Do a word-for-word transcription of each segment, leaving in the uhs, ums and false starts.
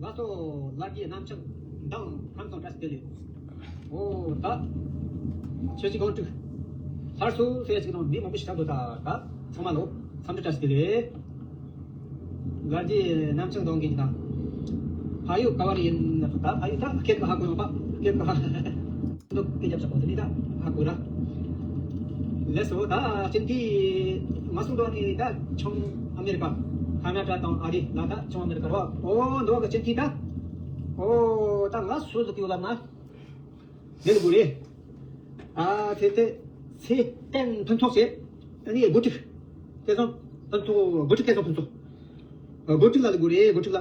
ལགས་སོ། ལྷ་རྗེ་རྣམ་བྱང་མདང་ཁམས་སངས་བཀྲ་ཤིས་བདེ་ལེགས། ཨོ་ད། ཆོས་ཀྱི་གང་དྲུག་ལྷར་སུ་ཟེར་ཅིག་དང་མི་མང་པོ་ཞིག་ད་འདུག་ད་ད་ཚང་མ་ལོ། འཚམས་འདྲི་བཀྲ་ཤིས་བདེ་ལེགས། ལྷ་རྗེ་རྣམ་བྱང་གདོང་གི་ད། ཕ་ཡུལ་ག་བར་ཡིན་ན་ད་ཕ་ཡུལ་ད་སྐད་ག་ཧ་གོ་ཡོང་པ་སྐད་ག་ཧ། འདུག་སྐད་རྒྱབ་ཆག་པོ་དེ་ནི་ད་ཧ་གོ་ར། ལགས་སོ། ད་སྤྱི་འཐུས་མ་གསུང་དོ་ནི་ད་ཆུང་ཨ་མེ་རི་ཀ་ཁ་ན་ཌ་དང་ཨ་རི་ལ་ད་ཆུང་ཨ་མེ་རི་ཀ་རོ། ཨོ་འདུག་ག་སྤྱི་འཐུས་ད། ཨོ་ད་ང་སུ་ཟིག་ཡོད་ལབ་ན། ནེ་ལ་གུ་རེ། ཨ་ཚེ་ཚེ་ཚེ་བརྟན་ཕུན་ཚོགས་ཆེ། ཨ་ནི་འགོ་ཁྲིད། ཚེ་བཟང་ཕུན་ཚོགས། འགོ་ཁྲིད་ཚེ་བཟང་ཕུན་ཚོགས། འགོ་ཁྲིད་ལ་ལ་གུ་རེ། འགོ་ཁྲིད་ལ།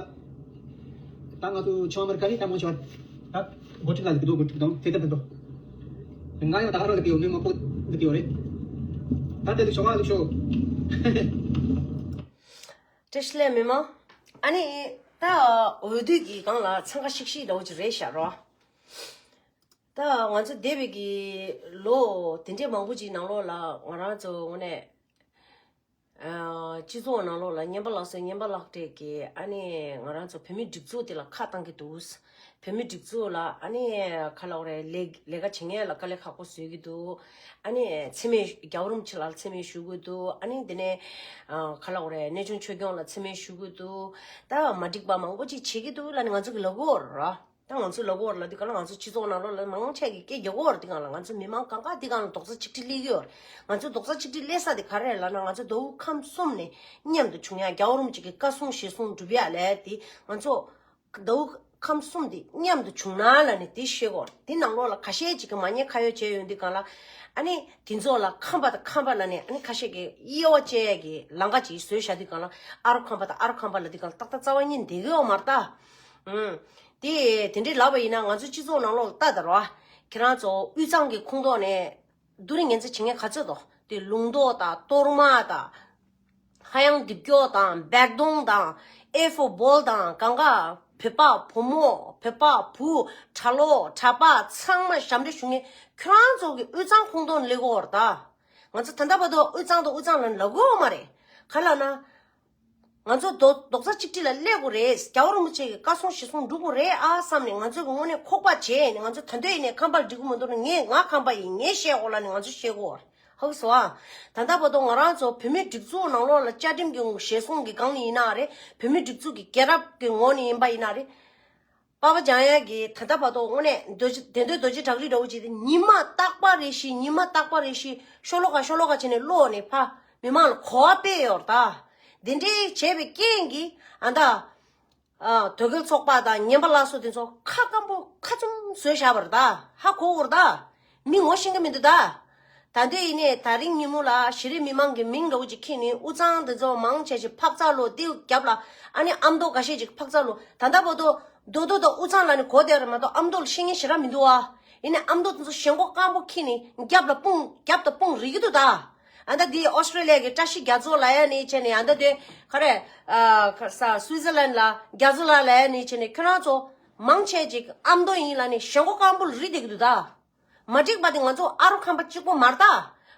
ད་ང་ཚོ་ཆུང་ཨ་མེ་རི་ཀ་ནི་ད་མོ་ཆོར། ད་འགོ་ཁྲིད་ལ་ལ་གི་འདུག་འགོ་ཁྲིད་དང་ཚེ་བརྟན་ཕུན་ཚོགས། ང་ཡང་ད་ཧ་རོ་ལ་གི་ཡོད་མི་མང་པོ་ལ་གི་ཡོད་རེད། ད་དེ་ལ་ཤོག་ཨ་ལ་ཤོག་བཀྲ་ཤིས་བདེ་ལེགས་མི་མང་། ཨ་ནི་ད་འོས་བསྡུ་གི་སྒང་ལ་འཚང་ཁ་ཤིག་ཤིག་འདྲ་བོ་ཅིག་རེད་ཤག་རོ། ད་ང་ཚོ་འདས་པའི་གི་ལོ་དེ་འདྲའི་མང་པོ་ཅིག་ནང་ལོགས་ལ་ང་རང་ཚོ་དངོས་གནས་ཨ་སྤྱི་ཚོགས་ནང་ལོགས་ལ་རྔན་པ་ལག་སོ་རྔན་པ་ལག་སྤྲད་ཀྱི་ཨ་ནི་ང་རང་ཚོ་བོད་མི་སྒྲིག་འཛུགས་དེ་ལ་ཁ་བཏང་གི་འདུག་བོད་མི་སྒྲིག་འཛུགས་ལ་ཨ་ནི་ག་ལབ་དགོས་རེད། ལས་ལས་ཀ་བྱེད་མཁན་ལ་དཀའ་ལས་ཁག་པོ་བཟོས་ཀྱི་འདུག་ཨ་ནི་མཚན་སྨད་རྒྱལ་བ་རིན་པོ་ཆེ་ལ་མཚན་སྨད་ཞུ་གི་འདུག་ཨ་ནི་དེ་ནས་ཨ་ག་ལབ་དགོས་རེད། གནས་ཆུང་ཆོས་སྐྱོང་ལ་མཚན་སྨད་ཞུ་གི་འདུག་ད་མ་འགྲིག་པ་མང་པོ་ཅིག་བྱེད་ཀྱི་འདུག་ལབ་ནས་ང་ཚོ་གི་ལབ་གོ་ར། ད་ང་ཚོ་ལབ་གོ་ར་ལ་འདི་ག་ལ་ང་ཚོ་སྤྱི་ཚོགས་ནང་ལོགས་ལ་མང་ཆེ་གི་སྐད་རྒྱག་གོ་ར། འདི་ག་ལ་ང་ཚོ་མི་མང་གང་ག་འདི་ག་ལ་རྡོག་རྩ་གཅིག་སྒྲིལ་སླེབས་ཀྱི་ཡོད་རེད། ང་ཚོ་རྡོག་རྩ་གཅིག་སྒྲིལ་སླེབས་ས་དེ་ག་རེ་རེད་ལབ་ན། ང་ཚོ་མདོ་དབུས་ཁམས་གསུམ་ནས་མཉམ་དུ་བྱུང་ཡ། རྒྱལ་བ་རིན་པོ་ཆེ་གི་བཀའ་གསུང་ཞལ་གསུང་སྒྲུབ་ཡ་ལས་དེ་ང་ཚོ་མདོ་དབུས་ཁམས་གསུམ་དེ་མཉམ་དུ་བྱུང་ན་ལབ་ནས་དེ་བཤད་གོ་ར། དེ་ནང་ལོགས་ལ་ཁ་ཤས་ཅིག་གི་མ་ཉེས་ཁ་གཡོགས་བྱས་ཡོད་འདི་ག་ལ། ཨ་ནི་དེ་ཚོ་ལ་ཁམས་པ་དང་ཁམས་པ་ལབ་ནས་ཨ་ནི་ཁ་ཤས་ཀྱི་དབྱེ་བ་བཅད་ཡ་གི་ལམ་ཁ་ཅིག་བཟོས་བཞག་འདི་ག་ལ། ཨ་རོ་ཁམས་པ་དང་ཨ་རོ་ཁམས་པ་ལབ་འདི་ག་ལ་ཏག་ཏག་རྩ་བ་ཉིད་བསྡད་ཀྱི་ཡོད་མ་རེད་ད། ཨུམ། དེ་དེ་འདྲའི་ལབ་པ་ཡིན་ན་ང་ཚོ་སྤྱི་ཚོགས་ནང་ལོགས་ལ་ལྟ་དང་རོ། ཁྱེད་རང་ཚོ་དབུས་གཙང་གི་ཁོངས་གཏོགས་ནས་བསྡུ་རིག་ངན་ཚ་བྱེད་མཁན་ག་ཚོད་དོ། དེ་ལུང་རྟོགས་དང་གཏོར་མ་དང་། ཧ་ཡང་རྡིབ་སྐྱོ་དང་བེག་དོང་དང་། ཨེ་ཧྥོ་བོལ་དང་གང་ག་བོད་པ་བུ་མོ་བོད་པ་བུ་གྲྭ་ལོག་གྲྭ་པ་ཚང་མ་ཞབས་འདྲེན་ཞུ་མཁན་ཁྱོད་རང་ཚོ་གི་དབུས་གཙང་ཁོངས་གཏོགས་ནས་སླེབས་ཀྱི་ཡོད་རེད་ད། ང་ཚོ་ད་ལྟ་བར་དུ་དབུས་གཙང་དང་དབུས་གཙང་ལ་ལབ་ཀྱི་ཡོད་མ་རེད། ག་ལབ་ན། ང་ཚོ་རྡོག་རྡོག་རྩ་གཅིག་སྒྲིལ་ལ་སླེབས་དགོས་རེད། རྒྱལ་བ་རིན་པོ་ཆེ་གི་བཀའ་གསུང་ཞལ་གསུང་སྒྲུབ་དགོས་རེད་ཨ་བསམ་ནས་ང་ཚོ་གི་དངོས་གནས་ཁོག་པ་བྱས་ནས། ང་ཚོ་ད་ལྟ་ཡིན་ནས་ཁམས་པར་འགྲིག་གི་མི་འདུག་ན། ངས་ང་ཁམས་པ་ཡིན། ངས་བཤད་དགོས་ལབ་ནས་ང་ཚོ་བཤད་དགོས་རེད། ཧ་གོ་སོང་ཨ། ད་ལྟ་བར་དུ་ང་རང་ཚོ་བོད་མིའི་སྒྲིག་འཛུགས་ནང་ལོགས་ལ་བཅའ་ཁྲིམས་ཀྱི་ཞལ་གསུང་གི་སྒང་ནས་ཡིན་ན་རེད། བོད་མིའི་སྒྲིག་འཛུགས་ཀྱི་རྒྱལ་རབས་ཀྱི་ངོས་ནས་ཡིན་པ་ཡིན་ན་རེད། པ་ཕ་འཇམ་དབྱངས་ཀྱིས་ད་ལྟ་བར་དུ་དངོས་གནས་རྡོ་རྗེ་བདེ་འདོད་རྡོ་རྗེ་བྲག་རི་འདྲ་བོ་ཅིག་དེ་ཉི་མ་རྟག་པར་རེ་བཞིན་ཉི་མ་རྟག་པར་རེ་བཞིན་ཤོ་ལོ་ཀ་ཤོ་ལོ་ཀ་བྱས་ནས་ཀློག་ནས་ཕ་མི་མང་ལ་གོ་བ་སྤེལ་ཡོད་རེད་ད། དེ་འདྲའི་བྱས་པའི་རྐྱེན་གྱིས་ཨ་ད། ཨ་དོལ་རྒྱལ་ཚོགས་པ་དང་ངན་པ་ལ་སོགས་དེ་ཚོ་ཁ་སྐམ་པོ་ཁ་བཙུམ་བཟོས་བཞག་པ་རེད་ད། ཧ་གོ་གི་རེད་ད། མི་ངོ་ཤེས་ཀྱི་མི་འདུག་ད། ད་ལྟ་ཡིན་ནའི་ད་རིང་ཉིན་མོ་ལ་གཞིས་རིམ་མི་མང་གི་མིང་འདྲ་བོ་ཅིག་ཁྱེར་ནས་དབུས་གཙང་དེ་ཚོ་མང་ཆེ་ཞིག་ཕག་ཚག་ལོ། དེའི་རྒྱབ་ལ་ཨ་ནི་ཨ་མདོ་འགའ་ཤས་ཅིག་ཕག་ཚག་ལོ། ད་ལྟ་བར་དུ་མདོ་སྟོད་དང་དབུས་གཙང་ལབ་ནས་གོ་བསྡད་རེད་མ་གཏོགས་ཨ་མདོ་ལ་ཤེས་མཁན་ཞེ་དྲག་མི་འདུག་ཨ། ཡིན་ནའི་ཨ་མདོ་དེ་ཚོ་ཞེན་ཁོག་སྐམ་པོ་ཁྱེར་ནས་རྒྱབ་ལ་དཔུང་རྒྱབ་དང་དཔུང་རིག་གི་འདུག་ད། ཨ་ད་དེ་ཨོ་སི་ཀྲེ་ལི་ཡ་གི་བཀྲ་ཤིས་རྒྱ་མཚོ་ལབ་ཡ་ནི་བྱས་ནས། ཨ་ད་དེ་ག་རེ་ཨ་ས་སུའི་ཙི་ལན་ལ་རྒྱ་མཚོ་ལགས་ལབ་ཡ་ནི་བྱས་ནས་ཁྱོད་རང་ཚོ་མང་ཆེ་ཅིག་ཨ་མདོ་ཡིན་ལབ་ནས་ཞེན་ཁོག་སྐམ་པོ་ལ་རིག་བསྡད་ཀྱི་འདུག་ད། མ་འགྲིག་པ་དེ་ང་ཚོ་ཨ་རོ་ཁམས་པ་གཅིག་པོ་མ་རེད་ད།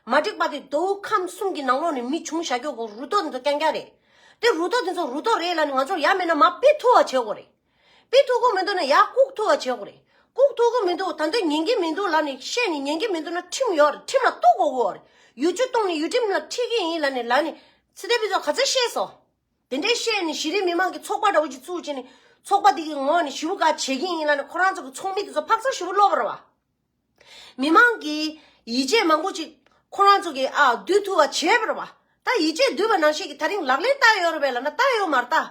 མ་འགྲིག་པ་དེ་མདོ་དབུས་ཁམས་གསུམ་གྱི་ནང་ལོགས་ནས་མི་བྱུང་བཞག་རྒྱུ་གོ་རུ་ཏོ་དེ་ཚོ་རྐྱང་རྐྱང་རེད། དེ་རུ་ཏོ་དེ་ཚོ་རུ་ཏོ་རེད་ལབ་ནས་ང་ཚོ་ཡ་མེད་ན་མ་དཔེ་ཐུ་བ་བྱེད་དགོས་རེད། དཔེ་ཐུག་གི་མི་འདུག་ན་ཡར་བཀུག་ཐུབ་པ་བྱེད་དགོས་རེད། བཀུག་ཐུབ་གི་མི་འདུག་ད་འདོད་ཉན་གི་མི་འདུག་ལབ་ནས་བཤད་ནས་ཉན་གི་མི་འདུག་ན་ཁྲིམས་ཡོད་རེད། ཁྲིམས་ལ་གཏུག་དགོས་ཀྱི་ཡོད་རེད། ཡུལ་གཅོད་གཏོང་ནས་ཡུལ་ཁྲིམས་ལ་ཁྲིད་གི་ཡིན་ལབ་ནས་ལབ་ནས་ཚེ་འདས་ཕུན་ཚོགས་ག་ཚོད་བཤད་སོང་། དེ་འདྲའི་བཤད་ནས་གཞི་རིམ་མི་མང་གི་ཚོགས་པ་འདྲ་བོ་ཅིག་བཙུགས་བྱས་ནས་ཚོགས་པ་འདི་གི་ངོས་ནས་ཞེ་པོ་ག་བྱེད་ཀྱི་ཡིན་ལབ་ནས་ཁོ་རང་ཚོ་གི་ཚོགས་མི་དེ་ཚོ་ཕག་ཚག་ཞེ་པོ་སློག་པ་རེད་བ། མི་མང་གིས་ཡིད་ཆེས་མང་པོ་ཅིག་ཁོ་རང་ཚོ་གིས་ཨ་བསྡུ་ཐུབ་པ་བྱས་པ་རེད་བ། ད་ཡིད་ཆེས་བསྡུས་པ་ནང་བཞིན་གྱི་ད་རིང་ལག་ལེན་བསྟར་ཡོད་རེད་པས་ལབ་ན་བསྟར་ཡོད་མ་རེད་ད།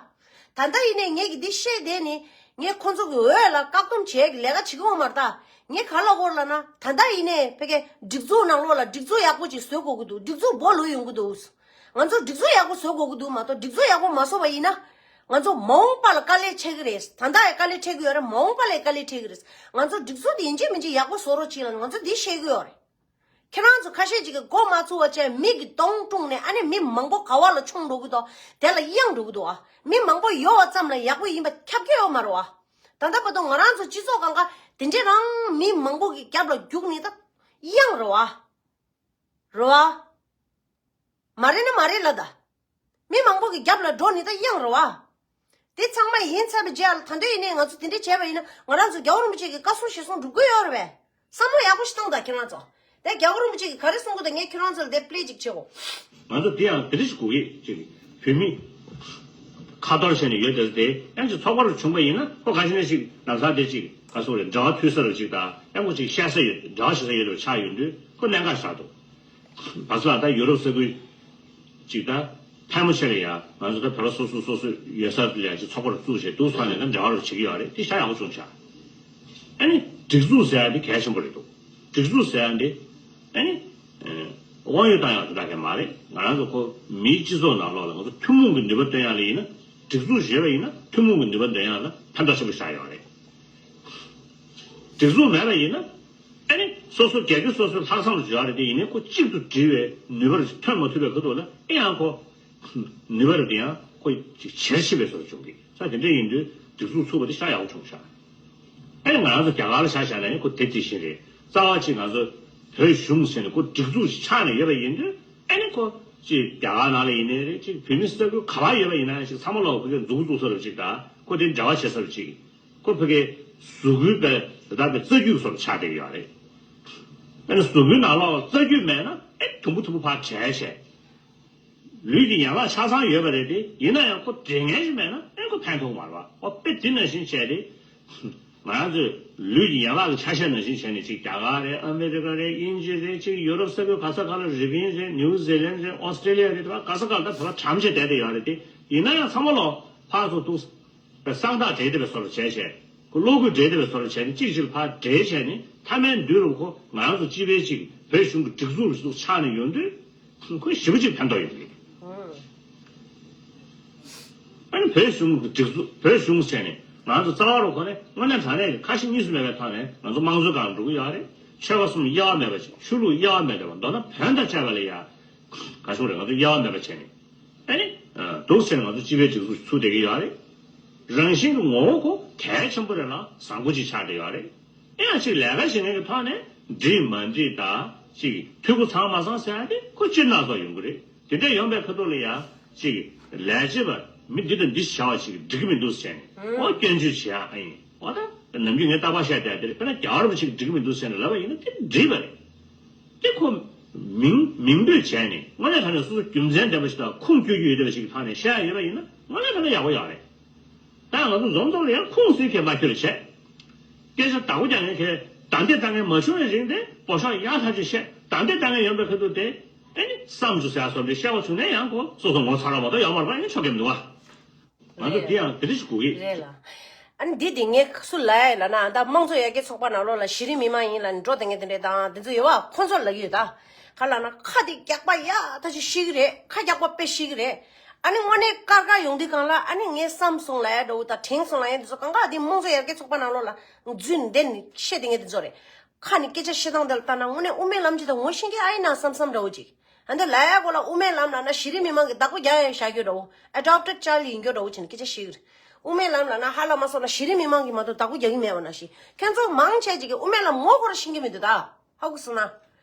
ད་ལྟ་ཡིན་ནའི་ངས་ཀྱི་འདི་བཤད་བསྡད་ནི་ངས་ཁོ་ཚོ་གི་འོས་ལ་བཀག་སྡོམ་བྱེད་ཀྱི་ལས་ཀ་བྱེད་ཀྱི་ཡོད་མ་རེད་ད། ངས་ག་ལབ་དགོས་རེད་ལབ་ན་ད་ལྟ་ཡིན་ནའི་ཕ་གིའི་སྒྲིག་འཛུགས་ནང་ལོགས་ལ་སྒྲིག་འཛུགས་ཡག་པོ་ཅིག་བཟོ་དགོས་ཀྱི་འདུག་སྒྲིག་འཛུགས་སྦོ་ལོག་ཡོང་གི་འདུག་ང་ཚོ་སྒྲིག་འཛུགས་ཡག་པོ་བཟོ་དགོས་ཀྱི་འདུག་མ་གཏོགས་སྒྲིག་འཛུགས་ཡག་པོ་མ་བཟོ་བ་ཡིན་ན། ང་ཚོ་མ་འོངས་པ་ལ་དཀའ་ལས་འཕྲད་ཀྱི་རེད། ད་ལྟ་ཡང་དཀའ་ལས་འཕྲད་ཀྱི་ཡོད་རེད། མ་འོངས་པ་ལ་ཡང་དཀའ་ལས་འཕྲད་ཀྱི་རེད། ང་ཚོ་སྒྲིག་འཛུགས་དེ་ཡིན་གཅིག་མིན་གཅིག་ཡག་པོ་བཟོ་རོགས་གྱིས་ལབ་ང་ཚོ་འདི་བཤད་ཀྱི་ཡོད་རེད། ཁྱེད་རང་ཚོ་ཁ་ཤས་ཅིག་གིས་མགོ་མ་ཚོས་པ་བྱས་མི་གི་གདོང་བཀྲུངས་ནས་ཨ་ནི་མི་མང་པོ་ག་བ་ལ་མཆོང་འགྲོ་གི་འདུག་དེ་ལ་གཡེང་འགྲོ་གི་འདུག་ཨ། མི་མང་པོ་ཡོད་པ་ཙམ་ལ་ཡག་པོ་ཡིན་པ་ཁྱབ་ཀྱི་ཡོད་མ་རེད་བ། ད་ལྟ་བར་དུ་ང་རང་ཚོ་སྤྱི་ཚོགས་སྒང་ག་དེ་འདྲས་རང་མི་མང་པོ་གི་རྒྱབ་ལ་རྒྱུག་ནས་ད་གཡེང་རེད་བ། རེད་བ། མ་རེད་ན་མ་རེད་ལ་ད། མི་མང་པོ་གི་རྒྱབ་ལ་འགྲོ་ནི་ད་གཡེང་རེད་བ། དེ་ཚང་མ་ཡིན་ཚར་བའི་རྗེས་ལ་ད་དུང་ཡིན་ནའི་ང་ཚོ་དེ་འདྲ་བྱས་པ་ཡིན་ན་ང་རང་ཚོ་རྒྱལ་བ་རིན་པོ་ཆེ་གི་བཀའ་གསུང་ཞལ་གསུང་འགྲུབ་ཀྱི་ཡོད་རེད་པས། བསམ་བློ་ཡག་པོ་ཞིག་བཏང་དང་ཁྱེད་རང་ཚོ། དེ་རྒྱལ་བ་རིན་པོ་ཆེ་གིས་ག་རེ་གསུང་གི་འདུག་ངས་ཁྱེད་རང་ཚོ་ལ་དེ་པླེ་ཅིག་བྱེད་གོ། ང་ཚོ་དེ་ཡང་དེ་འདྲ་ཞིག་དགོས་ཀྱི་ཅིག་བོད་མི་ཁ་གཏོར་བྱས་ནས་ཡོད་དེ་དེ་ཡང་ཅིག་ཚོགས་པ་རུ་བྱུང་པ་ཡིན་ན་ཁོ་ག་ཞིག་ན་ཞིག་ལམ་སང་དེ་ཅིག་ག་སོགས་རེད། འབྲེལ་བ་མཐུད་ས་རུ་ཅིག་དང་ཡང་ཁོ་ཅིག་བཤད་ས་ཡོད། འབྲེལ་བ་བྱེད་ས་ཡོད་པ་ཆགས་ཡོང་དུས་ཁོ་གནད་འགག་ཆགས་འདུག་བ་ཚོ་ལ་ད་ཡུ་རོབ་ས་ཁུལ་ཅིག་ད་ཕལ་མོ་ཆེ་ལ་ཡ་ང་ཚོ་ད་བོད་པ་སོ་སོ་སོ་སོ་ཡོད་ས་ལ་ཡ་ཅིག་ཚོགས་པ་རུ་བཙུགས་བྱས་འདུག་ས་ནས་ད་འབྲེལ་བ་རུ་བྱེད་ཀྱི་ཡོད་རེད། དེ་ཤ་ཡག་པོ་བྱུང་ཤག་ཨ་ནི་སྒྲིག་འཛུགས་ཟེར་ཡ་དེ་གལ་ཆེན་པོ་རེད་འདུག་སྒྲིག་འཛུགས་ཟེར་ཡ་དེ་ཨ་ནི་དབང་ཡོད་བཏང་ཡག་དེ་འདྲ་གས་མ་རེད། ང་རང་ཚོ་ཁོ་མིའི་སྤྱི་ཚོགས་ནང་ལོགས་ལ་ང་ཚོ་ཐུན་མོང་གི་ནུས་པ་བཏོན་ཡག་ལ་ཡིན་ན་སྒྲིག་འཛུགས་བྱས་པ་ཡིན་ན་ཐུན་མོང་གི་ནུས་པ་འདོན་ཡག་ལ་ཕན་ཐོགས་ཆེན་པོ་ཞིག་ཆགས་ཡོད་རེད། སྒྲིག་འཛུགས་མེད་པ་ཡིན་ན་ཨ་ནི་སོ་སོ་རྒྱལ་རྒྱུ་སོ་སོའི་ལྷག་བསམ་ལ་འཇོག་ཡག་རེད། དེ་ཡིན་ནའི་ཁོ་གཅིག་ཏུ་སྒྲིལ་བའི་ནུས་པ་རེ་ཐོན་མ་ཐུབ་པའི་ཁ་ཐུག་ལ་ཨེ་ཡང་ཁོ་ནུས་པ་རེ་དེ་ཡང་ཁོ་ཅིག་ཇེ་ཆེ་བའི་བཟོ་བྱུང་གི་ས། དེ་འདྲ་ཡིན་དུས་སྒྲིག་འཛུགས་ཚུགས་པ་དེ་ཤ་ཡག་པོ་བྱུང་ཤག་ཨ་ནི་ང་རང་ཚོ་རྒྱ་གར་ལ་ཆ་བཞག་ན་ནི་ཁོ་དེ་དེ་བཞིན་རེད། རྩ་བ་གཅིག་ང་ཚོ་བོད་གཞུང་ཟེར་ནས་ཁོ་སྒྲིག་འཛུགས་ཤིག་ཆགས་ནས་ཡོད་པ་ཡིན་དུས་ཨ་ནི་ཁོ་ཅིག་རྒྱ་གར་ནང་ལ་ཡིན་ནའི་རེད། ཅིག་བོད་མི་ས་ཁུལ་ག་པར་ཡོད་པ་ཡིན་ན་ཡང་ཞིག་ཚང་མ་ལོག་ཕ་གིར་མཛུབ་གུ་བཙུགས་ས་རུ་ཅིག་དང་ཁོ་དེ་འབྲེལ་བ་བྱེད་ས་རུ་ཅིག་ཁོ་ཕ་གིའི་གཟུགས་སྐུའི་པའི་ད་ལྟ་པའི་རྩ་རྒྱུད་བཟོ་འདྲ་ཆགས་བསྡད་ཀྱི་ཡོད་རེད། ཨ་ནི་གཟུགས་སྐུའི་ནང་ལོགས་རྩ་རྒྱུད་མེད་ན་ཨེ་དུམ་བུ་དུམ་བུ་ཕར་བྲལ་བྱས། ལུས་ཀྱི་ཡན་ལག་ཆ་ཚང་ཡོད་པ་རེད་དེ། ཡིན་ན་ཡང་ཁོ་འབྲེལ་མཁན་ཞིག་མེད་ན་ཨེ་ཁོ་ཕན་ཐོགས་མ་རེད་པ། ཨོ་དཔེ་དེ་ནང་བཞིན་བྱས་ཏེ། ང་རང་ཚོའི་ལུས་ཀྱི་ཡན་ལག་གི་ཆ་ཤས་ནང་བཞིན་བྱས་ནས་ཅིག་རྒྱ་གར་རེད། ཨ་མེ་རི་ཀ་རེད། དབྱིན་ཇི་རེད། ཅིག་ཡུ་རོབ་ས་ཁུལ་ག་ས་ག་ལ་རི་པིན་རེད། ནིའུ་ཛི་ལན་རེད། ཨོ་སི་ཀྲེ་ལི་ཡ་རེད། དེ་ག་ས་ག་ལ་ད་བོད་པ་གྲམ་བྱས་བསྡད་བསྡད་ཡོད་རེད་དེ། ཡིན་ན་ཡང་ཚང་མ་ལོག་ཕར་ཚུར་འདུག་པའི་གསང་རྟགས་འབྲེལ་བསྡད་པའི་བཟོ་འདྲ་བྱས་བྱས། ཁོ་གློག་སྐུད་འབྲེལ་བསྡད་པའི་བཟོ་འདྲ་བྱས་ནས་གཅིག་གཅིག་ལ་ཕར་འབྲེལ་བྱས་ནས་མཐའ་མའི་མདུན་རུ་ཁོ་ང་རང་ཚོ་སྤྱི་པའི་ཅིག་བོད་གཞུང་གི་སྒྲིག་འཛུགས་རུ་ཚུགས་ཆགས་ནས་ཡོང་དུས་ཁོ་ཞེ་པོ་ཅིག་ཕན་ཐོགས་ཡོད་རེད། ཨ་ནི་བོད་གཞུང་གི་སྒྲིག་འཛུགས་བོད་གཞུང་བྱས་ནས་ང་ཚོ་རྩ་བ་རུ་ཁོ་ནས་དངོས་གནས་དྲང་གནས་ཀྱི་ཁ་ཞེ་གཉིས་སུ་མེད་པའི་ཐོག་ནས་ང་ཚོ་དམངས་གཙོའི་སྒང་འགྲོ་གི་ཡོད་རེད། ཆོལ་ཁ་གསུམ་དབྱེ་བ་མེད་པ་ཅིག་ཆོས་ལུགས་དབྱེ་བ་མེད་པ་མདོར་ན་བོད་དང་བཅས་པ་ལ་ཡ་ག་ཞུ་རེད། ང་ཚོ་དབྱེ་བ་མེད་པ་བྱས་ནས། ཨ་ནི། འདུག་ཟེར་ང་ཚོ་སྤྱི་པའི་སྒྲིག་འཛུགས་ཚུགས་བསྡད་ཀྱི་ཡོད་རེད། རང་བཞིན་གྱི་ངོ་བོ་ཁོ་གལ་ཆེན་པོ་རེད་ལ་བཟང་པོ་ཅིག་ཆགས་བསྡད་ཡོད་རེད། ཨེ་ཡང་ཅིག་ལས་ཀ་བྱེད་མཁན་གྱི་ཐོག་ནས་འགྲིག་མ་འགྲིག་དང་ཅིག་འཐུས་སྒོ་ཚང་མ་ཚང་ཟེར་ཡ་དེ་ཁོ་སྤྱིར་ན་སོགས་ཡོང་གི་རེད། དེ་འདྲ་ཡོང་པའི་ཁ་ཐུག་ལ་ཡང་ཅིག་ལས་བྱེད་པ་མི་འདི་དང་འདི་བྱ་བ་ཅིག་འགྲིག་གི་མི་འདུག་ཟེར་ནས་ཨོ་སྐྱོན་བརྗོད་བྱེད་ཡ་ཨ་ཡིན། ཨོ་ད་ནམ་རྒྱུན་ངས་རྟག་པར་བཤད་བསྡད་དེ་རེད། དཔེར་ན་རྒྱལ་བ་རིན་པོ་ཆེ་གིས་འགྲིག་གི་མི་འདུག་ཟེར་ནས་ལབ་པ་ཡིན་ན་དེ་འགྲིག་པ་རེད། དེ་ཁོ་མིང་མིང་འབོད་བྱས་ནས་དངོས་གནས་དྲང་གནས་སོ་སོ་རྒྱུ་མཚན་ལྡན་པ་ཞིག་དང་ཁུངས་སྐྱོལ་རྒྱུ་ཡོད་བསྡད་པ་ཞིག་གི་ཐོག་ནས་བཤད་ཡ་ཡོད་པ་ཡིན་ན་དངོས་གནས་དྲང་གནས་ཡག་པོ་ཡོད་རེད། ད་ང་ཚོ་འཛོམས་ཚོགས་ལ་ཡང་ཁུངས་སུ་ཁྱེད་མ་ཁྱོད་ལ་བྱས། སྐད་ཆ་བདག་པོ་རྒྱག་མཁན་ཁྱེད་བདའ་འདེད་བཏང་མཁན་མ་བྱུང་བའི་རིང་དེ་འབོ་ཤོག་ཡག་ཐག་ཆོད་བཤད། བདའ་འདེད་བཏང་མཁན་ཡོང་པའི་ཁ་ཐུག་དེ་ཨེ་ནི་བསམ་བྱུང་ཟེར་ཡ་སོགས་འདི་བཤད་པ་བྱུང་ན་ཡང་ཁོ་སོ་སོ་ངོ་ཚ་ར་མ་གཏོགས་ཡོད་མ་རེད་པ། ཡང་ཆོག་གི་མི་འདུག་བ། ང་ཚོ་དེ་ཡང་དེ་འདྲ་ཞིག་དགོས་ཀྱི། རེད་ལ། ཨ་ནི་འདི་དེ་ངས་སུ་ལ་ཡ་ལ་ན་ད་དམངས་གཙོ་ཡར་རྒྱས་ཚོགས་པ་ནང་ལོགས་ལ་གཞི་རིམ་མི་མང་ཡིན་ལ་ནི་འགྲོ་དེ་ངས་དེ་འདྲས་དང་དེ་ཚོ་ཡོད་བ། ཁོ་ཚོ་ལ་ཡོད་ད། ག་ལ་ན་ཁ་དེ་རྒྱག་པ་ཡ་ད་ཅི་ཤི་གི་རེད། ཁ་རྒྱག་པ་དཔེ་ཤི་གི་རེད། ཨ་ནི་དངོས་གནས་དཀར་དཀར་ཡོང་དུས་གང་ལ་ཨ་ནི་ངས་བསམ་སོང་ལ་ཡ་འགྲོ་ད་དྲན་སོང་ལ་ཡ་འདི་ཚོ་གང་ག་དེ་དམངས་གཙོ་ཡར་རྒྱས་ཚོགས་པ་ནང་ལོགས་ལ་འཛུལ་འདེད་ནི་བཤད་དེ་ངས་དེ་ཚོ་རེད། ཁ་ནས་སྐད་ཆ་བཤད་སྟངས་དེ་ལ་ལྟ་ན་དངོས་གནས་དབུ་མའི་ལམ་ཅིག་དང་ངོ་ཤེས་མཁན་ཨ་ཡིན་ན་བསམ་བསམ་འདྲ་བོ་ཅིག་ཨ་འདི་ལ་ཡ་གོ་ལ་དབུ་མའི་ལམ་ལ་ན་གཞི་རིམ་མི་མང་གི་བདག་པོ་རྒྱག་ཡ་བཞག་རྒྱུ་འདྲ་བོ། Adopted child ཡིན་རྒྱུ་འདྲ་བོ་བྱས་ནས་སྐད་ཆ་བཤད་གི་རེད། དབུ་མའི་ལམ་ལ་ན་ཧ་ལམ་མ་སོང་ན་གཞི་རིམ་མི་མང་གིས་མ་གཏོགས་བདག་པོ་རྒྱག་གི་མེད་པ་ནང་བཞིན་ཁྱེད་ཚོ་མང་ཆེ་ཅིག་གིས་དབུ་མའི་ལམ་ངོ་ཁོ་ར་ཤེས་ཀྱི་མི་འདུག་ད། ཧ་གོ་སོང་ན།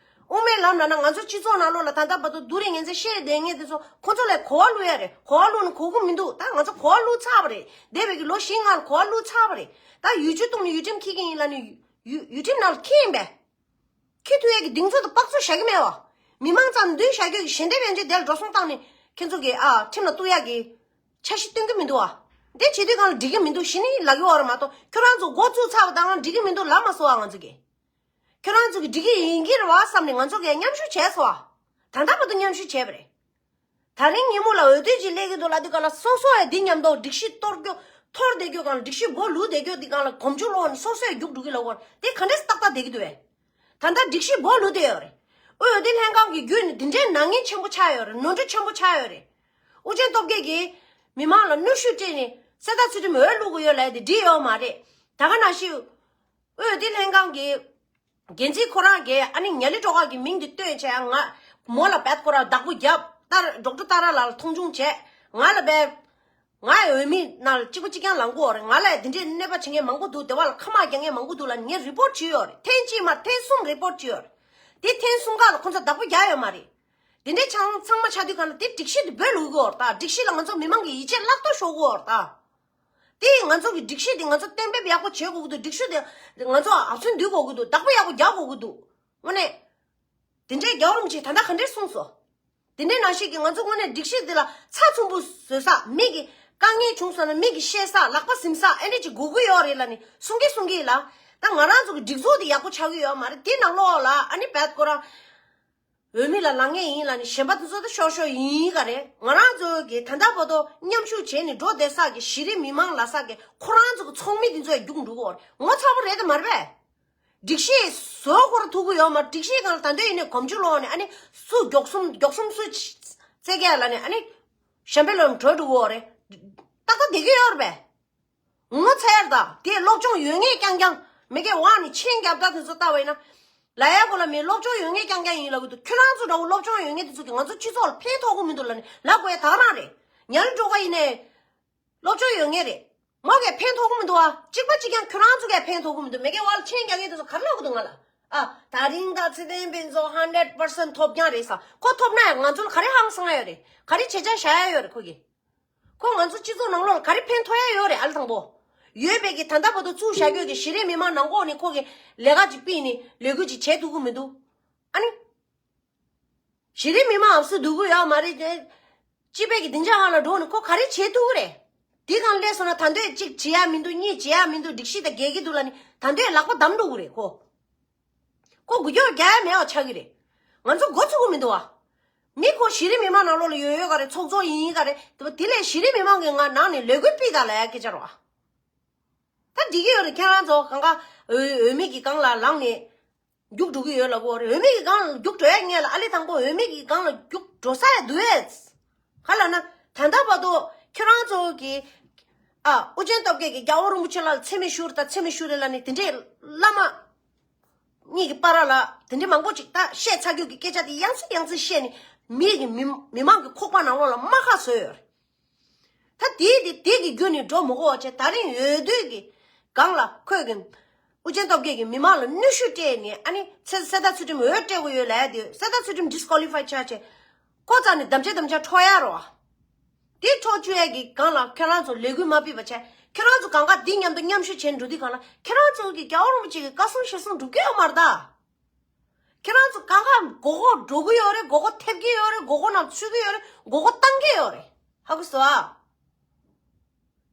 དབུ་མའི་ལམ་ལ་ན་ང་ཚོ་སྤྱི་ཚོགས་ནང་ལོགས་ལ་ད་ལྟ་བར་དུ་བསྡུ་རེས་ངན་ཚད་བཤད་བསྡད་མཁན་དེ་ཚོ་ཁོ་ཚོ་ལ་གོ་བ་བླུག་ཡ་རེད། གོ་བ་བླུག་ནས་གོ་གི་མི་འདུག་ད་ང་ཚོ་གོ་བ་བླུག་ཚར་བ་རེད། འདས་པའི་གི་ལོ་བཞི་ལྔ་ལ་གོ་བ་བླུག་ཚར་བ་རེད། ད་ཡུལ་གྲུ་གཏོང་ནས་ཡུལ་ཁྲིམས་འཁྱེར་མཁན་ཡིན་ལ་ནི། ཡུལ་ཡུལ་ཁྲིམས་ནང་ལ་འཁྱེར་ཡིན་པས། འཁྱེར་ཐུབ་ཡས་ཀྱི་གདེང་ཚོད་དང་དཔག་ཚོད་བཞག་གི་མེད་བ། མི་མང་ཙམ་འདུས་བཞག་རྒྱུ་གི་ཞལ་འདེབས་ཡན་ཆད་དེ་ལ་འགྲོ་སོང་བཏང་ནས་ཁྱེད་ཚོ་གིས་ཨ་ཁྲིམས་ལ་གཏུག་ཡག་གི་འཆར་གཞི་སྟོན་གྱི་མི་འདུག་བ། འདི་བྱེད་དུས་གང་ལ་འགྲིག་གི་མི་འདུག་ཞེས་ནི་ལབ་ཀྱི་ཡོད་རེད་མ་གཏོགས་ཁྱོད་རང་ཚོ་འགོ་བཙུགས་ཚར་བ་དང་འགྲིག་གི་མི་འདུག་ལབ་མ་སོང་བ་ང་ཚོ་གིས། ཁྱོད་རང་ཚོ་གིས་འགྲིག་གི་ཡིན་གྱི་རེད་བ་བསམ་ནས་ང་ཚོ་གིས་མཉམ་ཞུགས་བྱས་སོང་བ། ད་ལྟ་བར་དུ་མཉམ་ཞུགས་བྱས་པ་རེད། ད་རིང་ཉིན་མོ་ལ་འོས་བསྡུ་ཅིག་སླེབས་ཀྱི་འདུག་ལབ་དུས་གང་ལ་སོ་སོ་ཡ་འདི་མཉམ་དུ་སྒྲིག་གཞི་གཏོར་རྒྱུ་འཐོར་བསྡད་རྒྱུ་གང་ལ་སྒྲིག་གཞི་སྒོ་ལུག་བསྡད་རྒྱུ་འདི་གང་ལ་གོམ་ཆུ་སློག་ནས་སོ་སོ་ཡ་རྒྱུགས་འགྲོ་གི་ལབ་དགོས་རེད། དེ་ག་འདྲས་སྟག་སྟག་བསྡད་ཀྱི་འདུག་བས། ད་ལྟ་སྒྲིག་གཞི་སྒོ་ལུག་བསྡད་ཡོད་རེད། འོས་བསྡུ་ལྷན་ཁང་གི་བརྒྱུད་ནས་འདི་འདྲའི་ནག་ཉེས་ཆེན་པོ་ཆགས་ཡོད་རེད། ནོར་འཁྲུལ་ཆེན་པོ་ཆགས་ཡོད་རེད། ཨུ་རྒྱན་སྟོབས་རྒྱལ་གྱིས་མི་མང་ལ་གནོན་ཤུགས་སྤྲད་ནས་གསལ་བརྡ་ཚུལ་ཁྲིམས་འོས་བླུག་གི་ཡོད་ལབ་དེ་འགྲིག་ཡོད་མ་རེད། ད་ག་ནང་བཞིན། འོས་བསྡུ་ལྷན་ཁང་གི་འགན་འཛིན་ཁོ་རང་གིས་ཨ་ནི་ཉ་ལི་སྒྲོལ་དཀར་གྱི་མིང་དེ་བཏོན་བྱས་ང་མོ་ལ་བད་ཁོ་རང་བདག་པོ་བརྒྱབ། ཏར་ཌོག་ཊར་ཏཱ་ར་ལགས་ལ་མཐོང་ཆུང་བྱས། ང་ལ་བས། ང་འོས་མི་ནང་ལ་གཅིག་པ་གཅིག་རྐྱང་ལངས་ཀྱི་ཡོད་རེད། ང་ལ་འདི་འདྲའི་གནོད་པ་བྱེད་མཁན་མང་པོ་འདུག་དེ་བ་ལ་ཁ་དམག་རྒྱག་མཁན་མང་པོ་འདུག་ལབ་ངས་རི་པོར་ཊི་བྲིས་ཡོད་རེད། ཐེངས་གཅིག་མ་ཐེངས་གསུམ་རི་པོར་ཊི་བྲིས་ཡོད་རེད། དེ་ཐེངས་གསུམ་ཁག་ལ་ཁོ་ཚོ་བདག་པོ་རྒྱག་ཡོད་མ་རེད། དེ་འདྲའི་ཆང་ཚང་མ་ཆགས་དུས་གང་ལ་དེ་སྒྲིག་གཞི་དེ་སྦས་ལུག་གི་ཡོད་རེད་ད། སྒྲིག་གཞི་ལ་ང་ཚོ་མི་མང་གི་ཡིད་ཆེས་བརླག་ཐབས་ཤོར་གི་ཡོད་རེད་ད། དེ་ང་ཚོ་གི་སྒྲིག་གཞི་དེ་ང་ཚོ་གཏན་འབེབས་ཡག་པོ་བྱེད་དགོས་ཀྱི་འདུག་སྒྲིག་གཞི་དེ་ང་ཚོ་ཨབ་སེན་སྡུད་དགོས་ཀྱི་འདུག་བདག་པོ་ཡག་པོ་རྒྱག་དགོས་ཀྱི་འདུག་དངོས་གནས། དེ་འདྲའི་རྒྱལ་བ་རིན་པོ་ཆེས་ད་ལྟ་ག་འདྲས་གསུངས་སོང་། དེ་འདྲའི་ནང་བཞིན་གྱི་ང་ཚོ་དངོས་གནས་སྒྲིག་གཞི་འདི་ལ་ཚགས་ཚུད་པོ་བཟོ་ས། མི་གི་དཀའ་ངལ་བྱུང་སོང་ན་མི་གི་བཤད་ས། ལག་པ་ཟིན་ས། ཨེ་འདྲས་ཅིག་དགོས་ཀྱི་ཡོད་རེད་ལབ་ནས་གསུང་གི་གསུང་གི་ལ། ད་ང་རང་ཚོ་གི་སྒྲིག་འཛུགས་དེ་ཡག་པོ་ཆགས་ཀྱི་ཡོད་མ་རེད། དེ་ནང་ལོགས་ལ་ཨ་ནི་བད་ཁོ་རང་འོས་མི་ལ་ལངས་མཁན་ཡིན་ལབ་ནས་གཞན་པ་དེ་ཚོ་ད་ཤོར་ཤོར་ཡིན་ག་རེད། ང་རང་ཚོ་གི་ད་ལྟ་བར་དུ་མཉམ་ཞུགས་བྱས་ནས་འགྲོ་བསྡད་ས་གི་གཞི་རིམ་མི་མང་ལབ་ས་གི་ཁོ་རང་ཚོ་གི་ཚོགས་མི་དེ་ཚོ་ཡང་རྒྱུགས་འགྲོ་གི་ཡོད་རེད། ངོ་ཚ་པོ་རེད་དེ་མ་རེད་པས། སྒྲིག་གཞི་བཟོ་ཁོ་རང་ཐུབ་ཀྱི་ཡོད་མ་རེད། སྒྲིག་གཞིའི་སྒང་ལ་ད་འདོད་ཡིན་ནས་གོམ་ཆུ་ལོག་ནས་ཨ་ནི་སུ་མགྱོགས་གསུམ་མགྱོགས་གསུམ་སུ་བཙལ་གས་ལ་ནས་ཨ་ནི་གཞན་པའི་ལོག་འགྲོ་འགྲོ་གི་ཡོད་རེད། ཏག་ཏག་བསྡད་ཀྱི་ཡོད་རེད་པས། ངོ་ཚ་ཡར་ད་དེ་སློབ་སྦྱོང་ཡོད་ངེས་རྐྱང་རྐྱང་མི་སྒེར་བ་ནི་ཆེན་རྒྱབ་ད་དེ་ཚོ་ལྟ་བ་ཡིན་ན། ལ་ཡ་གོ་ལ་མི་སློབ་སྦྱོང་ཡོད་ངེས་རྐྱང་རྐྱང་ཡིན་ལབ་གི་འདུག་ཁྱོད་རང་ཚོ་འདྲ་བོ་སློབ་སྦྱོང་ཡོད་ངེས་དེ་ཚོ་གི་ང་ཚོ་སྤྱི་ཚོགས་ལ་ཕན་ཐོགས་གི་མི་འདུག་ལབ་ནས་ལབ་དགོས་ཡ་ད་ག་རང་རེད། ཉ་རི་འགྲོ་ག་ཡིན་ནས། སློབ་སྦྱོང་ཡོད་ངེས་རེད། མོ་གས་ཕན་ཐོགས་གི་མི་འདུག་ཨ། གཅིག་པ་གཅིག་རྐྱང་ཁྱོད་རང་ཚོ་གས་ཕན་ཐོགས་གི་མི་འདུག་མི་སྒེར་བ་ལ་ཆེན་རྒྱག་མཁན་དེ་ཚོ་ག་རེ་ལབ་གི་འདུག་ང་ལ། ཨ། ད་རིང་ད་ཚེ་བརྟན་ཕུན་ཚོགས་hundred percent ཐོབ་རྐྱང་རེད་ས། ཁོ་ཐོབ་ན་ཡང་ང་ཚོ་ལ་ག་རེ་ཧང་སང་ཡ་ཡོད་རེད། ག་རེ་བྱེད་ཆ་བཞག་ཡ་ཡོད་རེད་ཁོ་གིས། ཁོ་ང་ཚོ་སྤྱི་ཚོགས་ནང་ལོགས་ལ་ག་རེ་ཕན་ཐོགས་ཡ་ཡོད་རེད། ཨ་ལ་དང་པོ། ཡོད་པའི་གི་ད་ལྟ་བར་དུ་བཙུགས་བཞག་རྒྱུ་གི་གཞི་རིམ་མི་མང་ནང་ལྐོག་ནས་ཁོ་གི་ལས་ཀ་ཅིག་སྤེལ་ནས་ལས་འགུལ་ཅིག་བྱེད་ཐུབ་གི་མི་འདུག་ཨ་ནི། གཞི་རིམ་མི་མང་ཨབ་སུ་སྡུག་གི་ཡོད་མ་རེད་དེ། སྤྱི་པའི་གི་སྡིངས་ཆ་སྒང་ལ་འགྲོ་ནས་ཁོ་ག་རེ་བྱེད་ཐུབ་ཀྱི་རེད། དེ་སྒང་སླེབས་སོང་ན་ད་འདོད་གཅིག་བྱེད་ཡ་མི་འདུག་གཉིས་བྱེད་ཡ་མི་འདུག་སྒྲིག་གཞི་དང་འགལ་གྱི་འདུག་ལབ་ནས་ད་འདོད་ལག་པ་བསྡམས་འགྲོ་གི་རེད་ཁོ། ཁོ་འགུལ་སྐྱོད་རྒྱག་ཡ་མེད་པ་ཆགས་ཀྱི་རེད། ང་ཚོ་འགོ་ཚུགས་ཀྱི་མི་འདུག་བ། མི་ཁོ་གཞི་རིམ་མི་མང་ནང་ལོགས་ལ་ཡོད་ཡོད་ག་རེད། ཚོགས་གཙོ་ཡིན་ག་རེད། དེ་ལས་གཞི་རིམ་མི་མང་གི་ང་ནང་ནས་ལས་འགུལ་སྤེལ་དང་ལབ་ཡ་སྐད་ཆ་རེད་བ། ད་འགྲིག་གི་ཡོད་རེད། ཁྱེད་རང་ཚོ་གང་ག་འོས་འོས་མི་གི་སྒང་ལ་ལངས་ནས་རྒྱུགས་འགྲོ་གི་ཡོད་ལབ་གོ་རེད། འོས་མི་གི་སྒང་ལ་རྒྱུགས་འགྲོ་ཡ་ངེས་ལ། ཨ་ལེ་དང་པོ་འོས་མི་གི་སྒང་ལ་རྒྱུགས་འགྲོ་ས་ཡ་འདུག་ཨེ། ག་ལབ་ན་ད་ལྟ་བར་དུ་ཁྱེད་རང་ཚོ་གི་ཨ་ཨོ་རྒྱན་སྟོབས་རྒྱལ་གྱིས་རྒྱལ་བ་རིན་པོ་ཆེ་ལགས་ལ་མཚན་སྨད་ཞུ་རེད་ད་མཚན་སྨད་ཞུ་རེད་ལབ་ནས་དེ་འདྲས་བླ་མ་གཉིས་ཀྱི་བར་ལ་དེ་འདྲས་མང་པོ་ཅིག་ད་བཤད་ཚར་རྒྱུ་གི་སྐད་ཆ་དེ་ཡང་སེ་ཡང་སེ་བཤད་ནས་མི་གི་མི་མི་མང་གི་ཁོག་པ་ནང་ལོགས་ལ་རྨ་ཁ་བཟོས་ཡོད་རེད། ད་དེའི་དེ་དེ་གི་རྒྱུ་ནི་འགྲོ་མི་དགོས་པ་བྱས། ད་རིང་འོས་བསྡུ་གི་སྒང་ལ་ཁོས་གི་ཨོ་རྒྱན་སྟོབས་རྒྱལ་གྱིས་མི་མང་ལ་གནོན་ཤུགས་སྤྲད་ནས་ཨ་ནི་ཚེ་གསེར་རྟ་ཚུལ་ཁྲིམས་འོས་སྤྲད་དགོས་ཡོད་ལབ་ཡ་དེ། གསེར་རྟ་ཚུལ་ཁྲིམས་ཌིས་ཀོ་ལི་ཕའི་ཆགས་བྱས་ཁོ་རྩ་ནས་དམ་བཅའ་དམ་བཅའ་འཕྲོག་ཡ་རོ། དེ་འཕྲོག་བཅུག་ཡ་གི་སྒང་ལ་ཁྱེད་རང་ཚོ་ལས་འགུལ་མ་སྤེལ་བ་བྱས། ཁྱེད་རང་ཚོ་གང་ག་འདི་མཉམ་དུ་མཉམ་ཞུགས་བྱས་འགྲོ་དུས་སྒང་ལ་ཁྱེད་རང་ཚོ་གི་རྒྱལ་བ་རིན་པོ་ཆེ་གི་བཀའ་གསུང་ཞལ་གསུང་འགྲུབ་ཀྱི་ཡོད་མ་རེད་ད། ཁྱེད་རང་ཚོ་གང་ག་མགོ་སྐོར་འགྲོ་གི་ཡོད་རེད། མགོ་སྐོར་ཐེབས་ཀྱི་ཡོད་རེད། མགོ་སྐོར་ནང་ཚུད་ཀྱི་ཡོད་རེད། མགོ་སྐོར་བཏང་གི་ཡོད་རེད། ཧ་གོ་སོང་ཨ།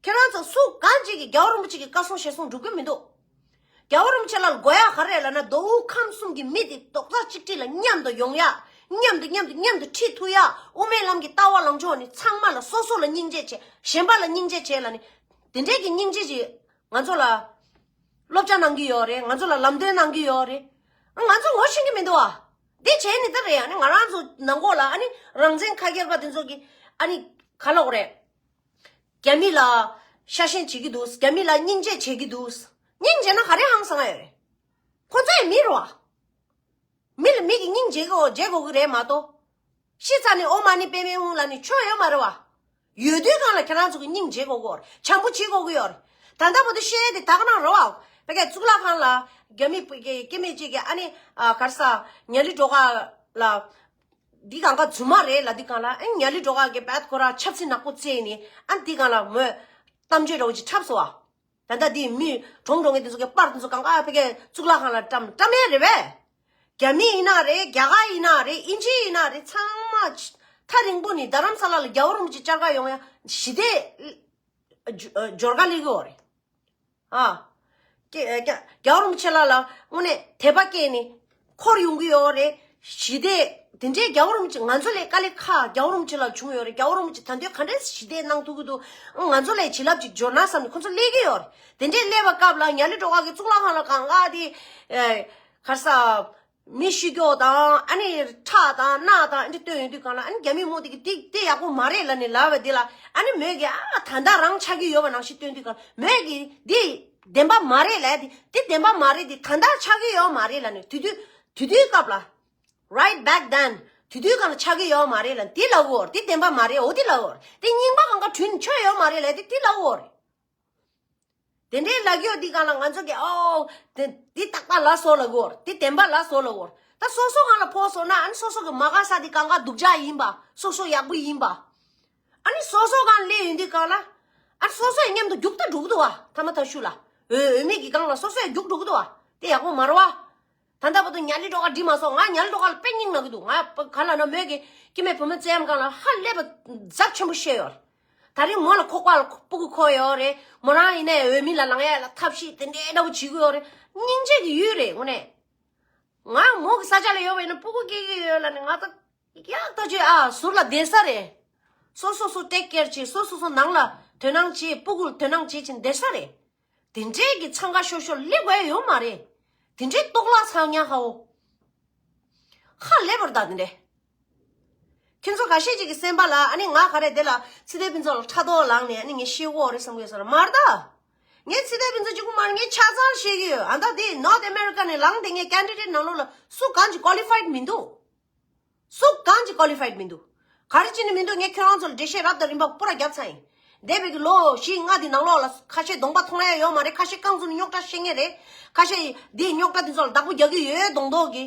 ཁྱེད་རང་ཚོ་སུ་གང་ཅིག་གིས་རྒྱལ་བ་རིན་པོ་ཆེ་གི་བཀའ་གསུང་ཞལ་གསུང་འགྲུབ་ཀྱི་མི་འདུག་རྒྱལ་བ་རིན་པོ་ཆེ་ལ་དགོས་ཡ་ག་རེ་རེད་ལབ་ན། མདོ་དབུས་ཁམས་གསུམ་གྱི་མི་དེ་རྡོག་རྩ་གཅིག་སྒྲིལ་ལ་མཉམ་དུ་ཡོང་ཡ། མཉམ་དུ་མཉམ་དུ་མཉམ་དུ་ཁྲིད་ཐུབ་ཡ། དབུ་མའི་ལམ་གྱི་ལྟ་བ་ལངས་ཕྱོགས་ནི་ཚང་མ་ལ་སོ་སོ་ལ་སྙིང་རྗེ་བྱེད། གཞན་པ་ལ་སྙིང་རྗེ་བྱེད་ལབ་ནི། དེ་འདྲའི་གི་སྙིང་རྗེ་ཅིག་ང་ཚོ་ལ་སློབ་སྦྱོང་གནང་གི་ཡོད་རེད། ང་ཚོ་ལ་ལམ་སྟོན་གནང་གི་ཡོད་རེད། ང་ཚོ་ངོ་ཤེས་ཀྱི་མི་འདུག་ཨ། འདི་བྱས་ནི་ད་རེད། ཨ་ནི་ང་རང་ཚོ་ནང་ལོགས་ལ་ཨ་ནི་རང་བཙན་ཁ་སྒེར་པ་དེ་ཚོ་གི་ཨ་ནི་ག་ལབ་དགོས་རེད། རྒྱ་མི་ལ་ཤ་ཞེན་བྱེད་ཀྱི་འདུག་རྒྱ་མི་ལ་སྙིང་རྗེ་བྱེད་ཀྱི་འདུག་སྙིང་རྗེ་ན་ག་རེ་ཧང་སང་ཡོད་རེད། ཁོ་ཚོ་ཡི་མི་རེད་བ། མི་ལ་མི་གི་སྙིང་རྗེ་གོ་རྗེ་དགོས་ཀྱི་རེད་མ་གཏོགས། ཤི་ཚར་ནས་ཨོཾ་མ་ཎི་པདྨེ་ཧཱུྃ་ལབ་ནས་ཆོ་ཡོད་མ་རེད་བ། ཡོད་དུས་སྒང་ལ་ཁྱེད་རང་ཚོ་གི་སྙིང་རྗེ་དགོས་ཀྱི་ཡོད་རེད། བྱམས་པོ་བྱེད་དགོས་ཀྱི་ཡོད་རེད། ད་ལྟ་བར་དུ་བཤད་ཡས་དེ་ད་ག་རང་རེད་བ། བོད་ཀྱི་གཙུག་ལག་ཁང་ལ་རྒྱ་མི་བོད་ཀྱི་སྐྱེ་དམན་གཅིག་གིས་ཨ་ནི་ཨ་ག་རེ་ཟ་ཉ་ལི་སྒྲོལ་དཀར་ལ། འདི་གང་ག་རྫུན་མ་རེད་ལབ་དུས་སྒང་ལ། ཨ་ནི་ཉ་ལི་སྒྲོལ་དཀར་གྱིས་བད་ཁོ་རང་ཆབ་སྲིད་ནག་པོ་རྩེས་ནས་ཨ་ནི་འདི་སྒང་ལ་མོས་གཏམ་བརྗོད་འདྲ་བོ་ཅིག་འཁྲབ་སོང་བ། ད་ལྟ་འདི་མི་གྲོངས་འགྲོ་མཁན་དེ་ཚོ་གི་པར་དེ་ཚོ་གང་ག་བོད་ཀྱི་གཙུག་ལག་ཁང་ལ་བཀྲམ་བཀྲམ་ཡས་རེད་པས། རྒྱ་མི་ཡིན་ན་རེད། རྒྱ་གར་ཡིན་ན་རེད། དབྱིན་ཇི་ཡིན་ན་རེད། ཚང་མ་ཐག་རིང་པོ་ནས་རྡ་རམ་ས་ལ་ལ་རྒྱལ་བ་རིན་པོ་ཆེ་བཅར་ག་ཡོང་ཡ་ཞི་བདེ་འབྱོར་ག་སླེབས་ཀྱི་ཡོད་རེད། ཨ། ཀྱེ་ཀྱེ་རྒྱལ་བ་རིན་པོ་ཆེ་ལགས་ལ་དངོས་གནས་དད་པ་སྐྱེས་ནས་འཁོར་ཡོང་གི་ཡོད་རེད། ཞི་བདེ་དེ་འདྲའི་རྒྱལ་བ་རིན་པོ་ཆེ་ང་ཚོ་ལས་དཀའ་ལས་ཁག་རྒྱལ་བ་རིན་པོ་ཆེ་ལ་བྱུང་ཡོད་རེད། རྒྱལ་བ་རིན་པོ་ཆེ་ད་དུང་ག་འདྲས་ཞི་བདེ་གནང་ཐུབ་ཀྱི་འདུག་ང་ཚོ་ལས་བྱིན་རླབས་ཅིག་འབྱོར་ན་བསམ་ནས་ཁོ་ཚོ་སླེབས་ཀྱི་ཡོད་རེད། དེ་འདྲས་སླེབས་པ་སྐབས་ལ་ཉ་ལི་སྒྲོལ་དཀར་གྱི་གཙུག་ལག་ཁང་ལ་གང་ག་དེ་ཨེ་ག་རེ་ཟ། མི་ཤི་སྐྱོ་དང་ཨ་ནི་ཁྲག་དང་རྣག་དང་ཨ་ནི་སྟོན་ཡོང་དུས་སྒང་ལ། ཨ་ནི་རྒྱ་མི་མོ་དེ་གི་དེ་དེ་ཡག་པོ་མ་རེད་ལབ་ནས་ལབ་པ་དེ་ལ། ཨ་ནི་མོས་གི་ཨ་ད་ལྟ་རང་ཆགས་ཀྱི་ཡོད་པ་ནང་བཞིན་སྟོན་དུས་སྒང་ལ་མོས་གི་འདི་བདེན་པ་མ་རེད་ལབ། དེ་དེ་བདེན་པ་མ་རེད། དེ་ད་ལྟ་ཆགས་ཀྱི་ཡོད་མ་རེད་ལབ་ནས། དེ་དུས་དེ་དུས་སྐབས་ལ། Right back then དེ་དུས་སྒང་ལ་ཆགས་ཀྱི་ཡོད་མ་རེད་ལབ་དེ་ལབ་གོ། དེ་བདེན་པ་མ་རེད། འོ་དེ་ལབ་གོ། དེ་རྙིང་པ་གང་ག་བྲུས་ནས་ཆོ་ཡོད་མ་རེད་ལབ་དེ་དེ་ལབ་གོ། དེ་འདྲའི་ལབ་ཀྱི་ཡོད་དུས་སྒང་ལ་ང་ཚོ་གི་ཨོ། དེ་འདི་རྟག་པ་ལབ་སོང་ལབ་གོ། དེ་བདེན་པ་ལབ་སོང་ལབ་གོ། ད་སོ་སོ་སྒང་ལ་ཕོག་སོང་ན་ཨ་ནི་སོ་སོ་གི་མ་དགའ་ས་དེ་གང་ག་སྡུག་ཅག་ཡིན་པ། སོ་སོ་ཡག་པོ་ཡིན་པ། ཨ་ནི་སོ་སོ་སྒང་སླེབས་ཡོང་དུས་སྒང་ལ། ཨ་སོ་སོའི་མཉམ་དུ་རྒྱུག་ད་འགྲོ་གི་འདུག་བ། ཐ་མ་ཐ་ཤུ་ལ། འོས་འོས་མི་གི་སྒང་ལ་སོ་སོའི་རྒྱུག་འགྲོ་གི་འདུག་བ། དེ་ཡག་པོ་མ་རེད་བ། ད་ལྟ་བར་དུ་ཉ་ལི་སྒྲོལ་དཀར་འགྲིག་མ་སོང་། ང་ཉ་ལི་སྒྲོལ་དཀར་ལ་དཔེ་སྙིང་ན་གི་འདུག་ང་ག་ལ་ན་མོས་ཀྱི་སྐྱེ་དམན་བུ་མོ་བཙན་གཡམ་སྒང་ལ་ཧ་ལས་པ་ཚབས་ཆེན་པོ་བཤད་ཡོད་རེད། ད་རིང་མོ་ལ་ཁོག་པ་ལ་སྤུ་གུ་འཁོར་ཡོད་རེད། མོ་རང་ཡིན་ནའི་འོས་མི་ལ་ལངས་ཡ་ལ་ཐབས་ཤེས་དེ་འདྲའི་འདྲ་བོ་བྱེད་ཀྱི་ཡོད་རེད། སྙིང་རྗེ་གི་ཡུལ་རེད་དངོས་གནས། ང་མོ་གི་ས་ཆ་ལ་ཡོད་པ་ཡིན་ན་སྤུ་གུ་སྐྱེ་གི་ཡོད་ལ་ནི་ང་ད་ཡག་ཐག་ཆོད་ཨ་ཟུར་ལ་བསྡད་ས་རེད། སོ་སོ་སོ་ཊེག་ཀེར་བྱེད། སོ་སོ་སོ་ནང་ལ་དོ་སྣང་བྱེད། སྤུ་གུ་ལ་དོ་སྣང་བྱེད་ཅིང་བསྡད་ས་རེད། དེ་འདྲའི་གི་འཚང་ཁ་ཤོར་ཤོར་སླེབས་དགོས་ཡོད་མ་རེད། དེ་འདྲའི་ལྟོགས་ལ་ཚང་ཉག་ཧ་འོ། ཧ་ལས་པར་ད་དེ་འདྲའི། ཁྱེད་ཚོ་འགའ་ཤས་ཅིག་གི་སེམས་པ་ལ་ཨ་ནི་ང་ག་རེ་དེ་ལ་ཚེ་བརྟན་ཕུན་ཚོགས་ལ་ཕྲག་དོག་ལངས་ནས་ཨ་ནི་ངས་ཤེས་འོ་རེད་བསམ་གི་ཡོད་ས་རེད་མ་རེད་ད། ངས་ཚེ་བརྟན་ཕུན་ཚོགས་གཅིག་པུ་མ་རེད། ངས་ཆ་ཚང་ཤེས་ཀྱི་ཡོད། ཨ་ད་དེ་North America་ནས་ལངས་དེ་ངས་ཀེན་ཌི་ཌེ་ཊི་ནང་ལོགས་ལ་སུ་གང་ཅིག་ཀོ་ལི་ཕའི་ཌི་མི་འདུག་སུ་གང་ཅིག་ཀོ་ལི་ཕའི་ཌི་མི་འདུག་ག་རེ་བྱས་ནས་མི་འདུག་ངས་ཁྱོད་རང་ཚོ་ལ་འགྲེལ་བཤད་རབ་དང་རིམ་པ་པུ་ར་བརྒྱབ་ཚར་ཡིན། འདས་པའི་གི་ལོ་བཞི་ལྔ་དེ་ནང་ལོགས་ལ་ཁ་ཤས་གདོང་པ་མཐོང་ཡ་ཡོད་མ་རེད། ཁ་ཤས་རྐང་བཙུགས་ནས་རྙོག་དྲ་བཤད་མཁན་རེད། ཁ་ཤས་དེའི་རྙོག་དྲ་དེ་ཚོ་ལ་བདག་པོ་རྒྱག་གི་ཡོད་མདོག་མདོག་གི་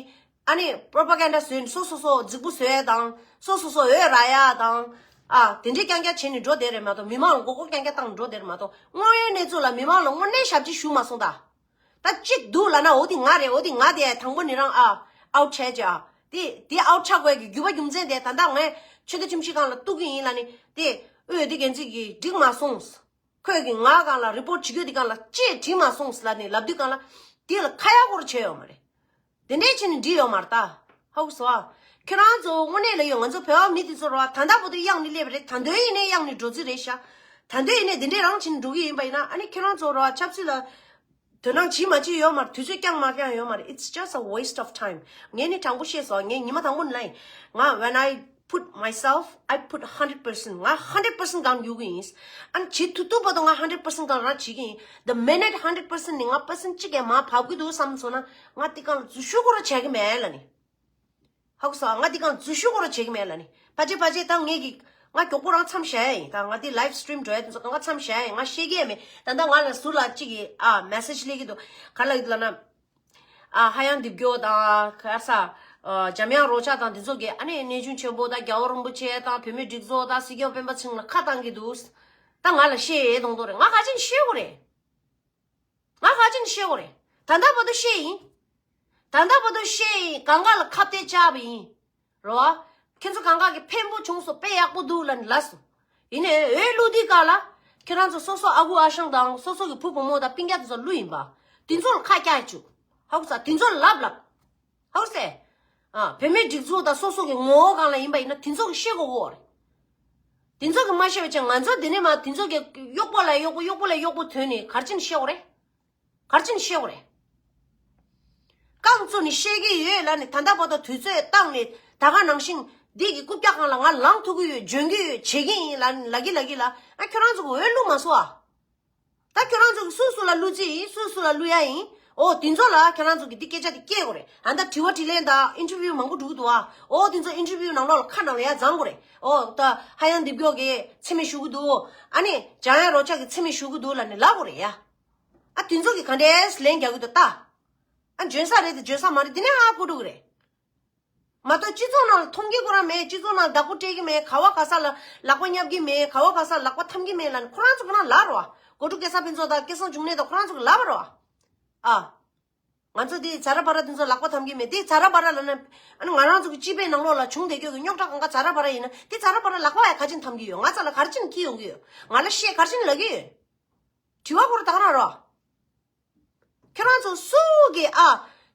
ཨ་ནི་པོ་རོ་པ་གན་ཌ་བཟོས་ནས་སོ་སོ་སོ་རྫིག་པོ་བཟོ་ཡ་དང་སོ་སོ་སོ་འོས་རག་ཡ་དང་། ཨ་དེ་འདྲའི་རྐྱང་རྐྱང་བྱས་ནས་འགྲོ་བསྡད་རེད་མ་གཏོགས་མི་མང་ལ་མགོ་སྐོར་རྐྱང་རྐྱང་བཏང་འགྲོ་བསྡད་རེད་མ་གཏོགས་དངོས་ཡོད་གནས་ཚུལ་ལ་མི་མང་ལ་དངོས་གནས་ཞབས་ཕྱི་ཞུ་མ་སོང་ད། ད་གཅིག་འདུག་ལབ་ན་འོ་དེ་ང་རེད། འོ་དེ་ང་དེ་དང་པོ་ནི་རང་ཨ་ཨའུ་ཊི་བྱས་ཀྱི་ཨ་དེ་དེ་ཨའུ་ཊི་ཆགས་དགོས་ཀྱི་རྒྱུ་བ་རྒྱུ་མཚན་དེ་ད་ལྟ་ངས་ཆོས་སྡེ་ཁྲིམས་ཞིབ་ཁང་ལ་གཏུག་གི་ཡིན་ལབ་ནི་དེ་འོས་དེ་འགན་འཛིན་གྱིས་འགྲིག་མ་སོང་། ཁོས་ཀྱིས་ང་སྒང་ལ་རི་པོ་ཊི་བྱེད་རྒྱུ་དེ་སྒང་ལ་ཅེས་བྲིས་མ་སོང་ལབ་ནས་ལབ་དུས་སྒང་ལ་དེ་ལ་ཁ་ཡག་སྐོར་བྱས་ཡོད་མ་རེད། དེ་འདྲས་བྱས་ནས་འགྲིག་ཡོད་མ་རེད་ད། ཧ་གོ་སོང་ཨ། ཁྱོད་རང་ཚོ་དངོས་གནས་ལ་ཡོད། ང་ཚོ་བོད་པ་མི་དེ་ཚོ་ར་ད་ལྟ་བར་དུ་གཡང་ནས་སླེབས་པ་རེད། ད་དུང་ཡིན་ནའི་གཡང་ནས་འགྲོ་རྩིས་རེད་ཤག་ད་དུང་ཡིན་ནའི་དེ་འདྲས་རང་བྱས་ནས་འགྲོ་གི་ཡིན་པ་ཡིན་ན་ཨ་ནི་ཁྱོད་རང་ཚོ་ར་ཆབ་སྲིད་ལ་དོ་སྣང་བྱེད་མ་བྱེད་ཡོད་མ་རེད། དུས་ཚོད་རྐྱང་མ་རྐྱང་ཡོད་མ་རེད། It's just a waste of time. ངས་ནི་དྲང་པོ་བཤད་སོང་། ངས་ཉི་མ་དང་པོ་ནས་ལབ་ཡིན། ང་when I put myself, I put hundred percent. ང་hundred percent་སྒང་རྒྱུག་གི་ཡིན། ཨ་ནི་བྱེད་ཐུབ་ཐུབ་བར་དུ་ང་hundred percent་སྒང་རང་བྱེད་ཀྱི་ཡིན། The minute hundred percent་ནས་ང་percent་གཅིག་ཡང་མར་བབས་ཀྱི་འདུག་བསམ་སོང་ན་ང་དེ་སྒང་ལ་འཛུལ་ཞུགས་སྐོར་བྱེད་ཀྱི་མེད་ལབ་ནི། ཧ་གོ་སོང་ཨ། ང་དེ་སྒང་འཛུལ་ཞུགས་སྐོར་བྱེད་ཀྱི་མེད་ལབ་ནི། ཕལ་ཆེར་ཕལ་ཆེར་ད་ངས་ཀྱི་ང་མགྱོགས་པོ་རང་མཚམས་བཞག་ཡ་ཡིན། ད་ང་དེ་live stream་འགྲོ་ཡ་དེ་ཚོ་ང་མཚམས་བཞག་ཡ་ཡིན། ང་ཤེས་ཀྱི་ཡ་མེད། ད་ལྟ་ང་ལ་ཟུར་ལ་གཅིག་གིས་ཨ་message་སླེབས་ཀྱི་འདུག་ག་ལབ་ཀྱི་འདུག་ལབ་ན། ཨ་ཧ་ཡང་འདེབས་སྐྱོར་དང་ག་རེ་ཟ། ཨ་འཇམ་དབྱངས་རོལ་ཆ་དང་འདི་ཚོ་གི་ཨ་ནི་གནས་ཆུང་ཆེན་པོ་དང་རྒྱལ་བ་རིན་པོ་ཆེ་དང་བོད་མིའི་སྒྲིག་འཛུགས་དང་སྲིད་སྐྱོང་སྤེན་པ་ཚེ་རིང་ལ་ཁ་བཏང་གི་འདུག་ད་ང་ལ་བཤད་ཡས་གཏོང་གཏོང་རེད། ང་ག་ཅིན་བཤད་དགོས་རེད། ང་ག་ཅིན་བཤད་དགོས་རེད། ད་ལྟ་བར་དུ་བཤད་ཡིན། ད་ལྟ་བར་དུ་བཤད་ཡིན། གང་ག་ལ་ཁ་གཏད་བཅག་པ་ཡིན། རོ། ཁྱེད་ཚོ་གང་ག་གི་ཕན་པོ་བྱུང་སོང་། དཔེ་ཡག་པོ་འདུག་ལབ་ནས་ལབ་སོང་། ཡིན་ནའི་འོས་བླུག་དུས་སྐབས་ལ་ཁྱེད་རང་ཚོ་སོ་སོ་ཨ་ཁུ་ཨ་ཞང་དང་སོ་སོ་གི་བུ་བུ་མོ་དང་སྤུན་ཀྱག་དེ་ཚོ་བླུག་ཡིན་པ། དེ་ཚོ་ལ་ཁ་བཀྱག་བཅུག་ཧ་གོ་ས། དེ་ཚོ་ལ་ལབ་ལབ། ཧ་གོ་སེ། ཨ་བོད་མིའི་སྒྲིག་འཛུགས་དང་སོ་སོ་གི་ངོ་བོ་གང་ལ་ཡིན་པ་ཡིན་ན་དེ་ཚོ་གི་ཤེས་དགོས་གོ་རེད། དེ་ཚོ་གི་མ་ཤེས་པ་བྱས་ང་ཚོ་དེ་ནས་མ་དེ་ཚོ་གི་གཡོག་པོ་ལ་གཡོག་པོ་གཡོག་པོ་ལ་གཡོག་པོ་ཐོན་ནས་ག་རེ་བྱས་ནས་ཤེས་དགོས་རེད། ག་རེ་བྱས་ནས་ཤེས་དགོས་རེད། རྐང་བཙུགས་ནས་བཤད་ཀྱི་ཡོད་ལབ་ནས་ད་ལྟ་བར་དུ་དུས་ཚོད་བཏང་ནས་ད་ག་ནང་བཞིན་འདི་གི་རྐུབ་བཀྱག་སྒང་ལ་ང་ལངས་ཐུབ་ཀྱི་ཡོད། འཇོན་གྱི་ཡོད། བྱེད་ཀྱི་ཡིན་ལབ་ལབ་ཀྱི་ལབ་ཀྱི་ལ། ཨ་ཁྱོད་རང་ཚོ་གི་འོས་བླུགས་མ་སོང་ཨ། ད་ཁྱོད་རང་ཚོ་གི་སུ་སུ་ལ་བླུགས་རྩིས་ཡིན། སུ་སུ་ལ་བླུགས་ཡ་ཡིན། འོ་དེ་ཚོ་ལ་ཁྱོད་རང་ཚོ་གི་འདི་སྐད་ཆ་འདི་སྐྱེལ་དགོས་རེད། ཨ་ད་དྲི་བ་དྲིས་ལན་དང་ཨིན་ཊར་བིའུ་མང་པོ་འགྲོ་གི་འདུག་ཨ། འོ་དེ་ཚོ་ཨིན་ཊར་བིའུ་ནང་ལོགས་ལ་ཁ་ནང་ལ་ཡ་བརྫང་དགོས་རེད། འོ་ད་ཧ་ཡང་འདེབས་སྐྱོར་གི་མཚན་སྨད་ཞུ་གི་འདུག་ཨ་ནི་འཇམ་དབྱངས་རོལ་ཆ་གི་མཚན་སྨད་ཞུ་གི་འདུག་ལབ་ནས་ལབ་དགོས་རེད་ཡ། ཨ་དེ་ཚོ་གིས་ག་འདྲས་ལན་རྒྱག་གི་འདུག་ལྟ། ཨ་འཇོན་ས་རེད་དེ་འཇོན་ས་མ་རེད་དེ་ནས་ཧ་གོ་འགྲོ་གི་རེད། མ་གཏོགས་སྤྱི་ཚོགས་ནང་ལ་མཐོང་རྒྱུ་ཁོ་རང་མེད། སྤྱི་ཚོགས་ནང་བདག་པོ་སྤྲད་ཀྱི་མེད། ག་བ་ག་ས་ལ་ལག་པ་བསྙབ་ཀྱི་མེད། ག་བ་ག་ས་ལག་པ་འཐམ་གྱི་མེད་ལབ་ནས་ཁོ་རང་ཚོ་གི་ནང་ལབ་རོ། གོ་ཀྲུག་སྐལ་བཟང་ཕུན་ཚོགས་དང་སྐལ་བཟང་འབྱུང་གནས་དང་ཁོ་རང་ཚོ་གི་ལབ་རོ། ཨ། ང་ཚོ་དེ་ཛ་ར་བ་ར་དེ་ཚོ་ལག་པ་འཐམ་གྱི་མེད། དེ་ཛ་ར་བ་ར་ལབ་ན་ཨ་ནི་ང་རང་ཚོ་གི་སྤྱི་པའི་ནང་ལོགས་ལ་བྱུང་བསྡད་རྒྱུ་གི་རྙོག་དྲ་གང་ག་ཛ་ར་བ་ར་ཡིན་ན་དེ་ཛ་ར་བ་ར་ལག་པ་ཡ་ག་ཅིན་འཐམ་གྱི་ཡོད། ང་ཚ་ལ་ག་རེ་ཅིན་འཁྱེར་ཡོང་གི་ཡོད། ང་ལ་བཤད་ག་རེ་ཅིན་ལབ་ཀྱི་ཡོད། དྲི་བ་ཁོ་རང་ད་ག་རང་རོ། ཁྱོད་རང་ཚོ་སུ་གིས་ཨ་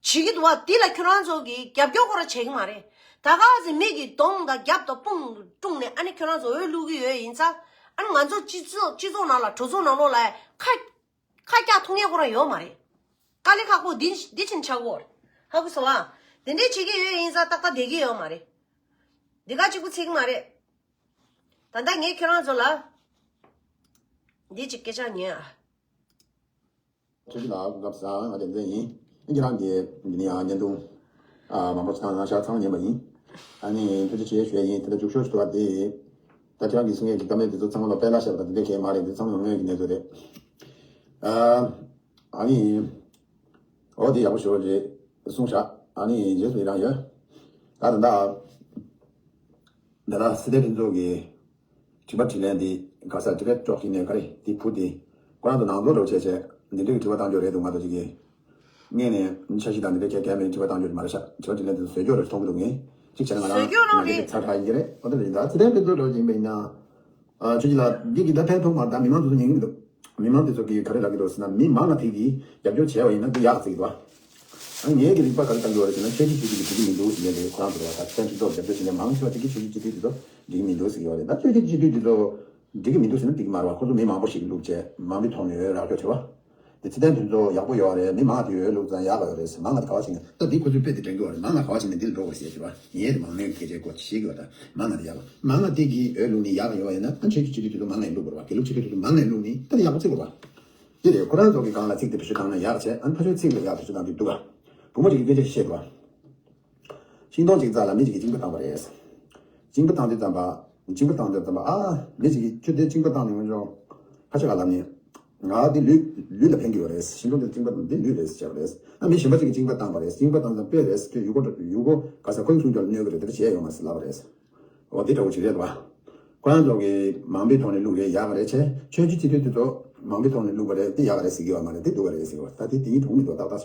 བྱེད་ཀྱི་འདུག་བ། འདི་ལ་ཁྱོད་རང་ཚོ་གིས་རྒྱབ་སྐྱོར་ཁོ་རང་བྱེད་ཀྱི་མ་རེད། ད་ག་ཟེ་མི་གི་གདོང་དང་རྒྱབ་དང་དཔུང་དཀྲུགས་ནས་ཨ་ནི་ཁྱོད་རང་ཚོ་འོས་བླུག་གི་ཡོད་ཡིན་ཙང་ཨ་ནི་ང་ཚོ་སྤྱི་ཚོགས་སྤྱི་ཚོགས་ནང་ལ་གྲོས་ཚོགས་ནང་ལོགས་ལ་ཁ་ཁ་རྒྱག་ཐུབ་མཁན་ཁོ་རང་ཡོད་མ་རེད། དཀའ་ལས་ཁག་པོ་འདི་འདི་ཕྱིན་ཆགས་གོ་རེད། ཧ་གོ་སོང་ཨ། དེ་འདྲས་བྱེད་ཀྱི་ཡོད་ཡིན་ཙང་ཏག་ཏག་བསྡད་ཀྱི་ཡོད་མ་རེད། འདི་ག་གཅིག་པུ་ཚིག་མ་རེད། ད་ལྟ་ངས་ཁྱོད་རང་ཚོ་ལ་འདི་གཅིག་སྐད་ཆ་ཉན་ཨ། ཁྱེད་ཀྱི་ལ་སྐབས་སང་ང་རྒྱལ་མཚན་ཡིན། ཁྱེད་རང་གི་འདི་ནས་ཡང་བརྙན་ཐུང་ཨ་མང་པོ་ཞིག་ཚང་ང་ཤ་ཚང་ཉན་པ་ཡིན། ཨ་ནི་ཐུགས་རྗེ་ཆེ་ཞུ་ཡ་ཡིན། དེ་ལ་རྒྱུགས་ཤོག་ཞུ་བ་དེ་ད་ཁྱེད་རང་གི་གསུང་ཡས་ཀྱི་བཀའ་མོལ་དེ་ཚོ་ཚང་མ་ལ་དཔེ་ལ་བཤད་པ་དང་དེ་འདྲ་གས་མ་རེད། འདི་ཚང་མ་དངོས་ཀྱི་གནས་ཚུལ་རེད། ཨ་ཨ་ནི་འོ་དེ་ཡག་པོ་ཞོར་རེད་གསུངས་བཞག་ཨ་ནི་རྗེས་སུ་ཡི་རང་ཡོད། ད་ད་ད་ད་ལ་སྲིད་དེ་ཕུན་ཚོགས་ཀྱི་ དྲི་བ་དྲིས་ལན་འདི་ག་ས་དྲི་བའི་ཅོག་གཅིག་ནས་ག་རེ་འདི་བུ་འདི་ཁོ་རང་ཚོ་ནང་ལོགས་འགྲོ་བྱས་བྱས་འདི་འདྲའི་དྲི་བ་བཏང་རྒྱུ་རེད་འདུག་མ་གཏོགས་ཅིག་གིས་སྔས་ནས་འཆར་གཞི་དང་འདི་འདྲའི་གལ་གལ་མེད་དྲི་བ་བཏང་རྒྱུ་མ་རེད་ཤག་དྲི་བ་དྲིས་ལན་འདི་ཚོ་བཟོས་རྒྱུ་རེད་མཐོང་གི་འདུག་ངས་གཅིག་བྱས་ན་ང་རང་བཟོས་རྒྱུ་རང་ང་རང་རེད། ཚ་ཁ་ཡིན་གྱི་རེད། ཨོ་ད་རེད་ད་ཚེ་ཏན་ཕུན་ཚོགས་འགྲོ་བཞིན་པ་ཡིན་ན། ཨ་ཆོས་སྐྱིད་ལགས་འདི་གི་ད་ཕན་ཐོགས་མ་རེད་ད་མི་མང་ཚོ་ཚོ་ཉན་གི་མི་འདུག་མི་མང་དེ་ཚོ་གིས་ག་རེ་ལབ་ཀྱི་འདུག་ཟེར་ན་མི་མང་ང་དེ་གིས་རྒྱབ་སྐྱོར་བྱས་པ་ཡིན་ན་འདི་ཡག་ཟེར་གྱི་འདུག་ཨ་ངའི་གི་རིག་པ་ག་རེ་བཏང་གི་ཡོད་རེད་ཟེར་ན་ཆོས་བརྒྱུད་ཆོས་བརྒྱུད་ཀྱི་འགྲིག་གི་མི་འདུག་ཟེར་ནས་ལས་ཁོ་རང་ཚོ་ལ་ད་ཚན་ཁྲིམས་ཐོག་རྒྱབ་སྐྱོར་བྱས་ནས་མང་ཆེ་བ་དེ་གིས་ཆོས་བརྒྱུད་སྤྱི་འཐུས་དེ་ཚོ་འགྲིག་གི་མི་འདུག་ཟེར་གྱི་ཡོད་རེད། ད་ཆོས་བརྒྱུད་སྤྱི་འཐུས་དེ་ཚོ་འགྲིག་གི་མི་འདུག་ཟེར་ན་འགྲིག་གི་མ་རེད་བ། ཁོ་ཚོ་མི་མང་པོ་ཞིག་གིས་བླུགས་བྱས་མང་པོའི་ཐོག་ནས་འོས་རག་རྒྱུ་བྱས་བ། དེ་ཚེ་ཏན་ཕུན་ཚོགས་ཡག་པོ་ཡོད་རེད། མི་མང་དེ་འོས་བླུགས་ཙང་ཡག་ག་ཡོད་རེད། མང་ང་དེ་ག་བ་བྱས་ནས་ད་འདི་ཁོ་ཚོས་དཔེ་དེ་དྲན་གྱི་ཡོད་རེད། མང་ང་ག་བ་བྱས་ནས་འདི་ལ་འགྲོ་དགོས་ཟེར་གྱི་བ། ངས་དེ་མང་མོས་སྐད་ཆའི་སྐོར་ཞིག་ཡོད་ད། མང་ང་དེ་ཡག་པ་མང་ང་དེ་གིས་འོས་བླུགས་ནས་ཡག་ག་ཡོད་ཡིན་ན་ཨ་ཆོས་ཀྱི་སྤྱི་འཐུས་དེ་ཚོ་མང་ང་ཡིས་བླུགས་དགོས་རེད་བ། དགེ་ལུགས་སྤྱི་འཐུས་དེ་ཚོ་མང་ང་ཡིས་བླུགས་ནས་ད་དེ་ཡག་པོ་བརྩི་དགོས་རེད་བ། དེ་རེད། ཁོ་རང་ཚོ་གི་སྒང་ལ་ཚིག་དེ་བེད་སྤྱོད་བཏང་ན་ཡག་བྱས་ཨ་ཕ་ཆོས་ཚིག་ལ་ཡག་བེད་སྤྱོད་བཏང་དུས་འདུག་ག་བུ་མོ་ཅིག་གིས་སྐད་ཆ་ཞིག་བཤད་འདུག་ག་ཤིང་སྡོང་གཅིག་རྩ་ལ་མི་གཅིག་གིས་གཅིན་པ་བཏང་བ་རེད། གཅིན་པ་བཏང་དུས་ཙམ་པ། གཅིན་པ་བཏང་དུས་ཙམ་པ་ཨ། མི་གཅིག་གིས་ཁྱོད་དེ་གཅིན་པ་བཏང་ནས་འོང་ཆོག་ཁ་ཆེ་ག་ལབ་ནས། ང་འདི་ལུས་ལུས་ལ་ཕན་གྱི་ཡོད་རེད། ཤིང་སྡོང་དེ་གཅིན་པ་འདི་ལུས་རེད་ཟེར་བ་རེད། ཨ་མི་གཞན་པ་གཅིག་གིས་གཅིན་པ་བཏང་བ་རེད། གཅིན་པ་བཏང་ཙམ་དཔེ་རེད་ཁྱོད་ཡུ་གུ་ཡུ་གུ་ག་ས་ཁོའི་སྲུང་སྐྱོབ་གནོད་གི་རེད་དེ་འདྲ་བྱས་ཡོང་མ་སྲིད་ལབ་པ་རེད། འོ་འདི་འདྲ་བོ་ཅིག་རེད་བ། ཁོ་རང་ཚོ་གིས་མང་པོའི་ཐོག་ནས་བླུགས་རེད་ཡག་ག་རེད་བྱས་ཆོས་བརྒྱུད་སྤྱི་འཐུས་དེ་ཚོ་མང་པོའི་ཐོག་ནས་བླུགས་པ་རེད་དེ་ཡག་ག་རེད་ཟེར་གི་ཡོད་མ་རེད་དེ་སྡུག་ག་རེད་ཟེར་གི་ཡོད་ད་དེ་དེ་ཡིན་དྲུང་མི་འདུག་ཏག་ཏག་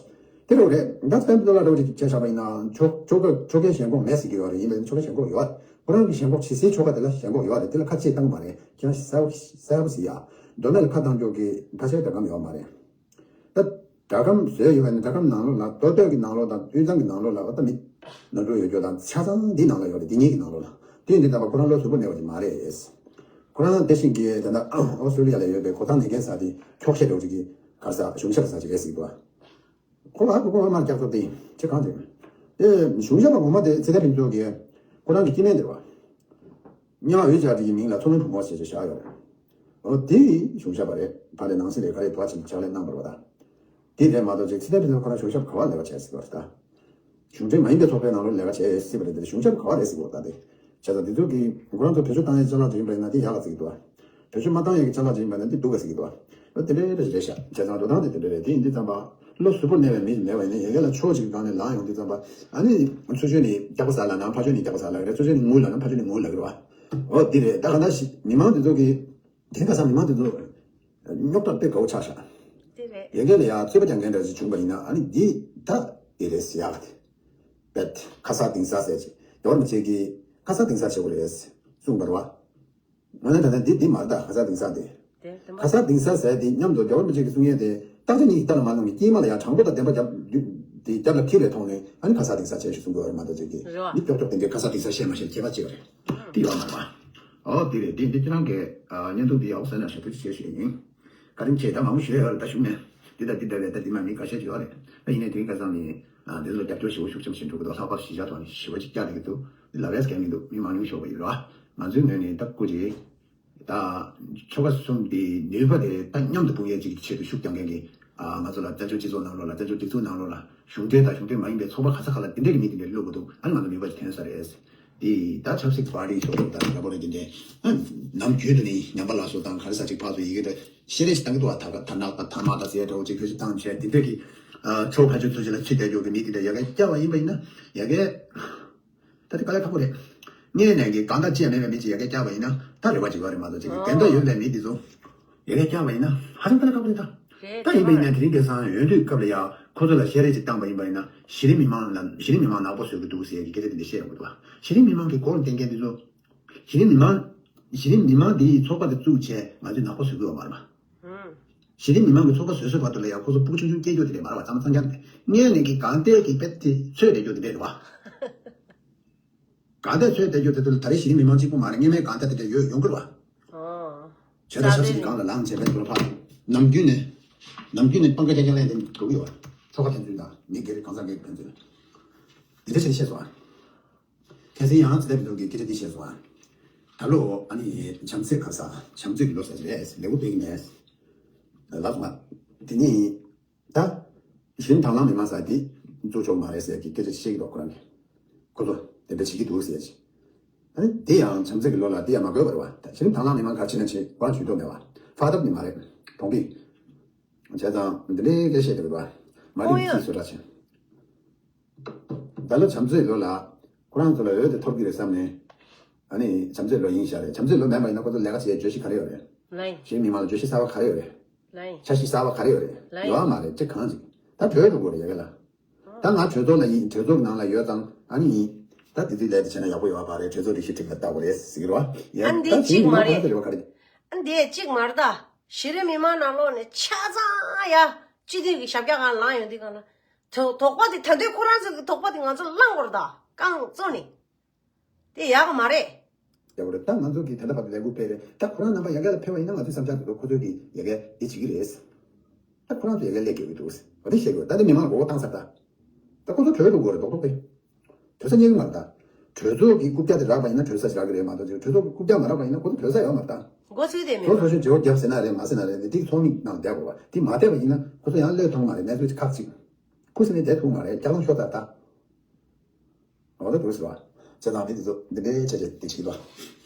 དེ་རེད་རེད། ད་སྤེན་པ་ལ་རེ་བ་ཅིག་བྱས་བཞག་པ་ཡིན་ན་ཆོ་ཆོ་ག་ཆོ་གའི་ཞེན་ཁོག་མེད་ཟེར་གི་ཡོད་རེད། ཡིན་པ་ཡིན་ཆོ་གའི་ཞེན་ཁོག་ཡོད། ཁོ་རང་གི་ཞེན་ཁོག་ཇི་སྲིད་ཆོ་ག་དེ་ལ་ཞེན་ཁོག་ཡོད་རེད། དེ་ལ་ཁ་ཆེ་བཏང་མ་རེད། ཁྱེད་རང་གསལ་པོ་གསལ་པོ་ཟེར་ཡ། མདོ་སྨད་ལ་ཁ་བཏང་ཆོག་གི་ཁ་ཆེ་སྒྲ་སྒམ་ཡོད་མ་རེད། ད་སྒྲ་སྒམ་བཟོས་ཡོད་པ་ནི་སྒྲ་སྒམ་ནང་ལོགས་ལ་མདོ་སྟོད་ཀྱི་ནང་ལོགས་དང་དབུས་གཙང་གི་ནང་ལོགས་ལ་ད་མི་ནོར་འཁྲུལ་ཡོད་རྒྱུ་དང་ཆ་ཚང་འདི་ནང་ལ་ཡོད་རེད། འདི་གཉིས་ཀྱི་ནང་ལོགས་ལ་དེ་ཡིན་དུས་ད་བར་ཁོ་རང་བློ་གཟུ་བོར་གནས་པ་ཅིག་མ་རེད། ཁོ་རང་དེ་བཞིན་གྱི་ད་ལྟ་ཨོ་སི་ཀྲོ་ལི་ཡ་ལ་ཡོད་པའི་གོ་ཐག་ཉེ་མཁན་ཟེར་དེ་འཁྱོག་བཤད་འདྲ་བོ་ཅིག་གིས་ག་ས་གཞུང་ཞབས་ཟེར་ཅིག་རེད་ཟེར་གྱི་འདུག་ཁོ་ལ་ཁོ་ཁོ་མར་སྐྱག་ཚོ་དེ་ཅི་གང་དེ། དེ་གཞུང་ཞབས་པ་ངོ་མ་དེ་ཚེ་ཏན་ཕུན་ཚོགས་ཀྱིས་ཁོ་རང་གི་སྐྱེ་དམན་དེ་རེད་བ། སྙན་ངག་འོད་སྦྱར་དེ་ཡི་མིང་ལ་མཚོ་སྔོན་བུ་མོ་ཞེས་བྱ་བཞག་ཡོད་རེད། འོ་དེ་གཞུང་ཞབས་པ་རེད། ད་ལྟའི་ནང་སྲིད་ལས་ཀ་རེད་དུ་བ་ཕྱག་ལས་གནང་བ་རེད་བ་ད། དེ་རེད་མ་གཏོགས་ཅིག་ཚེ་ཏན་ཕུན་ཚོགས་ཁོ་རང་གཞུང་ཞབས་ག་བ་ལས་ཀ་བྱས་ཟེར་བ་རེད་ད། གཞུང་འབྲེལ་མ་ཡིན་པའི་ཚོགས་པའི་ནང་ལོགས་ལས་ཀ་བྱས་ཡོད་སྲིད་པ་རེད་དེ་གཞུང་ཞབས་ག་བ་རེད་ཟེར་གྱི་ཡོད་ད་དེ། བྱས་ཙང་དེ་ཚོ་གིས་ཁོ་རང་ཚོ་བེད་སྤྱོད་བཏང་ཡས་ཅ་ལག་ཅིག་ཡིན་པ་ཡིན་ན་དེ་ཡག་ག་ཟེར་གྱི་འདུག་བ། བེད་སྤྱོད་མ་བཏང་ཡས་ཀྱི་ཅ་ལག་ཅིག་ཡིན་པ་ན་དེ་སྡུག་ག་ཟེར་གྱི་འདུག་བ། འོ་དེ་འདྲའི་འདྲ་ཞིག་རེད་ཤག་བྱས་ཙང་འགྲོ་སྟངས་དེ་དེ་འདྲ་རེད། དེ་ཡིན་དུས་ཙམ་པ་བློ་གཟུ་བོར་གནས་པའི་མི་ཞིག་མེད་པ་ཡིན་ན་ཡ་གི་ལ་ཕྱོགས་གཅིག་གི་སྒང་ནས་ལངས་ཡོང་དུས་ཙམ་པ་ཨ་ནི་ཚུར་ཤོད་ནས་སྐྱག་པ་ཟ་ལབ་ན་ཕར་ཤོད་ནས་སྐྱག་པ་ཟ་ལབ་རེད། ཚུར་ཤོད་ནས་ངུ་ལབ་ན་ཕར་ཤོད་ནས་ངུ་ལབ་གི་རེད་བ། འོ་དེ་རེད། ད་གང་ལྟར་ཞིག་མི་མང་དེ་ཚོ་གིས་དེ་ག་ས་མི་མང་དེ་ཚོ་རྙོག་དྲ་དཔེ་དགའ་བོ་ཆགས་ཤག་དེ་རེད། ཡ་གི་ལ་ཡ་རྩོད་པ་རྒྱག་མཁན་འདྲ་ཞིག་བྱུང་བ་ཡིན་ན་ཨ་ནི་འདི་ད་དེ་རེད་ཟེར་ཡག་གི་དཔེ་ཁ་ས་དིང་ས་ཟེར་ཅིག་རྒྱལ་བ་རིན་པོ་ཆེ་གིས་ཁ་ས་དིང་ས་བྱེད་དགོས་རེད་གསུངས་པ་རེད་བ། ང་ནི་ད་ལྟ་འདི་འདི་མ་རེད་ད། ཁ་ས་དིང་ས་དེ། དེ་དེ་མ་ཁ་ས་དིང་ས་ཟེར་དེ་མཉམ་དུ་རྒྱལ་བ་རིན་པོ་ཆེ་གི་གསུང་ཡས་དེ་རྟགས་ཅན་གཉིས་ཀྱི་རྟ་ལ་མ་ལྷུང་བའི་སྐྱེས་མ་ལ་ཡང་དྲང་པོ་དང་བདེན་པ་རྒྱབ་རྒྱུ་དེ་རྒྱབ་ལ་འཁྱེར་བའི་ཐོག་ནས་ཨ་ནི་ཁ་ས་དིང་ས་བྱས་ཞེས་གསུང་དགོས་པ་རེད་མ་གཏོགས་ཅིག་གིས་རེད་བ། མི་ཀྱོག་ཀྱོག་དེ་འདྲའི་ཁ་ས་དིང་ས་བཤད་མ་ཤེས་ཁྱད་པར་ཅི་ཡོད་རེད། དེ་ཡོད་མ་རེད་བ། ཨོ་དེ་རེད། དེ་འདི་ཁྱེད་རང་གི་བརྙན་ཐུང་འདི་ཡག་པོ་གསན་ན་ཞབས་ཏོག་ཅིག་བྱས་ཞུ་ཡིན། བཀའ་དྲིན་ཆེ། ད་མང་པོ་ཞུ་ཡ་ཡོད་རེད་ད་གཞུག་ནས། འདི་དང་འདི་འདྲ་བའི་ད་འདི་མ་མི་ཁ་ཤས་ཅིག་ཡོད་རེད། ད་ཡིན་ནའི་དེ་རིང་ཁ་སང་ནས་འདི་ཚོ་རྒྱབ་སྐྱོར་ཞེ་པོ་ཤུགས་ཆེན་པོ་བྱེད་འགྲོ་གི་འདུག་ལྷག་པར་གཞིས་ཆགས་ཐོག་ནས་ཞེ་པོ་ཅིག་བསྐྱངས་བསྡད་ཀྱི་འདུག་འདི་ལབ་ཡས་གལ་མི་འདུག་མི་མང་ཉུང་ཤོས་པ་ཡིན་རོ། ང་ཚོའི་ངོས་ནས་ད་སྐུ་མཁྱེན། ད་ཆོལ་ཁ་གསུམ་དེའི་ནུས་པ་དེ་ད་མཉམ་དུ་སྤུངས་ཡས་ཅིག་གི་ཆེད་དུ་ཤུགས་རྒྱག་མཁན་གྱི་ང་ཚོ་ལ་བཙན་བྱོལ་སྤྱི་ཚོགས་ནང་ལོགས་ལ་བཙན་བྱོལ་སྒྲིག་འཛུགས་ནང་ལོགས་ལ་གཞུང་འབྲེལ་དང་གཞུང་འབྲེལ་མ་ཡིན་པའི་ཚོགས་པ་ག་ས་ག་ལ་དེ་འདྲས་ཀྱི་མི་དེ་འདྲས་བླུག་གི་འདུག་ཨ་ནི་ང་ཚོ་ནུས་པ་ཅིག་ཐོན་ས་རེད། དེ་ད་ཆབ་སྲིད་པར་ཊི་ཚོགས་པ་དང་འདྲ་པོ་རེད། དེ་འདྲས་ཨ་ནམ་རྒྱུན་དུ་ནི་ཉམས་པ་སླར་གསོ་དང་ག་རེ་ཟ་ཅིག་ཕར་ཚུར་ཡི་གེ་དང་བཤད་རེས་ཤིག་བཏང་གི་འདུག་ཨ་ད་ག་ད་ནག་དང་ཐ་མག་དང་ཟེར་འདྲ་བོ་ཅིག་བེད་སྤྱོད་བཏང་བྱས་དེ་འདྲས་ཀྱི་ཨ་ཕྱོགས་ཁ་ཤས་ཚོ་ཅིག་ལ་ཚུད་བསྡད་རྒྱུ་གི་མི་དེ་འདྲས་ཡ་གི་བསྐྱལ་བ་ཡིན་པ་ཡིན་ན་ཡ་གི་ད་དེ་དཀའ་ལས་ཁག་པོ་རེད། སྔས་ནས་ཀྱི་གང་ལྟར་ཅི་ཡང་མེད་པའི་མི་ཅིག་ཡ་གི་བསྐྱལ་བ་ཡིན་ན་ད་རེ་བ་ཅིག་ཡོད་རེད་མ་གཏོགས་ཅིག་གི་འགན་ད་ཡོད་པའི་མི་དེ་ཚོ་ཡ་གི་བསྐྱལ་བ་ཡིན་ན་ཧ་ཅང་དཀའ་ལས་ཁག་པོ་རེད་ད། རེད། ད་ཡིན་པ་ཡིན་ན་དེ་རིང་ཁ་སང་འོས་བསྡུའི་སྐབས་ལ་ཡ་ཁོ་ཚོ་ལ་བཤད་རེས་ཅིག་བཏང་པ་ཡིན་པ་ཡིན་ན་གཞི་རིམ་མི་མང་ལ་གཞི་རིམ་མི་མང་ནག་པོ་བཟོ་གི་འདུག་ཟེར་གི་སྐད་ཆ་དེ་འདྲ་བཤད་ཡོང་གི་འདུག་གཞི་རིམ་མི་མང་གི་སྐོར་འདོན་མཁན་དེ་ཚོ་གཞི་རིམ་མི་མང་གཞི་རིམ་མི་མང་དེ་ཡི་ཚོགས་པ་དེ་བཙུགས་བྱས་ང་ཚོས་ནག་པོ་བཟོ་གི་ཡོད་མ་རེད་པ། གཞི་རིམ་མི་མང་གི་ཚོགས་པ་བཟོས་བཟོས་བར་དུ་ལ་ཡང་ཁོ་ཚོ་སྤུ་གུ་ཆུང་ཆུང་སྐྱེ་རྒྱུ་དེ་རེད་མ་རེད་པ། གཙང་མ་གཙང་རྐྱང་རེད། སྔས་ནས་ཀྱི་གང་ལྟས་ཀྱི་དཔེ་དེ་ཚོད་རེད་རྒྱུ་དེ་རེད་པ། གང་ལྟས་ཚོད་བསྡད་རྒྱུ་དེ་ཚོ་ལ་ད་རེས་གཞི་རིམ་མི་མང་གཅིག་པུ་མ་རེད། སྔས་མའི་གང་ལྟས་དེ་འདྲ་ཡོད་ཡོང་གི་རེད་པ། ཨོ། བྱས་ཙང་ཆབ་སྲིད་ཀྱི་སྒང་ལ་ལངས་བྱས་པའི་ལོ་ཕར་ནམ་རྒྱུན་ནས་ནམ་རྒྱུན་ནས་པང་ཁ་རྒྱག་རྒྱག་ལན་དེ་འགྲོ་གི་ཡོད་པ། ཚོགས་ཁག་ཕན་ཚུན་དང་མི་སྒེར་གང་ཟག་སྒེར་ཕན་ཚུན་འདི་འདྲ་བྱས་ནས་བཤད་སོང་ཨ། གལ་སྲིད་ཡང་ཚེ་ཏན་ཕུན་ཚོགས་ཀྱིས་སྐད་ཆ་འདི་བཤད་སོང་ཨ། ད་ལོ་ཨ་ནི་བྱམས་བརྩེ་ག་ས་བྱམས་བརྩེ་གི་ལོ་ཟེར་རེད། ལེའུ་སྟོན་གྱི་མེད། ལབ་སོང་ཨ། དེ་ནི་ད་གཞི་རིམ་དྭང་བླངས་མི་མང་ཟེར་དེ་འཛུགས་ཆོག་མ་རེད་ཟེར་གྱི་སྐད་ཆ་བཤད་ཀྱི་འདུག་ཁོ་རང་གིས། ཁོ་ཚོ་དེ་འདྲ་བྱེད་ཀྱི་འདུག་ཟེར་གྱི། ཨ་ནི་དེ་ཡང་བྱམས་བརྩེ་གི་ལོ་ལ་དེ་ཡང་མ་དགོས་པ་རེད་བ། ད་གཞི་རིམ་དྭང་བླངས་མི་མང་ག་རེ་བྱེད་ན་བྱེད་པ་ཇུས་གཏོགས་མེད་བ། ཕ་ཐབས་ནི་མ་རེད། གྲོང་པའི། བྱས་ཙང་འདི་འདྲའི་སྐད་བཤད་འདུག་རེད་བ། མ་རིག་ཅིག་བཟོ་འདྲ་བྱས། ད་ལོ་བྱམས་བརྩེའི་ལོ་ལ་ཁོ་རང་ཚོ་ལ་འོས་དེ་ཐོབ་ཀྱི་རེད་བསམ་ནས། ཨ་ནི་བྱམས་བརྩེ་ལོ་ཡིན་ཤག་རེད། བྱམས་བརྩེ་ལོ་མེད་པ་ཡིན་ན་ཁོ་ཚོ་ལས་ཀ་བྱེད་བརྗོད་གཞི་ག་རེ་ཡོད་རེད། ལའི། གཞན་མི་མང་ལ་བརྗོད་གཞི་གསར་པ་ག་རེ་ཡོད་རེད། ལའི། འཆར་གཞི་གསར་པ་ག་རེ་ཡོད་རེད། ལའི། ཡོད་མ་རེད་ཅི་གང་ཅིག་ད་བྲོས་འགྲོ་དགོས་རེད་ཡ་ག་ལ། ད་ང་གྲོས་ཚོགས་ལ་ཡིན། གྲོས་ཚོགས་ནང་ལ་ཡོད་ཙང་ཨ་ནི་ཡིན། ད་དེ་དུས་ལས་དེ་བྱས་ན་ཡག་པོ་ཡོད་པ་རེད། གྲོས་ཚོགས་སྒྲིག་གཞི་སྒྲིག་ལ་ལྟ་དགོས་རེད་ཟེར་གི་རེད་བ། ཡ་ཨ་འདི་ད་གཅིག་མ་རེད། ཁ་ཚ་རེད་བ་ག་རེ། ཨ་འདི་གཅིག་མ་རེད་ད། གཞི་རིམ་མི་མང་ནང་ལོགས་ནས་ཆ་ཚང་ཡ་སྤྱི་འཐུས་ཀྱི་ཞབས་བཀྱག་སྒང་ལངས་ཡོང་དུས་སྒང་ལ། དོ་དོགས་པ་དེ་ད་དུང་ཁོ་རང་ཚོ་གི་དོགས་པ་དེ་ང་ཚོ་བསླང་དགོས་རེད་ད་རྐང་བཙུགས་ནས། དེ་ཡག་གི་མ་རེད། ཡག་པོ་རེད། ད་ང་ཚོ་གིས་ད་ལྟ་བར་དུ་ལས་འགུལ་སྤེལ་རེད། ད་ཁོ་རང་རྣམ་པ་ཡ་ག་ལ་ཕེབས་པ་ཡིན་ན་ང་ཚོའི་བསམ་འཆར་དེ་ཚོ་ཁོ་ཚོས་ཀྱིས་ཡ་ག་འདི་བྱེད་ཀྱི་རེད། ད་ཁོ་རང་ཚོ་ཡ་ག་སླེབས་དགོས་ཀྱི་འདུག་འོ་དེ་བཤད་དགོས། ད་དེ་མི་མང་ལ་མགོ་སྐོར་བཏང་ཚར་ད། ད་ཁོ་ཚོ་བྲོས་འགྲོ་དགོས་རེད་རྡོག་རྡོག་དེ། བྲོས་ས་རྙེད་ཀྱི་མ་རེད་ད། གྲོས་ཚོགས་ཀྱི་རྐུབ་བཀྱག་དེ་རག་པ་ཡིན་ན་བྲོས་ས་ཞིག་རག་གི་རེད་མ་གཏོགས་ཅིག་གྲོས་ཚོགས་ཀྱི་རྐུབ་བཀྱག་མ་རག་པ་ཡིན་ན་ཁོ་ཚོ་བྲོས་ས་ཡོད་མ་རེད་ད། མགོ་ཚོས་དེ་མི་ཚོ་འདུག་སོ་སོས་བརྗེ་པོ་བརྒྱབ་ཟེར་ན་རེད་མ་ཟེར་ན་རེད། དེ་དེའི་ཚོགས་མི་ནང་བསྡད་དགོས་པ་དེ་མ་བསྡད་པ་ཡིན་ན་ཁོ་ཚོ་ཡང་བློས་ཐོངས་མ་རེད། གནས་ཚུལ་ཁག་ཅིག་ཁུ་སིམ་མེར་བསྡད་ཐུབ་མ་རེད། ལྕགས་ལམ་ཤོར་ཚར་ད། འོ་ད་འདུག་ཟེར་བ། བྱས་ཙང་དེ་དེ་ཚོ་འདི་འདྲའི་ཆ་ཆ་དེ་བྱེད་ཀྱི་འདུག་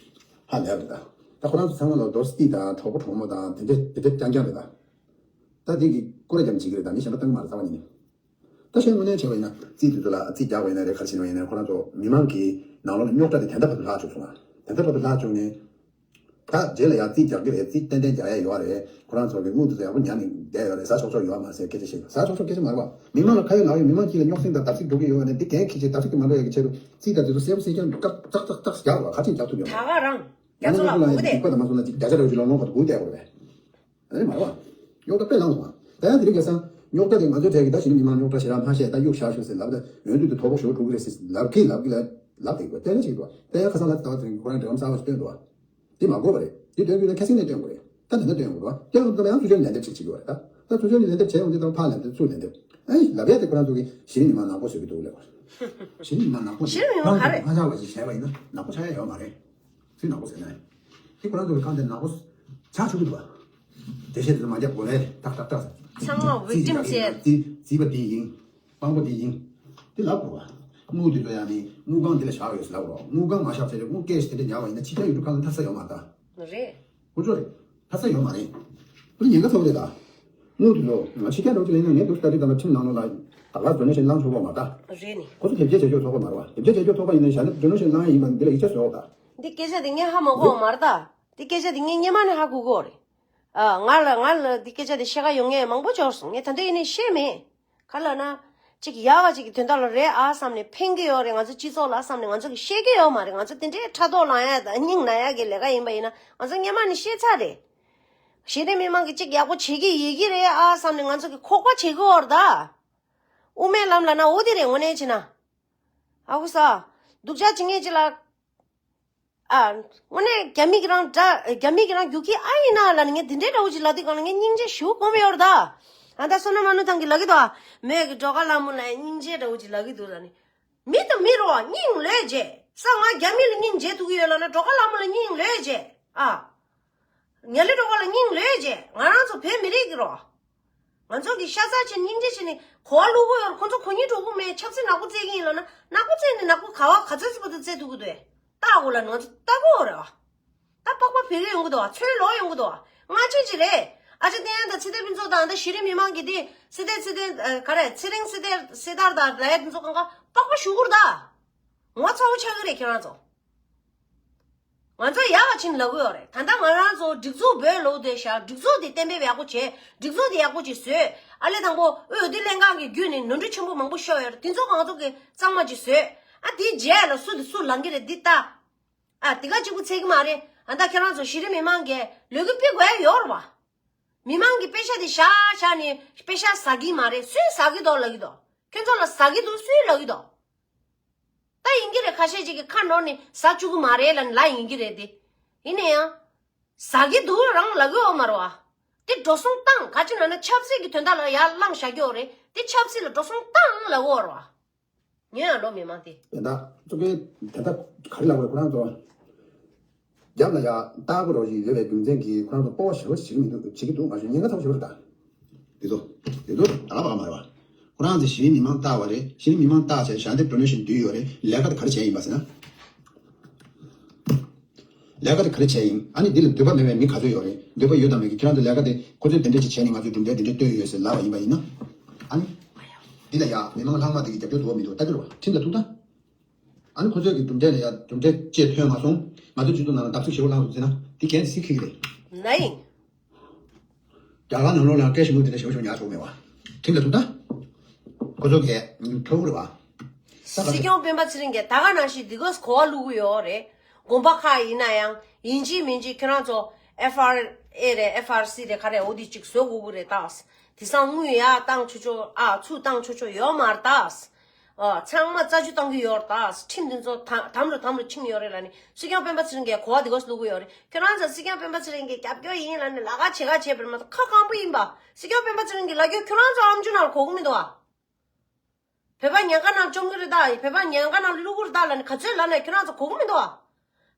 ཧ་ལས་རེད་ད། ད་ཁོ་རང་ཚོ་ཚང་མ་ལ་རྡོ་སི་ཏི་དང་གྲོགས་པོ་གྲོགས་མོ་དང་དེ་འདྲ་དེ་འདྲ་རྐྱང་རྐྱང་རེད་ད། ད་དེ་གི་སྐོར་ར་རྒྱབ་བྱེད་ཀྱི་རེད་ད། མི་གཞན་པ་གཏང་གི་མ་རེད་རྩ་བ་ཉིད་ནས། ད་གཞན་དངོས་གནས་བྱས་པ་ཡིན་ན་རྩིས་དེ་ཚོ་ལ་རྩིས་རྒྱག་པ་ཡིན་ན་རེད། ག་རེ་བྱས་ན་ཡིན་ན་རེད། ཁོ་རང་ཚོ་མི་མང་གི་ནང་ལོགས་ལ་རྙོག་དྲ་དེ་དེ་འདྲ་བར་དུ་ལྷག་བཅུག་སོང་ང་། དེ་འདྲ་བར་དུ་ལྷག་བཅུག་ནས། ད་རྗེས་ལ་ཡང་རྩིས་རྒྱག་གི་རེད། རྩིས་ཏན་ཏན་རྒྱག་ཡ་ཡོད་རེད། ཁོ་རང་ཚོ་གི་དངུལ་དེ་ཚོ་ཡག་པོ་ཉར་ནས་བསྡད་ཡོད་རེད། ཟ་ཆོག་ཆོག་ཡོད་མ་རེད་ཟེར་སྐད་ཆ་བཤད། ཟ་ཆོག་ཆོག་སྐད་ཆ་མ་རེད་བ། མི་མང་ལ་ཁ་ཡོད་ལག་ཡོད། མི་མང་གཅིག་ལ་རྙོག་ཟིང་དང་བརྡབ་གསིག་འགྲོ་གི་ཡོད་ནས་འདི་འགན་འཁྱེར་བྱས་བརྡབ་གསིག་དེ་མ་འགྲོ་ཡ་གི་ཆེད་དུ་རྩིས་དང་དེ་ཚོ་གསལ་པོ་གསལ་རྐྱང་ཏག་ཏག་ཏག་རྒྱག་དགོས། ག་ཚོད་རྒྱག་ཐུབ་ཡོད་མ་རེད། ད་ག་རང་། རྒྱ་ཡང་ན་མཚོ་ལགས་སྔོན་ལ་ངོ་ཡི་རྒྱུག་པ་དང་མ་སོང་ན་གཅིག་བརྒྱ་ཆ་རེ་བཞི་ལོ་ངོ་བར་དུ་སྒུག་བསྡད་དགོས་རེད། ཨ་ནི་མ་རེད་བ། རྙོག་དྲ་དཔེ་ལངས་སོང་བ། ད་ཡང་དེ་རིང་ཁ་སང་རྙོག་དྲ་དེ་ང་ཚོའི་གྲས་ཀྱི་ད་གཞི་ནས་མི་མང་རྙོག་དྲ་ཞེ་དྲག་མ་བཤད། ད་གཡུག་བཞག་ཤོག་ཟེར་ལབ། ད་ཡོང་དུས་དུ་དོ་ཕོག་ཞོ་དྲུག་རེད་ཟེར་ལབ་གི་ལབ་གི་ལ་ལབ་དེ་དགོས་བལྟས་ན་ཅིག་འདུག་ད་ཡང་ཁ་སང་ལ་ད་དེ་རིང་ཁོ་རང་འབྲེལ་ལམ་གསར་པ་ཞིག་བཏོན་འདུག་བ། དེ་མ་དགོས་པ་རེད། དེ་སྟོན་དགོས་ན་ཁ་སང་ནས་སྟོན་དགོས་རེད། ད་ད་ལྟ་སྟོན་དགོས་རེད་བ། སྟོན་དགོས་ན་ཡང་ཚུར་ཕྱོགས་ནས་ལན་འདེབས་ཅིག་བྱེད་དགོས་རེད་ད། ད་ཚུར་ཕྱོགས་ནས་ལན་འདེབས་བྱས་ཡོང་དུས་ད་ཕར་ལན་འདེབས་ཚུར་ལན་འདེབས། ཨ་ནི་ལབ་ཡ་དེ་ཁོ་རང་ཚོ་གི་གཞི་ནས་མི་མང་ནག་པོ་བཟོ་གི་འདུག་ལབ་དགོས། གཞི་ནས་མི་མང་ནག་པོ་གཞི་ནས་མི་མང་ག་རེ་ཕར་ཚུར་ཕར་ཚུར་བ་ཞིག་བྱས་པ་ཡིན་ན་ནག་པོ་ཆགས་ཡ་ཡོད་མ་རེད། ཚུར་ནག་པོ་ཟེར་ན་ཡང་། དེ་ཁོ་རང་ཚོ་གི་རྐང་དེ་ནག་པོ་ཆགས་ཆོག་གི་འདུག་བ། འགྲེལ་བཤད་དེ་ཚོ་མ་རྒྱབ་དགོས་ལེ་ཏག་ཏག་ཏག་ཚང་མ་རྩིས་victim ཀྱི་བྱས། རྩིས་རྩིས་པ་དེ་ཡིན། དཔང་པོ་དེ་ཡིན། དེ་ལབ་དགོས་བ། དངུལ་དེ་ཚོ་ཡང་ནི་དངུལ་ཁང་དེ་ལ་བཞག་ཡོད་ཟེར་ལབ་དགོས། དངུལ་ཁང་མ་བཞག་ཚེ་དངུལ་ཀེ་ཤི་དེ་འདྲ་ཉར་བ་ཡིན་ན་ཕྱི་རྒྱལ་ཡུལ་གྲུ་ཁག་ལ་འཐབ་ས་ཡོད་མ་རེད་ད། རེད། ཁོ་ཚོ་རེད། འཐབ་ས་ཡོད་མ་རེད། ཁོ་ཚོ་ཉེན་ཁ་ཚ་པོ་རེད་ད། དངུལ་དེ་ཚོ་ང་ཕྱི་རྒྱལ་འགྲོ་གི་ལེན་ན་ངས་འདུག་ལྟ་དུས་ད་ལ་ཁྲིམས་ནང་ལོགས་ལ་ད་ག་donation བླང་ཆོག་གི་མ་རེད་ད། རེད་ནི། ཁོ་ཚོ་དེབ་སྐྱེལ་བྱེད་ཆོག་ཚོགས་པ་མ་རེད་བ། དེབ་སྐྱེལ་བྱེད་ཆོག་ཚོགས་པ་ཡིན་ན་གཞན་ལ་donation བླང་ཡ་ཡིན་པ་འདི་ལ་ཡིག་ཆ་བཟོ་ད། འདི་སྐད་ཆ་དེ་ངས་ཧ་མ་གོ་བ་མ་རེད་ད། འདི་སྐད་ཆ་དེ་ངས་སྔོན་མ་ནས་ཧ་གོ་གི་ཡོད་རེད། ཨ། ང་ལ་ང་ལ་འདི་སྐད་ཆ་དེ་བཤད་ག་ཡོང་མཁན་མང་པོ་འབྱོར་སོང་། ངས་ད་ལྟ་ཡིན་ནའི་བཤད་མེད། ག་ལབ་ན། ཅིག་ཡག་ག་ཅིག་གི་དོན་དག་ལ་རེད་ཨ་བསམ་ནས་ཕན་གི་ཡོད་རེད། ང་ཚོ་སྤྱི་ཚོགས་ལ་བསམ་ནས་ང་ཚོ་གི་བཤད་གི་ཡོད་མ་རེད། ང་ཚོ་དེ་འདྲའི་ཕྲག་དོག་ལངས་ཡ་དང་སྙིང་ན་ཡ་གི་ལས་ཀ་ཡིན་པ་ཡིན་ན་ང་ཚོ་སྔོན་མ་ནས་བཤད་ཚར་རེད། གཞི་རིམ་མི་མང་གི་ཅིག་ཡག་པོ་བྱེད་གི་ཡོད་གི་རེད་ཨ་བསམ་ནས་ང་ཚོ་གི་ཁོག་པ་བྱེད་གི་ཡོད་རེད་ད། དབུ་མའི་ལམ་ལབ་ན་འོ་དེ་རེད་དངོས་གནས་བྱས་ན། ཨ་ཁུ་ས། སྡུག་ཅག་བྱེད་མཁན་ཅིག་ལ། ཨ། དངོས་གནས་རྒྱ་མི་གི་རང་འདྲ་རྒྱ་མི་གི་རང་རྒྱུག་ཁྱི་ཨ་ཡིན་ན་ལ་ནི་ངས་འདི་འདྲའི་འདྲ་བོ་ཅིག་ལབ་དུས་གང་ལ་ངས་སྙིང་རྗེ་ཞེ་པོ་སྒོམ་ཡོད་རེད་ད། ཨ་ད་བསོད་ནམས་མ་ནུ་ཐང་གི་ལབ་ཀྱི་འདུག་ཨ། མོས་གི་སྒྲོལ་དཀར་ལྷ་མོ་ལ་སྙིང་རྗེ་འདྲ་བོ་ཅིག་ལབ་ཀྱི་འདུག་ལ་ནི། མི་དང་མི་རོ་སྙིང་ལོས་བྱེད་ས། ང་རྒྱ་མི་ལ་སྙིང་རྗེ་ཐུབ་ཀྱི་ཡོད་ལབ་ན་སྒྲོལ་དཀར་ལྷ་མོ་ལ་སྙིང་ལོས་བྱེད་ཨ། ངལ་ལེ་སྒྲོལ་དཀར་ལ་སྙིང་ལོས་བྱེད། ང་རང་ཚོ་བོད་མི་རིགས་ཀྱི་རོ། ང་ཚོ་གི་ཤ་ཚ་བྱས་སྙིང་རྗེ་བྱས་ནས་གོ་བ་བླུག་གི་ཡོད་རེད། ཁོ་ཚོ་གོ་སྙིང་བྲོ་གི་མེད། ཆབ་སྲིད་ནག་པོ་རྩེད་ཀྱི་ཡིན་ལབ་ན་ནག་པོ་རྩེད་ནས་ནག་པོ་ག་བ་ག་ཚོད་ཙམ་པ་དུ་རྩེད་ཐུབ་ཀྱི་འདུག་ཨེ། ལྟ་དགོས་ལ་ང་ཚོ་ལྟ་དགོས་རེད་བ། ད་པགས་པ་བེ་གི་ཡོང་གི་འདུག་བ། ཚོས་ལོག་ཡོང་གི་འདུག་བ། སྔ་ཕྱི་ཅི་རེད། ཨ་ཅག་བསྟན་དབྱངས་དང་ཚེ་བརྟན་ཕུན་ཚོགས་དང་ད་གཞི་རིམ་མི་མང་གི་དེ་སི་ཏེ་སི་ཏེ་ག་རེ་ཚེ་རིང་སི་ཏེ་སི་ཏར་དང་ལ་ཡ་དེ་ཚོ་གང་ག་པགས་པ་ཞུ་གུར་ད། ངོ་ཚ་བོ་ཆགས་ཀྱི་རེད་ཁྱེད་རང་ཚོ། ང་ཚོ་ཡག་ག་ཕྱིན་ལབ་གི་ཡོད་རེད། ད་ལྟ་ང་རང་ཚོ་སྒྲིག་འཛུགས་བོད་ལོག་བསྡད་ཤག་སྒྲིག་འཛུགས་དེ་གཏན་འབེབས་ཡག་པོ་བྱས། སྒྲིག་འཛུགས་དེ་ཡག་པོ་ཅིག་བཟོས། ཨ་ལས་དང་པོ་འོས་བསྡུ་ལྷན་ཁང་གི་བརྒྱུད་ནས་ནོར་འཁྲུལ་ཆེན་པོ་མང་པོ་ཤོར་ཡོད་རེད། དེ་ཚོ་ང་ཚོ་གི་གཙང་མ་ཅིག་བཟོས། ཨ་དེའི་རྗེས་ལ་སུ་དེ་སུ་ལངས་ཀྱི་རེད་འདི་ལྟ། ཨ་དེ་ག་གཅིག་པུ་ཚད་ཀྱི་མ་རེད། ཨ་ད་ཁྱེད་རང་ཚོ་གཞི་རིམ་མི་མང་གིས་ལས་འགུལ་སྤེལ་དགོས་ཡ་ཡོད་རེད་བ། མི་མང་གི་པེ་ཤ་དེ་བཞག་བཞག་ནས་པེ་ཤ་ཟ་གི་མ་རེད། སུས་ཟ་གི་འདུག་ལབ་ཀྱི་འདུག་ཁྱོད་ཚོ་ལ་ཟ་གི་འདུག་སུས་ལབ་ཀྱི་འདུག་ད་ཡིན་གྱི་རེད། ཁ་ཤས་ཅིག་གིས་ཁ་ནོར་ནས་ཟ་བཅུག་གི་མ་རེད་ལབ་ལབ་ཡིན་གྱི་རེད་དེ། ཡིན་ན་ཡང་། ཟ་གི་འདུག་རང་ལབ་གི་ཡོད་མ་རེད་བ། དེ་འགྲོ་སོང་བཏང་ག་ཅི་ལབ་ན་ཆབ་སྲིད་ཀྱི་དོན་དག་ལ་ཡར་བླངས་བཞག་གི་ཡོད་རེད། དེ་ཆབ་སྲིད་ལ་འགྲོ་སོང་བཏང་ལབ་གི་ཡོད་རེད་བ། ཉོན་ཡང་ལོ་མི་མང་དེ། དེ་འདྲ་གཙུག་གི་དེ་འདྲ་ག་རེ་ལབ་དགོས་རེད་ཁོ་རང་ཚོ། རྒྱབ་ལ་ཡ་ལྟ་དགོས་རོགས་ཞིག་ཡོད་པའི་རྒྱུ་མཚན་གྱིས་ཁོ་རང་ཚོ་སྤོབས་པ་ཞེ་པོ་བྱེད་ཀྱི་མི་འདུག་བྱེད་ཀྱི་འདུག་མ་གཞི་ཉེན་ཁ་ཚ་པོ་ཞེ་པོ་རེད་ད། དེ་ཚོ། དེ་ཚོ་ད་ལ་བ་མ་རེད་བ། ཁོ་རང་ཚོ་གཞི་རིམ་མི་མང་ལྟ་བ་རེད། གཞི་རིམ་མི་མང་ལྟ་བྱས་ཞལ་འདེབས་donation བསྡུས་ཡོད་རེད། ལས་ཀ་དེ་ག་རེ་བྱས་ཡིན་པ་ཟེར་ན། ལས་ཀ་དེ་ག་རེ་བྱས་ཡིན། ཨ་ནི་འདི་ལ་འདོད་པ་མེད་པའི་མི་ག་ཚོད་ཡོད་རེད། འདོད་པ་ཡོད་དམ་མེད་ཀྱི་ཁྱེད་རང་ཚོ་ལས་ཀ་དེ་ཁོ་ཚོས་དེ་འདྲ་ཅིག་བྱས་ནས་ང་ཚོས་གྲུབ་འབྲས་དེ་འདྲ་བཏོན་ཡོད་ཟེར་ལབ་པ་ཡིན་པ་ཡིན་ན། ཨ་ནི། འདི་ལ་ཡ་མི་མང་ལྷག་མ་དེ་གི་རྒྱབ་སྐྱོར་འདུག་བ་མི་འདུག་ལྟ་རྒྱུ་རེད་བ། ཁྲིམས་ལ་ཐུག་ད། ཨ་ནི་ཁོ་ཚོས་ཀྱི་གྲུབ་འབྲས་ལ་ཡ་གྲུབ་འབྲས་ཅིག་ཐོན་མ་སོང་། ང་ཚོ་སྤྱི་ཚོགས་ནང་ལ་བརྡབ་གསིག་ཞེ་པོ་བསླངས་འདུག་ཟེར་ན་དེ་གན་སི་ཁི་གི་རེད། ལ་ཡིན། རྒྱ་གར་ནང་ལོགས་ལ་སྐད་ཞིབ་མོ་དེ་འདྲ་ཞེ་པོ་ཞེ་པོ་ཉར་ཆོག་མེད་པ། ཁྲིམས་ལ་ཐུག་ད། ཁོ་ཚོ་གས་ཁྲོ་བོ་རེད་བ། ས་ག་སྲིད་སྐྱོང་སྤེན་པ་ཚེ་རིང་གིས་ད་ག་ནང་བཞིན་འདི་གོས་གོ་བ་བླུག་གི་ཡོད་རེད། དགོན་པ་ཁག་ཡིན་ན་ཡང་ཡིན་གཅིག་མིན་གཅིག་ཁྱེད་རང་ཚོ་ཨེཕ་ཨར་ཨེ་རེད། ཨེཕ་ཨར་སི་རེད། ག་རེ་འོ་དེ་གཅིག་བཟོ་དགོས་ཀྱི་རེད་ད། དེང་སང་དངུལ་ཡར་བཏང་ཆོག་ཆོག་ཨ་ཚུར་བཏང་ཆོག་ཆོག་ཡོད་མ་རེད་ད། ཨ་ཚང་མ་རྩ་ཆུ་བཏང་གི་ཡོད་རེད་ད། ཁྲིམས་འདི་ཚོ་དམ་དམ་རུ་དམ་རུ་ཕྱིན་ཡོད་རེད་ལབ་ནས་སྲིད་སྐྱོང་སྤེན་པ་ཚེ་རིང་གིས་གོ་བ་འདི་གོས་བླུག་གི་ཡོད་རེད། ཁྱོད་རང་ཚོ་སྲིད་སྐྱོང་སྤེན་པ་ཚེ་རིང་གི་རྒྱབ་སྐྱོར་ཡིན་ལབ་ནས་ལབ་ཁ་བྱེད་ཁ་བྱེད་པར་མ་གཏོགས་ཁ་སྐམ་པོ་ཡིན་པ། སྲིད་སྐྱོང་སྤེན་པ་ཚེ་རིང་གི་ལབ་རྒྱུ་ཁྱོད་རང་ཚོ་ཨམ་ཅོག་ནང་ལ་གོ་གི་མི་འདུག་ཨ། བོད་པ་ཉེན་ཁ་ནང་བཅོམ་གི་རེད་ད། བོད་པ་ཉེན་ཁ་ནང་བླུག་གི་རེད་ད་ལབ་ནས་ག་ཚོད་ལབ་ནས་ཁྱོད་རང་ཚོ་གོ་གི་མི་འདུག་ཨ།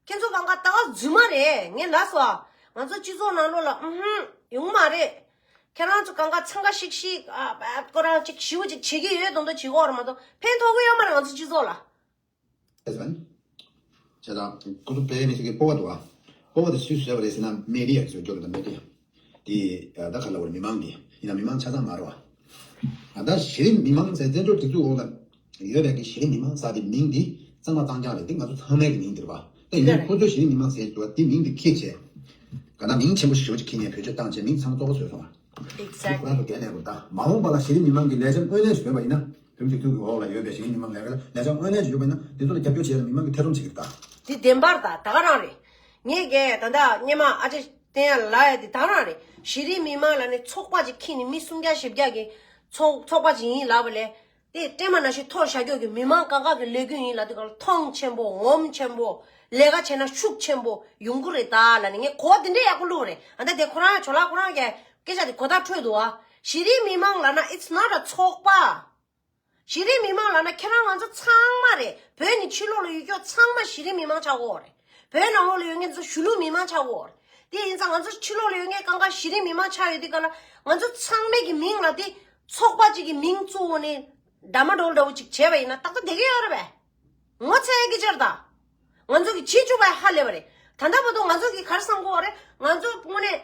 ཁྱེད་ཚོ་གང་ག་ད་ག་རྫུན་མ་རེད། ངས་ལབ་སོང་ཨ། ང་ཚོ་སྤྱི་ཚོགས་ནང་ལོགས་ལ་ཨུ་ཧུམ་ཡོང་མ་རེད། ཁྱེད་རང་ཚོ་གང་ག་འཚང་ཁ་ཤིག་ཤིག་ཨ་ཁོ་རང་ཅིག་ཞི་བ་ཅིག་བྱེད་ཀྱི་ཡོད་མདོག་མདོག་བྱེད་ཀྱི་ཡོད་རེད་མ་གཏོགས་ཕན་ཐོགས་ཀྱི་ཡོད་མ་རེད་ང་ཚོ་སྤྱི་ཚོགས་ལ། ཨེ་ཟེར་བ་ནི། བྱས་ཙང་ཁོ་ཚོ་དཔེ་མི་སྲིད་ཀྱི་སྤོབས་པ་འདུག་ཨ། སྤོབས་པ་དེ་སུས་བཟོས་པ་རེད་ཟེར་ན་མེ་ཌི་ཡ་གིས་བཟོས་ཀྱི་ཡོད་རེད་ད། མེ་ཌི་ཡ་དེ་ད་ག་ལབ་དགོས་རེད། མི་མང་གིས་ཡིན་ན་མི་མང་ཆ་ཚང་མ་རེད་བ། ད་གཞི་རིམ་མི་མང་ཟེར་བཙན་བྱོལ་སྒྲིག་འཛུགས་འོག་ལ་ཡོད་པའི་གི་གཞི་རིམ་མི་མང་ཟེར་དེ་མིང་འདི་གཙང་མ་གཙང་རྐྱང་རེད། དེ་ང་ཚོ་ཚང་མའི་གི་མིང་འདི་རེད་བ། ད་ཡིན་ནའི་ཁོ་ཚོས་གཞི་རིམ་མི་མང་ཟེར་གྱི་འདུག་བ། དེ་མིང་འདི་ཁྱེར་བྱས་ག་ན་མིང་ཆེན་པོ་ཞེ་པོ་ཅིག་ཁྱེར་ནས་བེད་སྤྱོད་བཏང་བྱས་མིང་ཚང་བཙོག་པ་བཟོས་སོང་བ། འདི་ཁོ་རང་ཚོ་འགན་ལེན་དགོས། ད་མ་འོངས་པ་ལ་གཞི་རིམ་མི་མང་གི་ལས་བྱ་དངོས་གནས་ཤིག་ཡོད་པ་ཡིན་ན། བོད་མི་སྒྲིག་འཛུགས་ཀྱི་འོག་ལ་ཡོད་པའི་གཞི་རིམ་མི་མང་ལས་ཀ་ལ་ལས་བྱ་དངོས་གནས་ཤིག་ཡོད་པ་ཡིན་ན་དེ་ཚོ་ལ་རྒྱབ་སྐྱོར་བྱས་ལ་མི་མང་གིས་ཐེ་ཚོམ་བྱེད་ཀྱི་རེད་ད། འདི་བདེན་པར་ད་ད་ག་རང་རེད། ངས་གས་ད་ལྟ་སྔོན་མ་ཨ་ཅེ་བསྟན་ཡག་ལབ་ཡ་འདི་ད་ག་རང་རེད། གཞི་རིམ་མི་མང་ལ་ནི་ཚོགས་པ་ཅིག་ཁྱེར་ནས་མི་སུམ་བརྒྱ་བཞི་བརྒྱ་གི་ཚོགས་ཚོགས་པ་ཅིག་ཡིན་ལབ་པ་ལས། དེ་སྲན་མ་ནང་བཞིན་ཐོར་བཞག་རྒྱུ་གི་མི་མང་གང་ག་གི་ལས་འགུལ་ཡིན་ལབ་དུས་སྒང་ལ་མཐོང་ཆེན་པོ་ངོམ་ཆེན་པོ་ལས་ཀ་བྱས་ན་ཤུགས་ཆེན་པོ་ཡོང་གི་རེད་ད་ལབ་ནས་ངས་གོ་བ་དེ་འདྲས་ཡག་པོ་བླུགས་རེད། ཨ་ད་དེ་ཁོ་རང་ཇོ་ལགས་ཁོ་རང་གི་སྐད་ཆ་དེ་གོ་བརྡ་འཕྲོད་འདུག་ཨ། གཞི་རིམ་མི་མང་ལབ་ན་it's not a ཚོགས་པ། གཞི་རིམ་མི་མང་ལབ་ན་ཁྱེད་རང་ང་ཚོ་ཚང་མ་རེད། བོད་ནས་ཕྱི་ལོགས་ལ་ཡོད་རྒྱུ་ཚང་མ་གཞི་རིམ་མི་མང་ཆགས་ཀྱི་ཡོད་རེད། བོད་ནང་ལོགས་ལ་ཡོད་མཁན་ཚོ་གཞིས་ལུས་མི་མང་ཆགས་ཀྱི་ཡོད་རེད། དེ་ཡིན་ཙང་ང་ཚོ་ཕྱི་ལོགས་ལ་ཡོད་མཁན་གང་ག་གཞི་རིམ་མི་མང་ཆགས་ཡོད་དུས་ག་ལ་ང་ཚོ་ཚང་མའི་གི་མིང་ལ་དེ་ཚོགས་པ་གཅིག་གི་མིང་བཙུགས་ནས་འདྲ་མ་འདྲ་བོ་འདྲ་བོ་ཅིག་བྱས་པ་ཡིན་ན་ཏག་ཏག་བསྡད་ཀྱི་ཡོད་རེད་པས། ངོ་ཚ་ཡ་གི་ཅར་ད། ང་ཚོ་གི་བྱེད་བཅུག་པ་ཧ་ལས་པ་རེད། ད་ལྟ་བར་དུ་ང་ཚོ་གི་ག་རེ་བསམ་གི་ཡོད་རེད། ང་ཚོ་དངོས་གནས་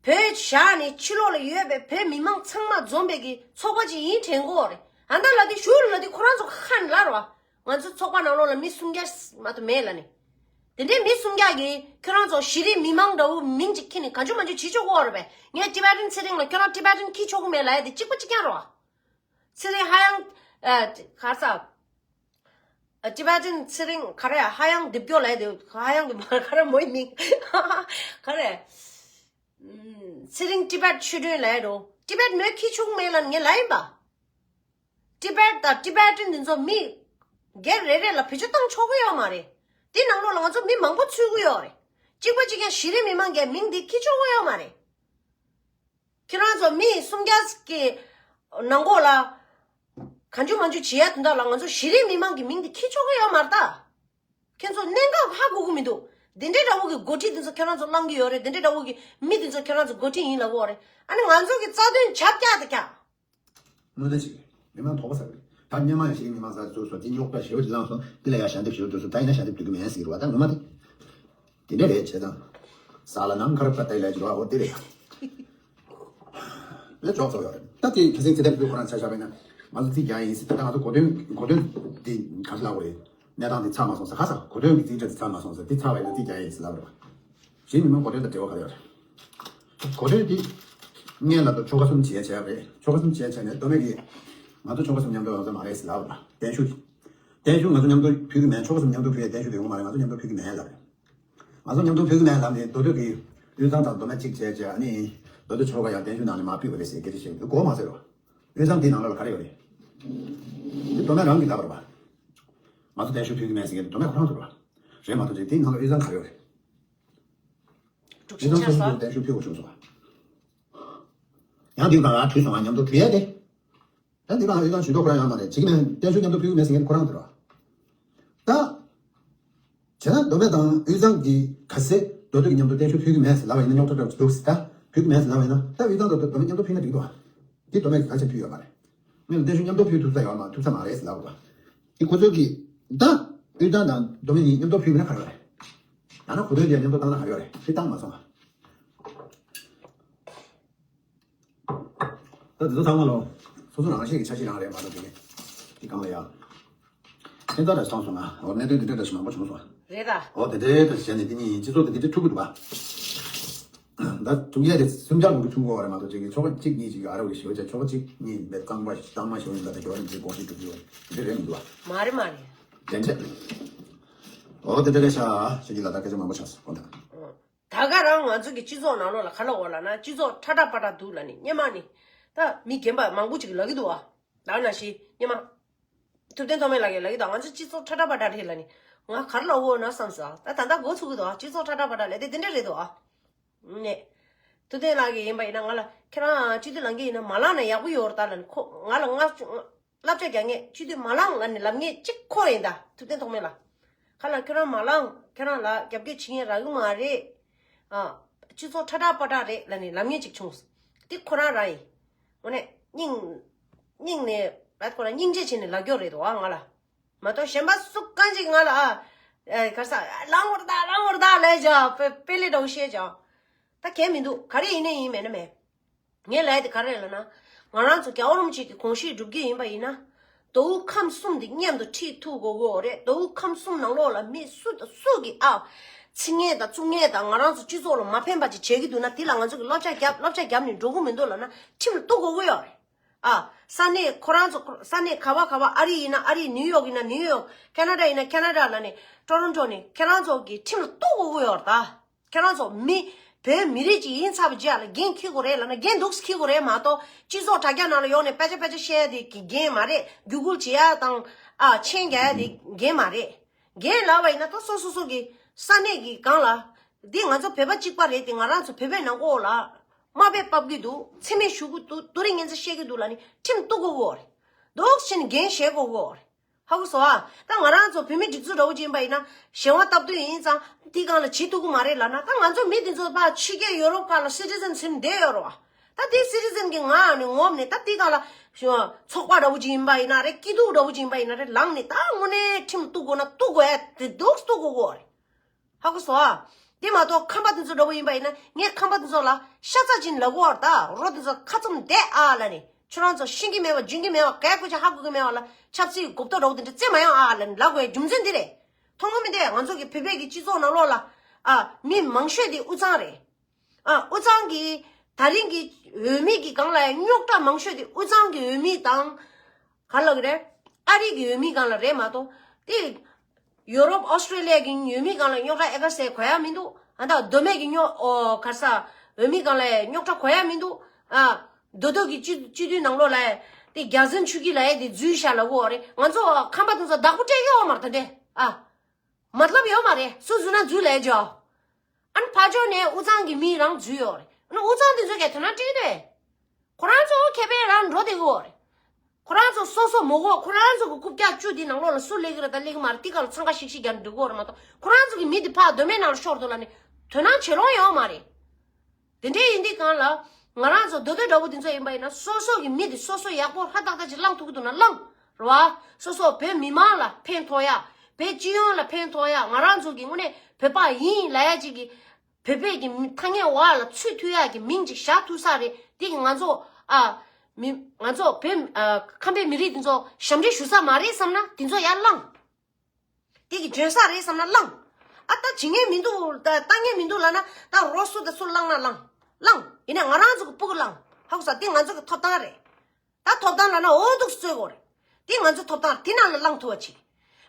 བོད་བཞག་ནས་ཕྱི་ལོགས་ལ་ཡོད་པའི་བོད་མི་མང་ཚང་མ་འཛོམས་པའི་གི་ཚོགས་པ་ཅིག་ཡིན་དྲན་གི་ཡོད་རེད། ཨ་ད་ལ་དེ་ཞུ་རུ་ལ་དེ་ཁོ་རང་ཚོ་ཁ་ནས་ལབ་རོགས། ང་ཚོ་ཚོགས་པ་ནང་ལོགས་ལ་མི་སུམ་བརྒྱ་མ་གཏོགས་མེད་ལབ་ནས། དེ་འདྲའི་མི་སུམ་བརྒྱ་གིས་ཁྱོད་རང་ཚོ་གཞི་རིམ་མི་མང་འདྲ་བོ་མིང་ཅིག་ཁྱེར་ནས་གང་བྱུང་མང་བྱུང་བྱེད་ཆོག་གི་ཡོད་རེད་པས། ངས་ཊི་བེ་ཊན་ཚེ་རིང་ལ་ཁྱོད་རང་ཊི་བེ་ཊན་ཁྱེར་ཆོག་གི་མེད་ལབ་ཡ་དེ་གཅིག་པ་གཅིག་རྐྱང་རེད་བ། ཚེ་རིང་ཧ་ཡང་། ཨ། ག་རེ་ཟ། ཊི་བེ་ཊན་ཚེ་རིང་ག་རེ་ཧ་ཡང་རྡིབ་སྐྱོ་ལབ་ཡ་དེ་ཧ་ཡང་གི་མ་ག་རེ་མོའི་མིང་། ག་རེ། ཚེ་རིང་ཊི་བེཊ་ཆོས་སྒྲོན་ལབ་ཡ་རོ། ཊི་བེཊ་མོས་ཁྱེར་ཆོག་གི་མེད་ལབ་ངས་ལབ་ཡིན་པ། ཊི་བེཊ་དང་ཊི་བེ་ཊན་འདི་ཚོ་མི་སྒེར་རེ་རེ་ལ་བེད་སྤྱོད་བཏང་ཆོག་གི་ཡོད་མ་རེད། དེ་ནང་ལོགས་ལ་ང་ཚོ་མི་མང་པོ་ཚུད་ཀྱི་ཡོད་རེད། གཅིག་པ་གཅིག་རྐྱང་གཞི་རིམ་མི་མང་གིས་མིང་འདི་འཁྱེར་ཆོག་གི་ཡོད་མ་རེད། ཁྱེད་རང་ཚོ་མི་སུམ་བརྒྱ་གི་ནང་ལོགས་ལ་གང་བྱུང་མང་བྱུང་བྱེད་ཡ་དོན་དག་ལ་ང་ཚོ་གཞི་རིམ་མི་མང་གི་མིང་འདི་འཁྱེར་ཆོག་གི་ཡོད་མ་རེད་ད། ཁྱེད་ཚོ་གནད་འགག་ཧ་གོ་གི་མི་འདུག་འདི་འདྲའི་འདྲ་བོ་གི་འགོ་ཁྲིད་འདི་ཚོ་ཁྱེད་རང་ཚོ་བླང་གི་ཡོད་རེད། འདི་འདྲའི་འདྲ་བོ་གི་མི་འདི་ཚོ་ཁྱེད་རང་ཚོ་འགོ་ཁྲིད་ཡིན་ལབ་ཀྱི་ཡོད་རེད། ཨ་ནི་ང་ཚོ་གི་རྩ་དོན་ཆབ་རྒྱག་དང་རྒྱག་དངོས་གནས་ཅིག་མི་མང་དོགས་པ་ཟ་གི་རེད། ད་སྔོན་མ་ཡང་གཞི་རིམ་མི་མང་ཟེར་བཟོས་སོང་། དེ་རྙོག་དྲ་ཞེ་པོ་ཅིག་བསླངས་སོང་། དེ་ལ་ཡང་ཞལ་འདེབས་ཞེ་པོ་བསྡུས་སོང་། ད་ཡིན་ན་ཞལ་འདེབས་བསྡུ་གི་མེད་ཟེར་གི་རེད་བ། ད་ངོ་མ་དེ་དེ་འདྲ་རེད། བྱས་ཙང་ས་ལ་ནམ་མཁའ་རབ་ཁ་བལྟས་ལས་ཀྱི་རེད་བ། འོ་དེ་རེད། ལས་ཅོག་ཚོགས་ཡོད་རེད། ད་དེ་ཁ་སང་ཚེ་ཐར་ཕུན་ཚོགས་ཁོ་རང་ཆ་བཞག་པ་ཡིན་ན་ང་ཚོ་རྩིས་རྒྱག་ཡིན་ཟེར། ད་ལྟ་ང་ཚོ་གོ་དོན་གོ་དོན་དེ་ག་རེ་ལབ་དགོས་རེད། གནས་སྟངས་དེ་ཚར་མ་སོང་ཟེར། ཁ་སང་གོ་དོན་གྱི་རྩིས་ཁྲ་དེ་ཚར་མ་སོང་ཟེར། དེ་ཚར་བ་ཡིན་ན་རྩིས་རྒྱག་ཡིན་ཟེར་ལབ་རེད་བ། གཞན་མི་མང་གོ་དོན་དང་འབྲེལ་བ་ག་རེ་ཡོད་རེད། གོ་དོན་དེ་སྔོན་ལ་ད་ཆོལ་ཁ་གསུམ་བྱས་བྱས་རེད། ཆོལ་ཁ་གསུམ་བྱས་བྱས་ནས་མདོ་སྨད་ཀྱི་ང་ཚོ་ཆོལ་ཁ་གསུམ་མཉམ་དུ་ཡོང་ས་མ་རེད་ཟེར་ལབ་རེད་བ། གདན་ཞུ་གདན་ཞུ་ང་ཚོ་མཉམ་དུ་ཕུལ་གྱི་མེད། ཆོལ་ཁ་གསུམ་མཉམ་དུ་ཕུལ་ཡའི་གདན་ཞུ་དེ་ཡོང་མ་རེད། ང་ཚོ་མཉམ་དུ་ཕུལ་གྱི་མེད་ལབ་རེད། ང་ཚོ་མཉམ་དུ་ཕུལ་གྱི་མེད་ལབ་ནས་མདོ་སྟོད་ཀྱི་དབུས་གཙང་དང་མདོ་སྨད་གཅིག་བྱས་བྱས། ཨ་ནི་མདོ་སྟོད་ཆོལ་ཁ་ཡང་གདན་ཞུ་ནང་ནས་མར་ཕུད་པ་རེད་ཟེར་སྐད་ཆ་བཤད་ཀྱི་འདུག་གོ་མ་ཟེར་བ། དབུས་གཙང་དེའི་ནང་ལ་ག་རེ་ཡོད་རེད། དེ་མདོ་སྨད་རང་གིས་ལབ་པ་རེད་བ། ང་ཚོ་གདན་ཞུ་ཕུལ་གྱི་མེད་ཟེར་མཁན་དེ་མདོ་སྨད་ཁོ་རང་ཚོ་རེད་བ། རེད་མ་གཏོགས་ཅིག་དེའི་ནང་ལ་དབུས་གཙང་ག་རེ་ཡོད་རེད། དབུས་གཙང་སོ་སོ་ཚོ་གདན་ཞུ་ཕུལ་དགོས་བྱུང་སོང་བ། ཡང་དེའི་སྒང་ལ་བྲུས་སོང་བ། མཉམ་དུ་བྲུས་ཡས་དེ། ཡང་དེའི་སྒང་ལ་དབུས་གཙང་ཇུས་གཏོགས་ཁོ་རང་ཡོད་མ་རེད། བྱེད་ཀྱི་མེད། གདན་ཞུ་མཉམ་དུ་ཕུལ་གྱི་མེད་ཟེར་མཁན་ཁོ་རང་དེ་རེད་བ། ད། བྱས་ན་མདོ་སྨད་དང་དབུས་གཙང་གི་ག་ཚད་མདོ་སྟོད་ཀྱི་མཉམ་དུ་གདན་ཞུ་ཕུལ་གྱི་མེད་ཟེར་ལབ་པ་ཡིན་ན་རྙོག་དྲ་འདྲ་བོ་ཅིག་འདུག་ཟེར། ད་ཕུལ་གྱི་མེད་ཟེར་ལབ་པ་ཡིན་ན་ད་དབུས་གཙང་དང་མདོ་སྨད་མཉམ་དུ་ཕུལ་ན་འགྲིག་འདུག་ཨ། དེ་མདོ་སྨད་ཀྱིས་ག་ཚད་ཕུལ་ཡོད་མ་རེད། ངས་གདན་ཞུ་མཉམ་དུ་ཕུལ་ཐུབ་ས་ཡོད་མ་ཐུབ་ས་མ་རེད་ཟེར་ལབ་པ། དེ་ཁོ་ཚོས་ཀྱིས་ད་དབུས་གཙང་དང་མདོ་སྨད་གཉིས་མཉམ་དུ་ཕུལ་མིན་ན་ག་རེ་རེད། ཡང་ན་གོ་དོན་དེ་མཉམ་དུ་བཏང་ན་ག་རེ་རེད། དེ་བཏང་མ་སོང་ཨ། ད་དེ་ཚོ་ཚང་མ་ལོ། སོ་སོ་རང་བཞིན་གྱི་འཆར་གཞི་རང་རེད་མ་གཏོགས་དེ་ནི། དེ་གང་ལ་ཡ། ཨེ་ད་ར་སོང་སོང་ན་འོ་གནད་དོན་དེ་འདྲ་འདྲ་ཞིག་མང་པོ་བྱུང་སོང་། རེད་ད། འོ་དེ་འདྲའི་འདྲ་ཞིག་བྱས་ནས་དེ་གཉིས་སྤྱི་ཚོགས་དེ་དེ་འདྲའི་འཁྲུག་གི་འདུག་བ། ད་ཐུག་ཡ་དེ་སུམ་ཆ་མང་པོ་བྱུང་དགོས་བ་རེད་མ་གཏོགས་ཅིག་གི་ཚོགས་པ་གཅིག་གཉིས་ཅིག་གི་ཨ་ར་བའི་ཞི་བ་བྱས་ཚོགས་པ་གཅིག་གཉིས་མེད་གཙང་མ་གཙང་མ་ཞིག་ཡིན་ད་དེ་དགེ་བ་རིན་པོ་ཆེའི་དགོངས་གཞི་སྒྲུབ་རྒྱུ་དེ་འདྲ་རེད་མི་འདུག་བ། མ་རེད་མ་རེད། དེ་འདྲ། འོ་དེ་འདྲ་རེད་ཤག་ཤེས་ཀྱི་ལ་ད་སྐད་ཆ་མང་པོ་ཆགས་སོང་འོ་ད། ད་ག་རང་ང་ཚོ་གི་སྤྱི་ཚོགས་ནང་ལོགས་ལ་ག་ལ་འོ་ལ་ན་སྤྱི་ཚོགས་ཁྲ་ཁྲ་པ་ཁྲ་འདུག་ལ་ནི་སྙེ་མ་ནི། ད་མི་རྒན་པ་མང་པོ་ཅིག་ལ་གི་འདུག་ཨ། ད་ན་ཤི་སྙེ་མ། ཐུབ་བསྟན་ཐོགས་མེད་ལགས་ཀྱིས་ལ་གི་ད་ང་ཚོ་སྤྱི་ཚོགས་ཁྲ་ཁྲ་པ་ཁྲ་རེད་ལ་ནི། ང་ག་རེ་ལ་འོ་ན་བསམ་སོང་ཨ། ད་ད་ལྟ་འགོ་ཚུགས་གི་འདུག་ཨ། སྤྱི་ཚོགས་ཁྲ་ཁྲ་པ་ཁྲ་ལས་དེ་དེ་འདྲ་རེད་འདུག་ཨ། ནས། ཐུབ་བསྟན་ལགས་ཀྱིས་ཡིན་པ་ཡིན་ན་ང་ལ་ཁྱེད་རང་སྤྱི་འཐུས་ལངས་ཀྱི་ཡིན་ན་མ་ལངས་ན་ཡག་པོ་ཡོད་རེད་ད་ལ་ནི་ཁོ་ང་ལ་ང་བསླབ་བྱ་རྒྱག་མཁན་སྤྱི་འཐུས་མ་ལངས་ང་ནི་ལབ་མཁན་གཅིག་ཁོ་རེད་ད། ཐུབ་བསྟན་ཐོགས་མེད་ལགས། ཁ་ལ་ཁྱོད་རང་མ་ལངས་ཁྱོད་རང་ལ་རྒྱབ་སྐྱོར་བྱེད་མཁན་རག་གི་མ་རེད། ཨ། སྤྱི་ཚོགས་ཁྲ་ཁྲ་པ་ཁྲ་རེད་ལ་ནི་ལབ་མཁན་གཅིག་བྱུང་། དེ་ཁོ་རང་རང་ཡིན། དངོས་གནས་སྙིང་། སྙིང་ནས་ལ་ཁོ་རང་སྙིང་རྗེ་བྱས་ནས་ལབ་རྒྱུ་རེད་དོ་ཨ་ང་ལ། མ་གཏོགས་གཞན་པ་སུ་གང་ཅིག་ང་ལ་ཨ། ཨེ་ག་ས་ལངས་བར་ད་ལངས་བར་ད་ལས་ཀྱང་དཔེ་དཔེ་ལས་འདྲ་བོ་བཤད་ཀྱང་། ད་གལ་མི་འདུག་ག་རེ་ཡིན་ནའི་ཡིན་མེད་ན་མེད། ངས་ལབ་ཡ་དེ་ག་རེ་ལབ་ན། ང་རང་ཚོ་རྒྱལ་བ་རིན་པོ་ཆེ་གི་དགོངས་གཞི་སྒྲུབ་ཀྱི་ཡིན་པ་ཡིན་ན། མདོ་དབུས་ཁམས་གསུམ་དེ་མཉམ་དུ་ཁྲིད་ཐུབ་དགོས་ཀྱི་ཡོད་རེད། མདོ་དབུས་ཁམས་གསུམ་ནང་ལོགས་ལ་མི་སུ་དང་སུ་གིས་ཨ། ཚིག་ངན་དང་གཙུག་ངན་དང་ང་རང་ཚོ་སྤྱི་ཚོགས་ལ་མ་ཕན་པ་ཅིག་བྱེད་ཀྱི་འདུག་ན་དེ་ལ་ང་ཚོ་གིས་བསླབ་བྱ་བརྒྱབ་བསླབ་བྱ་བརྒྱབ་ནས་འགྲོ་གི་མི་འདུག་ལབ་ན་ཁྲིམས་ལ་གཏུག་དགོས་ཀྱི་ཡོད་རེད། ཨ། ས་གནས་ཁོ་རང་ཚོ་ས་གནས་ག་བ་ག་བ་ཨ་རི་ཡིན་ན་ཨ་རི་ནིའུ་ཡོག་ཡིན་ན་ནིའུ་ཡོག་ཁེ་ན་ཌ་ཡིན་ན་ཁེ་ན་ཌ་ལབ་ནས་ཊོ་རོན་ཊོ་ནས་ཁྱེད་རང་ཚོ་གིས་ཁྲིམས་ལ་གཏུག་དགོས་ཀྱི་ཡོད་རེད་ད། ཁྱེད་རང་ཚོ་མི་བོད་མི་རིགས་ཅིག་ཡིན་ཚར་བའི་རྗེས་ལ་འགན་འཁྱེར་དགོས་རེད་ལབ་ན་འགན་འདུག་སེ་འཁྱེར་དགོས་རེད་མ་གཏོགས་སྤྱི་ཚོགས་དྲ་རྒྱ་ནང་ལ་ཡོང་ནས་པེ་ཅ་པེ་ཅ་བཤད་ཡ་དེ་གི་འགན་མ་རེད། བརྒྱུད་སྐུལ་བྱེད་ཡ་དང་ཨ་མཆན་རྒྱག་ཡ་དེ་འགན་མ་རེད། འགན་ལབ་པ་ཡིན་ན་ད་སོ་སོ་སོ་གི་ས་གནས་ཀྱི་སྒང་ལ་འདི་ང་ཚོ་བོད་པ་གཅིག་པ་རེད་དེ་ང་རང་ཚོ་བོད་པའི་ནང་ལོགས་ལ་དམའ་འབེབས་ཕབ་ཀྱི་འདུག་མཚན་སྨད་ཞུ་གི་འདུག་རྡོ་རིང་ངན་ཚ་བཤད་ཀྱི་འདུག་ལབ་ནས་ཁྲིམས་གཏུག་དགོས་ཀྱི་ཡོད་རེད། འདུག་སེ་བྱས་ནས་འགན་བཞེས་དགོས་ཀྱི་ཡོད་རེད། ཧ་གོ་སོང་ཨ། ད་ང་རང་ཚོ་བོད་མི་སྒྲིག་འཛུགས་འདྲ་བོ་ཅིག་ཡིན་པ་ཡིན་ན་གཞན་དབང་སྟབས་བསྟུན་ཡིན་ཙང་དེའི་སྒང་ལ་བྱེད་ཐུབ་ཀྱི་མ་རེད་ལབ་ན་ད་ང་ཚོ་མི་དེ་ཚོ་ཕར་ཕྱི་རྒྱལ་ཡོ་རོབ་ཁག་ལ་སི་ཊི་ཛན་ཟིན་བསྡད་ཡོད་རེད་བ། ད་དེ་སི་ཊི་ཛན་གྱི་ངག་ནས་ངོམ་ནས་ད་དེའི་སྒང་ལ་ཚོགས་པ་འདྲ་བོ་ཅིག་ཡིན་པ་ཡིན་ན་རེད། སྐྱིད་སྡུག་འདྲ་བོ་ཅིག་ཡིན་པ་ཡིན་ན་རེད། ལངས་ནས་ད་དངོས་གནས་ཁྲིམས་གཏུག་དགོས་ན་གཏུག་དགོས་ཡ་དེ་འདུག་གཏུག་དགོས་ཀྱི་ཡོད་རེད། ཧ་གོ་སོང་ཨ། དེ་མ་གཏོགས་ཁམས་པ་དེ་ཚོ་འདྲ་བོ་ཡིན་པ་ཡིན་ན་ངས་ཁམས་པ་དེ་ཚོ་ལ་ཤ་ཚ་ཅིག་ལབ་ཀྱི་ཡོད་རེད། ད་རོ་དེ་ཚོ་ཁ་བཙུམ་བསྡད་ཨ་ལབ་ནས་ཁྱོད་རང་ཚོ་ཤེས་ཀྱི་མེད་པ་འཇོན་གྱི་མེད་པ་གའི་སྐད་ཆ་ཧ་གོ་གི་མེད་པ་ལ་ཆབ་སྲིད་གོ་བརྡ་འདྲ་བོ་དེ་འདྲ་རྩེ་མ་ཡོང་ཨ་ལབ་ནས་ལབ་དགོས་རྒྱུ་མཚན་འདི་རེད། མཐོང་གི་མི་འདུག་ང་ཚོ་གི་བོད་པའི་གི་སྤྱི་ཚོགས་ནང་ལོགས་ལ་ཨ་མི་མང་ཤོས་དེ་དབུས་གཙང་རེད། ཨ་དབུས་གཙང་གི་ད་རིང་གི་འོས་མི་གི་སྒང་ལ་ཡང་རྙོག་དྲ་མང་ཤོས་དེ་དབུས་གཙང་གི་འོས་མི་དང་། ག་ལབ་ཀྱི་རེད། ཨ་རི་གི་འོས་མི་སྒང་ལ་རེད་མ་གཏོགས། དེ་ཡོ་རོབ་ཨོ་སི་ཀྲེ་ལི་ཡ་གི་འོས་མི་སྒང་ལ་རྙོག་དྲ་ཨེ་ག་ཟེར་གོ་ཡ་མི་འདུག་ཨ་ད་མདོ་སྨད་ཀྱི་རྙོག་ཨོ་ག་རེ་ཟ། འོས་མི་སྒང་ལ་རྙོག་དྲ་གོ་ཡ་མི་འདུག་ཨ་མདོ་སྟོད་ཀྱི་སྤྱི་སྤྱི་འཐུས་ནང་ལོགས་ལ་དེ་རྒྱལ་བཙུན་ཆོས་སྐྱིད་ལབ་ཡ་དེ་འཛུལ་བཞག་ལབ་ཀྱི་ཡོད་རེད། ང་ཚོ་ཁམས་པ་དེ་ཚོ་བདག་པོ་སྤྲད་ཀྱི་ཡོད་མ་རེད་ད་དེ་ཨ། མ་ལབ་ཡོད་མ་རེད། སུ་འཛུལ་ན་འཛུལ་ལབ་ཀྱི་ཡོད། ཨ་ནི་ཕར་ཕྱོགས་ནས་དབུས་གཙང་གི་མི་རང་འཛུལ་ཡོད་རེད། ཨ་ནི་དབུས་གཙང་དེ་ཚོ་གས་དོ་སྣང་སྤྲད་ཀྱི་རེད། ཁོ་རང་ཚོ་ཁེ་ཕན་རང་འགྲོ་བསྡད་ཀྱི་ཡོད་རེད། ཁོ་རང་ཚོ་སོ་སོ་མ་གོ། ཁོ་རང་ཚོ་གི་རྐུབ་བཀྱག་བཅུ་དེ་ནང་ལོགས་ལ་སུ་སླེབས་ཀྱི་རེད་དང་སླེབས་ཀྱི་མ་རེད་དེ་སྒང་ལ་འཚང་ཁ་ཤིག་ཤིག་རྒྱག་ནས་འགྲོ་གི་ཡོད་རེད་མ་གཏོགས་ཁོ་རང་ཚོ་གི་མི་དེ་ཕར་མདོ་སྨད་ནང་ལ་ཤོར་འདུག་ལབ་ནས་དོ་སྣང་བྱེད་ལོང་ཡོད་མ་རེད། དེ་འདྲའི་ཡིན་དུས་སྒང་ལ་ང་རང་ཚོ་མདོ་སྟོད་འདྲ་བོ་དེ་ཚོ་ཡིན་པ་ཡིན་ན་སོ་སོ་གི་མི་དེ་སོ་སོ་ཡག་པོ་ཧྲ་ཏག་ཏག་ཅིག་བླངས་ཐུབ་ཀྱི་འདུག་ན་བླངས་རེད་བ། སོ་སོ་བོད་མི་མང་ལ་ཕན་ཐོགས་ཡ། བོད་སྤྱི་ཡོངས་ལ་ཕན་ཐོགས་ཡ། ང་རང་ཚོ་གི་དངོས་གནས་བོད་པ་ཡིན་ལབ་ཡ་ཅིག་གི་བོད་པའི་གི་མི་ཐ་སྙད་འོག་ལ་ཚུད་ཐུབ་ཡ་གི་མིང་ཅིག་བཞག་ཐུབ་ས་རེད། དེ་གི་ང་ཚོ་ཨ་མི་ང་ཚོ་བོད་ཨ་ཁམས་པའི་མི་རིགས་དེ་ཚོ་ཞབས་འདྲེན་ཞུ་ས་མ་རེད་བསམ་ན་དེ་ཚོ་ཡར་བླངས། དེ་གི་འཇོན་ས་རེད་བསམ་ན་བླངས། ཨ་ད་བྱེད་ངེས་མི་འདུག་ད་ལྟ་ངེས་མི་འདུག་ལབ་ན་ད་རོ་སུ་དང་སུ་བླངས་ན་བླངས། བླངས་ཡིན་ན་ང་རང་ཚོ་གི་སྤུ་གུ་བླངས། ཧ་གོ་ས། དེ་ང་ཚོ་གི་ཐོབ་ཐང་རེད། ད་ཐོབ་ཐང་ལབ་ན་འོ་འདུག་སེ་རྩོད་དགོས་རེད། དེ་ང་ཚོ་ཐོབ་ཐང་དེ་ནང་ལ་བླངས་ཐུབ་པ་བྱེད།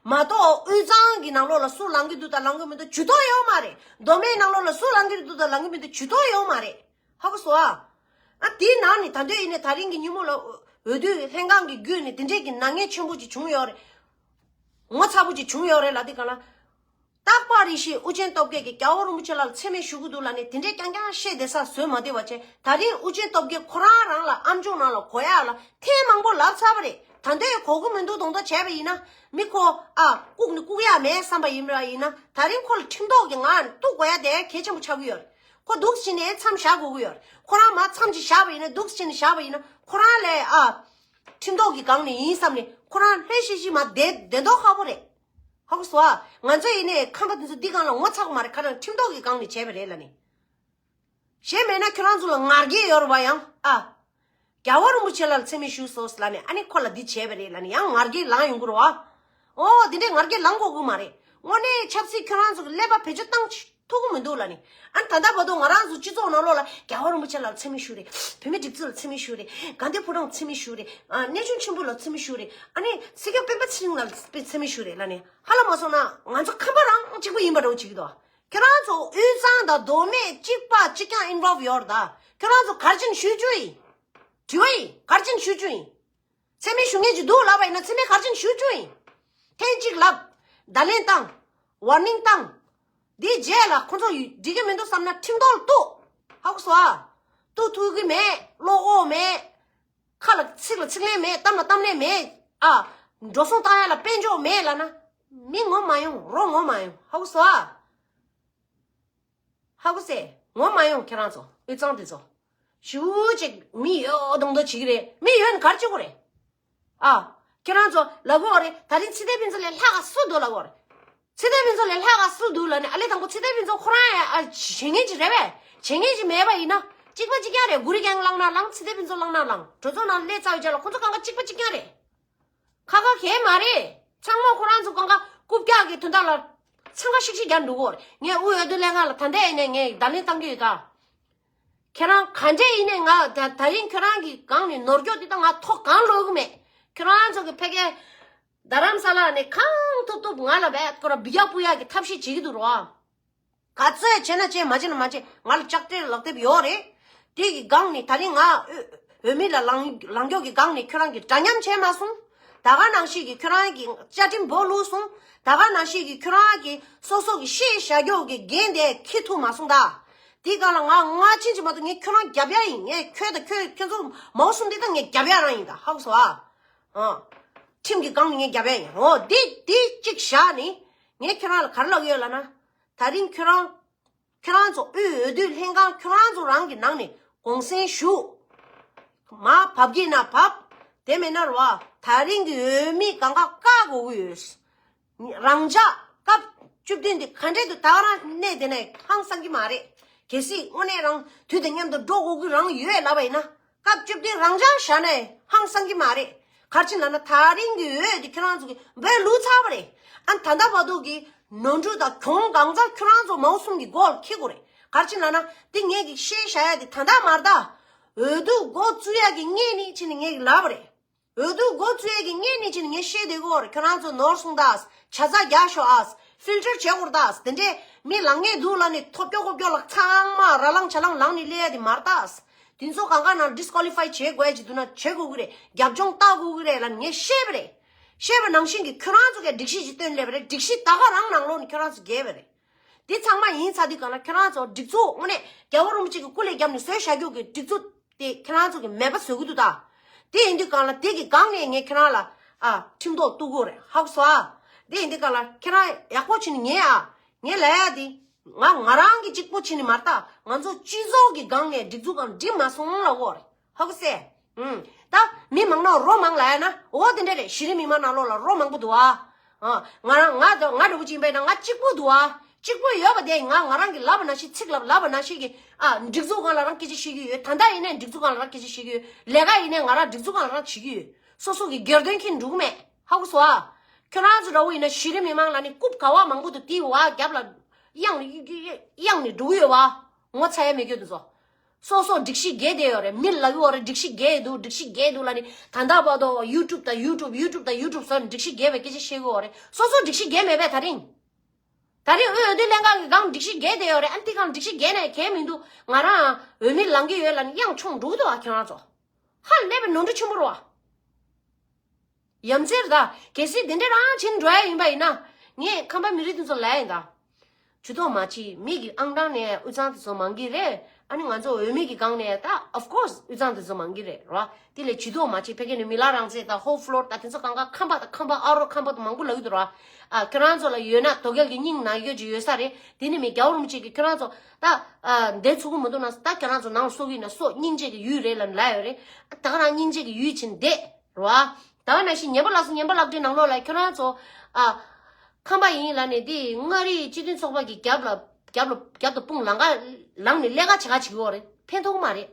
མ་གཏོགས་དབུས་གཙང་གི་ནང་ལོགས་ལ་སུ་ལངས་ཀྱི་འདུག་དང་ལངས་ཀྱི་མི་འདུག་ཇུས་གཏོགས་ཡོད་མ་རེད། མདོ་སྨད་ནང་ལོགས་ལ་སུ་ལངས་ཀྱི་འདུག་དང་ལངས་ཀྱི་མི་འདུག་ཇུས་གཏོགས་ཡོད་མ་རེད། ཧ་གོ་སོང་ཨ། ཨ་དེའི་ནང་ནས་ད་འདོད་ཡིན་ནའི་ད་རིང་གི་ཉིན་མོ་ལ་འོས་བསྡུ་ལྷན་ཁང་གི་བརྒྱུད་ནས་དེ་འདྲས་ཀྱི་ནག་ཉེས་ཆེན་པོ་ཅིག་བྱུང་ཡོད་རེད། ངོ་ཚ་པོ་ཅིག་བྱུང་ཡོད་རེད་ལབ་དུས་ག་ལ། རྟག་པར་རེ་ཞིག་ཨོ་རྒྱན་སྟོབས་རྒྱལ་གྱིས་རྒྱལ་བ་རིན་པོ་ཆེ་ལ་མཚན་སྨད་ཞུ་གི་འདུག་ལབ་ནས་དེ་འདྲས་རྐྱང་རྐྱང་བཤད་བསྡད་ས་བཟོས་མ་བསྡད་པ་བྱས། ད་རིང་ཨོ་རྒྱན་སྟོབས་རྒྱལ་ཁོ་རང་རང་ལ་ཨམ་ཅོག་ནང་ལ་གོ་ཡག་ལ་ཐེངས་མང་པོ་ལབ་ཚར་བ་རེད། ད་འདོད་གོ་གི་མི་འདུག་མདོག་མདོག་བྱས་པ་ཡིན་ན་མི་ཁོ་ཨ་བཀུག་ནས་བཀུག་ཡག་མེད་བསམ་པ་ཡིན་པ་ཡིན་ན་ད་རིང་ཁོ་ལ་ཁྲིམས་ཐོག་གི་ངང་ནས་གཏུག་དགོས་ཡ་དེ་གལ་ཆེན་པོ་ཆགས་ཀྱི་ཡོད་རེད། ཁོ་འདུག་སེ་བྱས་ནས་མཚམས་བཞག་དགོས་ཀྱི་ཡོད་རེད། ཁོ་རང་མར་མཚམས་ཅིག་བཞག་པ་ཡིན་ན་འདུག་སེ་བྱས་ནས་བཞག་པ་ཡིན་ན་ཁོ་རང་ལས་ཨ། ཁྲིམས་ཐོག་གི་སྒང་ནས་ཡིན་བསམ་ནས་ཁོ་རང་ལྷོད་ཤིག་ཤིག་མ་བསྡད་བསྡད་མདོག་ཁ་པོ་རེད། ཧ་གོ་སོང་ཨ། ང་ཚོ་ཡིན་ནའི་ཁམས་པ་དེ་ཚོ་འདི་སྒང་ལ་ངོ་ཚ་གི་མ་རེད། ག་རེ་ཁྲིམས་ཐོག་གི་སྒང་ནས་བྱས་པ་རེད་ལབ་ནས། གཞན་མེད་ན་ཁྱོད་རང་ཚོ་ལ་ང་རྒྱལ་ཡོད་རེད་བ་ཡང་ཨ། རྒྱལ་བ་རིན་པོ་ཆེ་ལ་མཚན་སྨད་ཞུས་སོང་ལབ་ནས་ཨ་ནི་ཁོ་ལ་འདི་བྱས་པ་རེད་ལབ་ནས་ཡང་ང་རྒྱལ་ལངས་ཡོང་གི་རེད་བ། ཨོ་དེ་འདྲའི་ངར་སྐད་ལངས་དགོས་ཀྱི་མ་རེད། དངོས་གནས་ཆབ་སྲིད་ཁྱོད་རང་ཚོ་གི་ཀླད་པ་བེད་སྤྱོད་བཏང་ཐུབ་ཀྱི་མི་འདུག་ལབ་ནི། ཨ་ནི་ད་ལྟ་བར་དུ་ང་རང་ཚོ་སྤྱི་ཚོགས་ནང་ལོགས་ལ་རྒྱལ་བ་རིན་པོ་ཆེ་ལ་མཚན་སྨད་ཞུ་རེད། བོད་མིའི་སྒྲིག་འཛུགས་ལ་མཚན་སྨད་ཞུ་རེད། དགའ་ལྡན་ཕོ་བྲང་མཚན་སྨད་ཞུ་རེད། ཨ་གནས་ཆུང་ཆེན་པོ་ལ་མཚན་སྨད་ཞུ་རེད། ཨ་ནི་སྲིད་སྐྱོང་སྤེན་པ་ཚེ་རིང་ལ་མཚན་སྨད་ཞུ་རེད་ལབ་ནི། ཧ་ལམ་མ་སོང་ན་ང་ཚོ་ཁམས་པ་རང་གཅིག་པ་ཡིན་པ་འདྲ་བོ་བྱེད་ཀྱི་འདུག་ཁྱོད་རང་ཚོ་དབུས་གཙང་དང་མདོ་སྨད་གཅིག་པ་གཅིག་རྐྱང་involve་ཡོད་རེད་ད། ཁྱོད་རང་ཚོ་ག་རེ་བྱས་ནས་ཞུ་རྒྱུ་ཡིན། དྲི་བ་ཡིན། ག་རེ་བྱས་ནས་ཞུ་རྒྱུ་ཡིན། མཚན་སྨད་ཞུ་མཁན་ཅིག་འདུག་ལབ་པ་ཡིན་ན་མཚན་སྨད་ག་རེ་བྱས་ནས་ཞུ་རྒྱུ་ཡིན། ཐེངས་གཅིག་ལབ། བརྡ་ལན་བཏང་། ཝར་ནིང་བཏང་། འདིའི་རྗེས་ལ་ཁོ་ཚོ་འགྲིག་གི་མི་འདུག་བསམ་ན་ཁྲིམས་ཐོག་ལ་གཏུགས། ཧ་གོ་སོང་ཨ། གཏུགས་ཐུབ་ཀྱི་མེད། བློ་ཁོག་མེད། ཁ་ལ་ཚིག་ལ་ཚིག་ལན་མེད། གཏམ་ལ་གཏམ་ལན་མེད། ཨ། འགྲོ་སོང་བཏང་ཡ་ལ་དཔལ་འབྱོར་མེད་ལབ་ན། མི་ངོམ་མ་ཡོང་། རོ་ངོམ་མ་ཡོང་། ཧ་གོ་སོང་ཨ། ཧ་གོ་སོང་། ངོམ་མ་ཡོང་། ཁྱེད་རང་ཚོ་དབུས་གཙང་དེ་ཚོ། ཞེ་པོ་ཅིག་མི་ཡོད་མདོག་མདོག་བྱེད་ཀྱི་རེད། མི་ཡོད་ན་ག་རེ་བྱེད་དགོས་རེད། ཨ། ཁྱེད་རང་ཚོ་ལབ་དགོས་རེད། ད་རིང་ཚེ་བརྟན་ཕུན་ཚོགས་ལས་ལྷག་ག་སུ་འདུག་ལབ་དགོས་རེད། ཚེ་བརྟན་ཕུན་ཚོགས་ལས་ལྷག་ག་སུ་འདུག་ལབ་ནས། ཨ་ལས་དང་པོ་ཚེ་བརྟན་ཕུན་ཚོགས་ཁོ་རང་ཡང་ཨ་བྱེད་མཁན་ཅིག་རེད་པས། བྱེད་མཁན་ཅིག་མེད་པ་ཡིན་ན་གཅིག་པ་གཅིག་རྐྱང་རེད། གུ་རི་རྒན་བླངས་ན་ལངས། ཚེ་བརྟན་ཕུན་ཚོགས་བླངས་ན་ལངས། གྲོས་ཚོགས་ནང་སླེབས་ཚར་བའི་རྗེས་ལ་ཁོ་ཚོ་གང་ག་གཅིག་པ་གཅིག་རྐྱང་རེད། ཁ་ཁ་གས་མ་རེད། ཚང་མ་ཁོ་རང་ཚོ་གང་ག་རྐུབ་བཀྱག་གི་དོན་དག་ལ་འཚང་ཁ་ཤིག་ཤིག་རྒྱག་འགྲོ་གི་ཡོད་རེད། ངས་དབུས་འོས་བསྡུ་ལྷན་ཁང་ལ་ད་ལྟ་ཡིན་ནས་ངས་བརྡ་ལན་བཏང་གི་ཡོད་ད། ཁྱེད་རང་ག་འདྲས་ཡིན་ནས་ང་ད་ད་རིང་ཁྱེད་རང་གི་སྒང་ནས་ནོར་སྐྱོག་འདི་ད་ང་ཐོག་གང་ལོག་གི་མེད། ཁྱེད་རང་ཚོ་གི་ཕ་གིའི་རྡ་རམ་ས་ལ་ནས་གང་ཐུབ་ཐུབ་ང་ལ་བས་ཁོ་ར་བི་ཡ་པུ་ཡ་གི་ཐབས་ཤེས་བྱེད་ཀྱི་འདུག་རོ། ག་ཚོད་བྱས་ན་བྱས། མ་བྱས་ན་མ་བྱས། ང་ལ་ལྕགས་སྤྲེལ་ལག་དེབ་ཡོད་རེད། དེ་གི་སྒང་ནས་ད་རིང་ང་འོས་འོས་མི་ལ་ལངས་ལངས་སྐྱོག་གི་སྒང་ནས་ཁྱོད་རང་གི་འདྲ་མཉམ་བྱས་མ་སོང་། ད་ག་ནང་བཞིན་གྱི་ཁྱོད་རང་གི་བཅའ་ཁྲིམས་སྦོ་ལུག་སོང་། ད་ག་ནང་བཞིན་གྱི་ཁྱོད་རང་གི་སོ་སོ་གི་ཤེས་བྱ་སྐྱོག་གི་འགན་དེ་འཁྱེར་ཐུབ་མ་སོང་ད། དེ་སྒང་ལ་ང་ང་ཕྱིན་ཅི་མ་གཏོགས་ངས་ཁྱོད་རང་རྒྱབ་ཡ་ཡིན། ངས་ཁྱོད་དང་ཁྱོད་ཁྱོད་ཚོ་མའོ་གསུམ་དེ་ད་ངས་རྒྱབ་ཡ་རང་ཡིན་ད། ཧ་གོ་སོང་ཨ། ཨ། ཁྲིམས་ཀྱི་སྒང་ནས་ངས་རྒྱབ་ཡ་ཡིན། འོ་དེ་དེ་གཅིག་བཞག་ནས་ངས་ཁྱོད་རང་ལ་ག་རེ་ལབ་ཀྱི་ཡོད་ལབ་ན། ད་རིང་ཁྱོད་རང་ཁྱོད་རང་ཚོ་དབུས་འོས་བསྡུ་ལྷན་ཁང་ཁྱོད་རང་ཚོ་རང་གི་ནང་ནས་གུང་སེང་ཞུ། མར་བབས་ཀྱི་ན་བབས། དེ་མེད་ན་རོ། ད་རིང་གི་འོས་མི་གང་ག་བཀག་དགོས་ཀྱི་ཡོད། རང་འཇགས་སྐབས་བཅུ་བདུན་དེ་ག་འདྲས་འདུག་ད་ག་རང་གནས་དེ་ནས་ཧང་སང་གི་མ་རེད། གལ་སྲིད་དངོས་གནས་རང་དུས་དང་མཉམ་དུ་འགྲོ་དགོས་ཀྱི་རང་ཡོད་ལབ་པ་ཡིན་ན། སྐབས་བཅུ་བདུན་རང་འཇགས་བཞག་ནས་ཧང་སང་གི་མ་རེད། ག་རེ་བྱས་ལབ་ན་ད་རིང་གི་འོས་དེ་ཁྱེད་རང་ཚོ་གི་འབོད་ལུག་ཚར་བ་རེད། ཨ་ད་ལྟ་བར་དུ་གི་ནོར་འཁྲུལ་དང་གྱོང་གང་ཚང་ཁྱོད་རང་ཚོ་མའོ་གསུམ་གི་མགོ་ལ་འཁྱེར་དགོས་རེད། ག་རེ་བྱས་ལབ་ན་དེ་ངས་གི་བཤད་བཞག་ཡ་དེ་ད་ལྟ་མ་རེད་ད། འོས་བསྡུ་འགོ་བཙུགས་ཡ་གི་སྔོན་ནས་བྱས་ནས་ངས་གི་ལབ་པ་རེད། འོས་བསྡུ་འགོ་བཙུགས་ཡས་ཀྱི་སྔོན་ནས་བྱས་ནས་ངས་བཤད་བསྡད་ཀྱི་ཡོད་རེད། ཁྱོད་རང་ཚོ་ནོར་སོང་ད། ཆ་ཚང་རྒྱག་ཤོག་ཨ། ཕིལ་ཊར་བྱེད་དགོས་རེད་ད། དེ་འདྲས་མི་ལངས་མཁན་འདུག་ལབ་ནས་ཐོབ་སྐྱོ་ཁོབ་སྐྱོ་ལ་ཚང་མ་ར་ལངས་ཆ་ལངས་ལངས་ནས་སླེབས་ཡ་དེ་མ་རེད་ད། དེ་ཚོ་གང་ག་ནང་ཌིས་ཀོ་ལི་ཕའི་བྱེད་དགོས་ཡ་ཅིག་འདུག་ན་བྱེད་དགོས་ཀྱི་རེད། རྒྱབ་ལྗོངས་བལྟ་དགོས་ཀྱི་རེད་ལབ་ནས་ངས་བཤད་པ་རེད། བཤད་པ་ནང་བཞིན་གྱི་ཁྱོད་རང་ཚོ་གིས་སྒྲིག་གཞི་ཅིག་བཏོན་སླེབས་པ་རེད། སྒྲིག་གཞི་ད་ག་རང་ནང་ལོགས་ནས་ཁྱོད་རང་ཚོ་འགལ་བ་རེད། དེ་ཚང་མ་ཡིན་ཚར་དུས་གང་ལ་ཁྱོད་རང་ཚོ་སྒྲིག་འཛུགས་དངོས་གནས་རྒྱལ་བ་རིན་པོ་ཆེ་གི་སྐུ་ལས་བརྒྱབ་ནས་བཟོས་བཞག་རྒྱུ་གི་སྒྲིག་འཛུགས་དེ་ཁྱོད་རང་ཚོ་གི་མེད་པ་བཟོ་གི་འདུག་ད། དེ་ཡིན་དུས་གང་ལ་དེ་གི་སྒང་ནས་ངས་ཁྱོད་རང་ལ་ཨ་ཁྲིམས་ཐོག་གཏུག་དགོས་རེད། ཧ་གོ་སོང་ཨ། དེ་ཡིན་དུས་གང་ལ་ཁྱོད་རང་ཡག་པོ་བྱས་ནས་ཉན་ཨ། ངས་ལབ་ཡ་དེ་ང་ང་རང་གི་གཅིག་པོ་བྱས་ནས་མ་རེད་ད། ང་ཚོ་སྤྱི་ཚོགས་ཀྱི་སྒང་ནས་སྒྲིག་འཛུགས་སྒང་འགྲིག་མ་སོང་ལབ་དགོས་རེད། ཧ་གོ་སོང་ཨ། ཨུམ། ད་མི་མང་ན་རོ་མང་ལབ་ཡ་ན། འོ་དེ་འདྲ་རེད། གཞི་རིམ་མི་མང་ནང་ལོགས་ལ་རོ་མང་པོ་འདུག་ཨ། ཨ། ང་རང་ང་ད་ང་འདྲ་བོ་ཅིག་ཡིན་པས་ན་ང་གཅིག་པོ་འདུག་ཨ། གཅིག་པོ་ཡོད་པ་དེ་ང་ང་རང་གི་ལབ་པ་ནང་བཞིན་ཚིག་ལབ་ལབ་པ་ནང་བཞིན་གྱི་ཨ་སྒྲིག་འཛུགས་སྒང་ལ་རང་སྐད་ཆ་བཤད་ཀྱི་ཡོད། ད་ལྟ་ཡིན་ནའི་སྒྲིག་འཛུགས་སྒང་ལ་རང་སྐད་ཆ་བཤད་ཀྱི་ཡོད། ལས་ཀ་ཡིན་ནའི་ང་རང་སྒྲིག་འཛུགས་སྒང་ལ་རང་བྱེད་ཀྱི་ཡོད། སོ་སོ་གི་སྒེར་དོན་ཁྱེར་འགྲོ་གི་མེད། ཧ་གོ་སོང་ཨ། ཁྱོད་རང་ཚོ་འདྲ་བོ་ཡིན་ན་གཞི་རིམ་མི་མང་ལ་ནི་རྐུབ་ག་བ་མང་པོ་འདུག་དེའི་བ་རྒྱབ་ལ་གཡང་ནས་གཡང་ནས་འགྲོ་གི་ཡོད་པ། ངོ་ཚ་ཡ་མེད་རྒྱུ་འདུག་སོ། སོ་སོ་སྒྲིག་གཞི་འགལ་བསྡད་ཡོད་རེད། མི་ལབ་ཀྱི་ཡོད་རེད། སྒྲིག་གཞི་འགལ་འདུག་སྒྲིག་གཞི་འགལ་འདུག་ལབ་ནི་ད་ལྟ་བར་དུ་ཡུ་ཊུབ་དང་ཡུ་ཊུབ་ཡུ་ཊུབ་དང་ཡུ་ཊུབ་ཟེར་ནས་སྒྲིག་གཞི་འགལ་བའི་སྐད་ཆ་བཤད་ཀྱི་ཡོད་རེད། སོ་སོ་སྒྲིག་གཞི་འགལ་མེད་པས། ད་རིང་། ད་རིང་དབུས་འོས་བསྡུ་ལྷན་ཁང་གི་སྒང་སྒྲིག་གཞི་འགལ་བསྡད་ཡོད་རེད། ཨ་ནི་དེ་སྒང་སྒྲིག་གཞི་འགལ་ནས་གལ་མི་འདུག་ང་རང་འོས་མི་ལངས་ཀྱི་ཡོད་ལབ་ནི་གཡང་མཆོང་འགྲོ་གི་འདུག་ཨ། ཁྱོད་རང་ཚོ་ཧ་ལས་པའི་ནོར་འཁྲུལ་ཆེན་པོ་རེད་བ། ཡ་མཚན་རེད་ད། གལ་སྲིད་དེ་འདྲ་རང་བྱེད་འགྲོ་ཡ་ཡིན་པ་ཡིན་ན། ངས་ཁམས་པ་མི་རིགས་དེ་ཚོ་ལབ་ཡ་ཡིན་ད། ཇུས་གཏོགས་མ་བྱེད། མི་གི་ཨང་གྲངས་ནས་དབུས་གཙང་དེ་ཚོ་མང་གི་རེད། ཨ་ནི་ང་ཚོ་འོས་མི་གི་སྒང་ནས་ད་of course དབུས་གཙང་དེ་ཚོ་མང་གི་རེད་རོ། དེ་ལས་ཇུས་གཏོགས་མ་བྱེད། ཕ་གི་ནས་མི་ལ་རང་བཙན་དང་ཧོབ་ཕློར་ད་དེ་ཚོ་གང་ག་ཁམས་པ་དང་ཁམས་པ་ཨ་རོ་ཁམས་པ་དང་མང་པོ་ལབ་ཀྱི་འདུག་རོ། ཨ་ཁྱོད་རང་ཚོ་ལ་ཡོད་ན་དོ་གལ་གི་སྙིང་ན་ཡོད་ཅིག་ཡོད་ས་རེད། དེ་ནི་མི་རྒྱལ་བ་རིན་པོ་ཆེ་གི་ཁྱོད་རང་ཚོ་ད་ཨ་འདས་ཚུགས་ཀྱི་མི་འདུག་ན་ད་ཁྱོད་རང་ཚོ་ནང་སོ་གི་ན་སོ་སྙིང་རྗེ་གི་ཡུལ་རེད་ལབ་ལབ་ཡོད་རེད། ད་ག་རང་སྙིང་རྗེ་གི་ཡུལ་ཕྱིན་བསྡད། རེད་བ། ད་ག་ནང་བཞིན་ཉན་པ་ལགས་སོ། ཉན་པ་ལགས་འདྲའི་ནང་ལོགས་ལ་ཁྱོད་རང་ཚོ་ཨ་ཁམས་པ་ཡིན་ལབ་ནས་དེ་མངའ་རིས་སྤྱི་མཐུན་ཚོགས་པ་གི་རྒྱབ་ལ་རྒྱབ་ལ་རྒྱབ་ཏུ་དཔུང་ལང་ཀ་ལངས་ནས་ལས་ཀ་བྱེད་ག་བྱེད་ཀྱི་ཡོད་རེད། ཕན་ཐོགས་མ་རེད།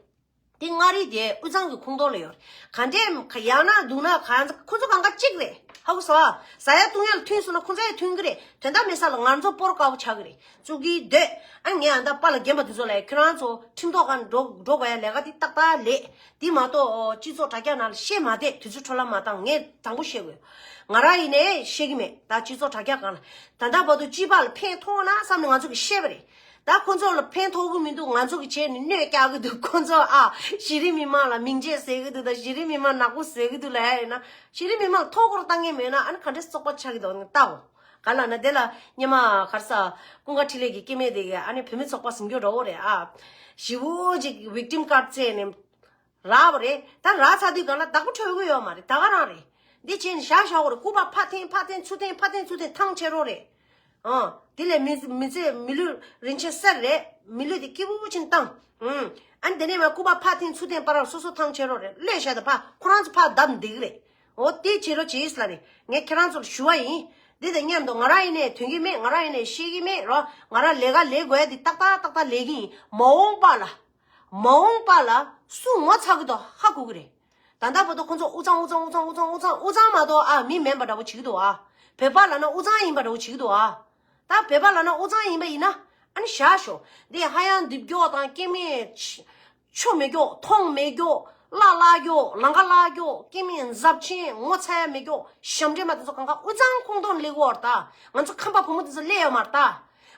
དེ་མངའ་རིས་དེ་དབུས་གཙང་གི་ཁོངས་གཏོགས་ལ་ཡོད་རེད། ག་འདྲས་ཡག་ན་སྡུག་ན་གང་ཁོ་ཚོ་གང་ག་གཅིག་རེད། ཧ་གོ་སོང་ཨ། ཟ་ཡ་བཏུང་ཡ་ལ་མཐུན་སོང་ན་ཁོ་ཚོ་ཡང་མཐུན་གི་རེད། དོན་དག་མེད་ས་ལ་ང་ཚོ་སྤོར་དཀའ་བོ་ཆགས་གི་རེད། བཙུགས་ཀྱི་འདོད། ཨ་ངས་ཨ་ད་པཱ་ལགས་རྒན་པ་དེ་ཚོ་ལ་ཁྱོད་རང་ཚོ་ཁྲིམས་ཐོག་ཁར་འགྲོ་འགྲོ་དགོས་ཡ་ལས་ཀ་དེ་ཏག་ཏག་ལས། དེ་མ་གཏོགས་སྤྱི་ཚོགས་དྲ་རྒྱ་ནང་ལ་བཤད་མ་བསྡད། དུས་ཚོད་འཕྲོ་བརླག་མ་བཏང་། ངས་དྲང་པོ་བཤད་དགོས། ང་རང་ཡིན་ནའི་བཤད་གི་མེད། ད་སྤྱི་ཚོགས་དྲ་རྒྱ་སྒང་ལ་ད་ལྟ་བར་དུ་སྤྱི་པ་ལ་ཕན་ཐོགས་ན་བསམ་ནས་ང་ཚོ་གིས་བཤད་པ་རེད། ད་ཁོ་ཚོ་ལ་ཕན་ཐོགས་གི་མི་འདུག་ང་ཚོ་གིས་བྱས་ནས་གནོད་རྒྱག་གི་འདུག་ཁོ་ཚོ་ཨ་གཞི་རིམ་མི་མང་ལ་མིང་ཆད་ཟེར་གི་འདུག་ད་གཞི་རིམ་མི་མང་ནག་པོ་ཟེར་གི་འདུག་ལབ་ཡ་ཡིན་ན། གཞི་རིམ་མི་མང་ལ་ཐོ་འགོད་བཏང་མཁན་མེད་ན་ཨ་ནི་ག་འདྲས་བཙོག་པ་ཆགས་ཀྱི་འདུག་ལྟའོ། ག་ལབ་ན་དེ་ལ་སྙེ་མ་ག་རེ་ཟ། ཀུན་དགའ་འཕྲིན་ལས་ཀྱི་སྐྱེ་དམན་དེ་གས་ཨ་ནི་བུད་མེད་ཚོགས་པ་ཟིན་རྒྱུ་འདྲ་བོ་རེད་ཨ། ཞེ་པོ་ཅིག་victim card བཙལ་ནས་རག་པ་རེད། ད་རག་ཚར་དུས་སྒང་ལ་བདག་པོ་འཕྲོད་ཀྱི་ཡོད་མ་རེད། ད་ག་རང་རེད། འདི་བྱས་ནས་བཞག་བཞག་པ་རེད། སྐུད་པ་ཕར་འཐེན་ཕར་འཐེན་ཚུར་འཐེན་ཕར་འཐེན་ཚུར་འཐེན་ཐང་ཆད་རོགས་རེད། ཨང་། དེ་ལས་མི་མི་ཚེ་མི་ལུས་རིན་ཆེན་གསེར་རེད། མི་ལུས་དེ་སྐྱིད་པོ་ཅིག་བཏང་། ཨང་། ཨ་ནི་དེ་ནས་མར་སྐུད་པ་ཕར་འཐེན་ཚུར་འཐེན་བར་སོ་སོ་ཐང་ཆད་རོགས་རེད། གློད་བཞག་དང་ཕར་ཁོ་རང་ཚོ་ཕར་བརྡབ་འདེགས་རེད། འོ་དེ་བྱེད་རོགས་བྱེད་ལབ་ནས་ངས་ཁྱེད་རང་ཚོར་ཞུ་བ་ཡིན། འདི་དང་མཉམ་དུ་ང་རང་ཡིན་ནའི་དོན་གྱི་མེད། ང་རང་ཡིན་ནའི་ཤེས་ཀྱི་མེད་རོ། ང་རང་ལས་ཀ་ལས་དགོས་ཡ་འདི་ཏག་ཏག་ཏག་ཏག་ལས་ཀྱི་ཡིན། མ་འོངས་པ་ལ། མ་འོངས་པ་ལ་སུ་ངོ་ཚ་གི་འདུག་ཧ་གོ་གི་རེད། ད་ལྟ་བར་དུ་ཁོ་ཚོ་དབུས་གཙང་དབུས་གཙང་དབུས་གཙང་དབུས་གཙང་དབུས་གཙང་མ་གཏོགས་ཨ་མི་མིན་པ་འདྲ་བོ་བྱེད་ཀྱི་འདུག་ཨ། བོད་པ་ལབ་ན་དབུས་གཙང་ཡིན་པ་འདྲ་བོ་བྱེད་ཀྱི་འདུག་ཨ། ད་བོད་པ་ལབ་ན་དབུས་གཙང་ཡིན་པ་ཡིན་ན་ཨ་ནི་བཞག་ཤོག་འདི་ཧ་ཡང་འདི་སྐྱོ་དང་སྐྱེ་དམན་ཆོ་མེད་སྐྱོ། མཐོང་མེད་སྐྱོ། བརླག་བརླག་སྐྱོ། ལང་ཀ་བརླག་སྐྱོ། སྐྱེ་དམན་འཛབ་ཆེན་ངོ་ཚ་ཡ་མེད་སྐྱོ། ཞབས་འདྲེན་མ་དེ་ཚོ་གང་ག་དབུས་གཙང་ཁོངས་གཏོགས་སླེབས་ཡོད་རེད་ད། ང་ཚོ་ཁམས་པ་བུ་མོ་དེ་ཚོ་སླེབས་ཡོད་མ་རེད་ད།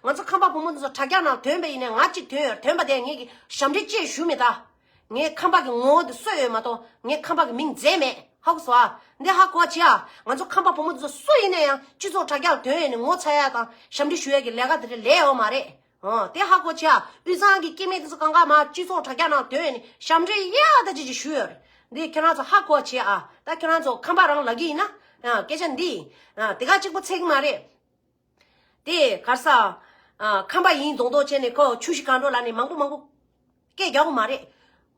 ང་ཚོ་ཁམས་པ་བུ་མོ་དེ་ཚོ་དྲ་རྒྱ་ནང་ཐོན་པ་ཡིན་ནའི་ང་གཅིག་ཐོན་ཡོད་རེད། ཐོན་པ་དེ་ངེད་ཀྱི་ཞབས་འདྲེན་ཅེས་ཞུ་མེད་ད། ངས་ཁམས་པ་གི་ངོ་བོ་དེ་གསོས་ཡོད་མ་གཏོགས་ངས་ཁམས་པ་གི་མིང་བརྫད་མེད། ཧ་གོ་སོང་ཨ། འདི་ཧ་གོ་བྱེད་ཨ། ང་ཚོ་ཁམས་པ་བུ་མོ་དེ་ཚོ་སུ་ཡིན་ན་ཡང་སྤྱི་ཚོགས་དྲ་རྒྱ་ལ་ཐོན་ཡོད་ནས་ངོ་ཚ་ཡ་དང་ཞབས་འདྲེན་ཞུ་ཡ་གི་ལས་ཀ་དེ་འདྲ་ལས་ཡོད་མ་རེད། ཨོ་དེ་ཧ་གོ་བྱེད་ཨ། དབུས་གཙང་གི་སྐྱེ་དམན་དེ་ཚོ་གང་ག་མར་སྤྱི་ཚོགས་དྲ་རྒྱ་ནང་ཐོན་ཡོད་ནས་ཞབས་འདྲེན་ཡ་ད་ཅི་ཅི་ཞུ་ཡོད་རེད། འདི་ཁྱེད་རང་ཚོ་ཧ་གོ་བྱེད་ཨ། ད་ཁྱེད་རང་ཚོ་ཁམས་པ་རང་ལབ་ཀྱི་ཡིན་ན་ཨ་སྐད་ཆ་འདི་ཨ་དེ་ག་གཅིག་པོ་ཚད་ཀྱི་མ་རེད། དེ་ག་རེ་ཟ། ཨ་ཁམས་པ་ཡིན་མདོག་མདོག་བྱས་ནས་ཁོ་ཆུ་བཞི་སྒང་དྲུག་ལབ་ནས་མང་པོ་མང་པོ་སྐད་རྒྱག་གི་མ་རེད།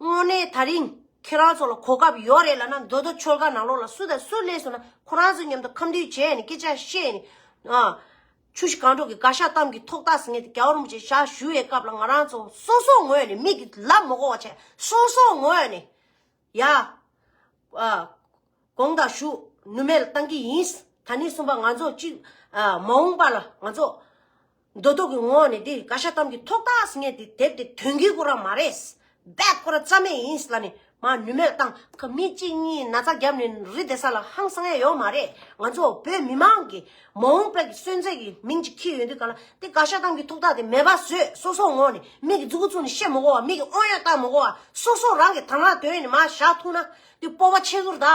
དངོས་གནས་ད་རིང་ཁྱེད་རང་ཚོ་ལ་གོ་སྐབས་ཡོད་རེད་ལབ་ན། མདོ་སྟོད་ཆོལ་ཁ་ནང་ལོགས་ལ་སུ་དང་སུ་སླེབས་སོང་ན་ཁོ་རང་ཚོ་མཉམ་དུ་ཁམས་བསྡུས་བྱས་ནས་སྐད་ཆ་བཤད་ནས། ཨ་ཆུ་བཞི་སྒང་དྲུག་གི་དགའ་ཤ་གཏམ་གྱི་ཐོག་རྟགས་ཟེར་མཁན་དེ་རྒྱལ་བ་རིན་པོ་ཆེ་ཞབས་ཞུ་བའི་སྐབས་ལ་ང་རང་ཚོ་སོ་སོ་ངོས་ནས་མིག་གིས་ལབ་མི་དགོས་པ་བྱས། སོ་སོ་ངོས་ནས་ཡ། ཨ། དགོངས་དག་ཞུ། ནུས་མེད་ལ་བཏང་གི་ཡིན། ད་ནི་གསུམ་པ་ང་ཚོ་གཅིག་ཨ། མ་འོངས་པ་ལ་ང་ཚོ་མདོ་སྟོད་ཀྱི་ངོས་ནས་འདི་དགའ་ཤ་གཏམ་གྱི་ཐོག་རྟགས་ཟེར་མཁན་དེ་དེབ་དེ་དོན་གྱི་ཁོ་རང་མ་རེད། རྦད་ཁོ་རང་རྩ་མེད་ཡིན་ལབ་ནས་མ་ནུས་མེད་ལ་བཏང་། ཁ་མི་གཅིག་གཉིས་ན་ཚ་བརྒྱབ་ནས་རི་དེ་ས་ལ་ཧང་སང་ཡ་ཡོད་མ་རེད། ང་ཚོ་བོད་མི་མང་གི་མ་འོངས་པའི་གི་སོན་རྩ་གི་མིང་ཅིག་འཁྱེར་ཡོང་དུས་ག་ལ་དེ་དགའ་ཤ་གཏམ་གྱི་ཐོག་རྟགས་དེ་མེད་པ་བཟོས། སོ་སོ་ངོས་ནས་མིག་གི་མཛུ་གུ་བཙུགས་ནས་བཤད་མི་དགོས་པ། མིག་གི་དབང་ཡོད་བཏང་མི་དགོས་པ། སོ་སོ་རང་གི་དང་བླངས་དོན་ནས་མར་བཞག་ཐུབ་ན་དེ་སྤོབས་པ་ཆེ་གི་རེད་ད།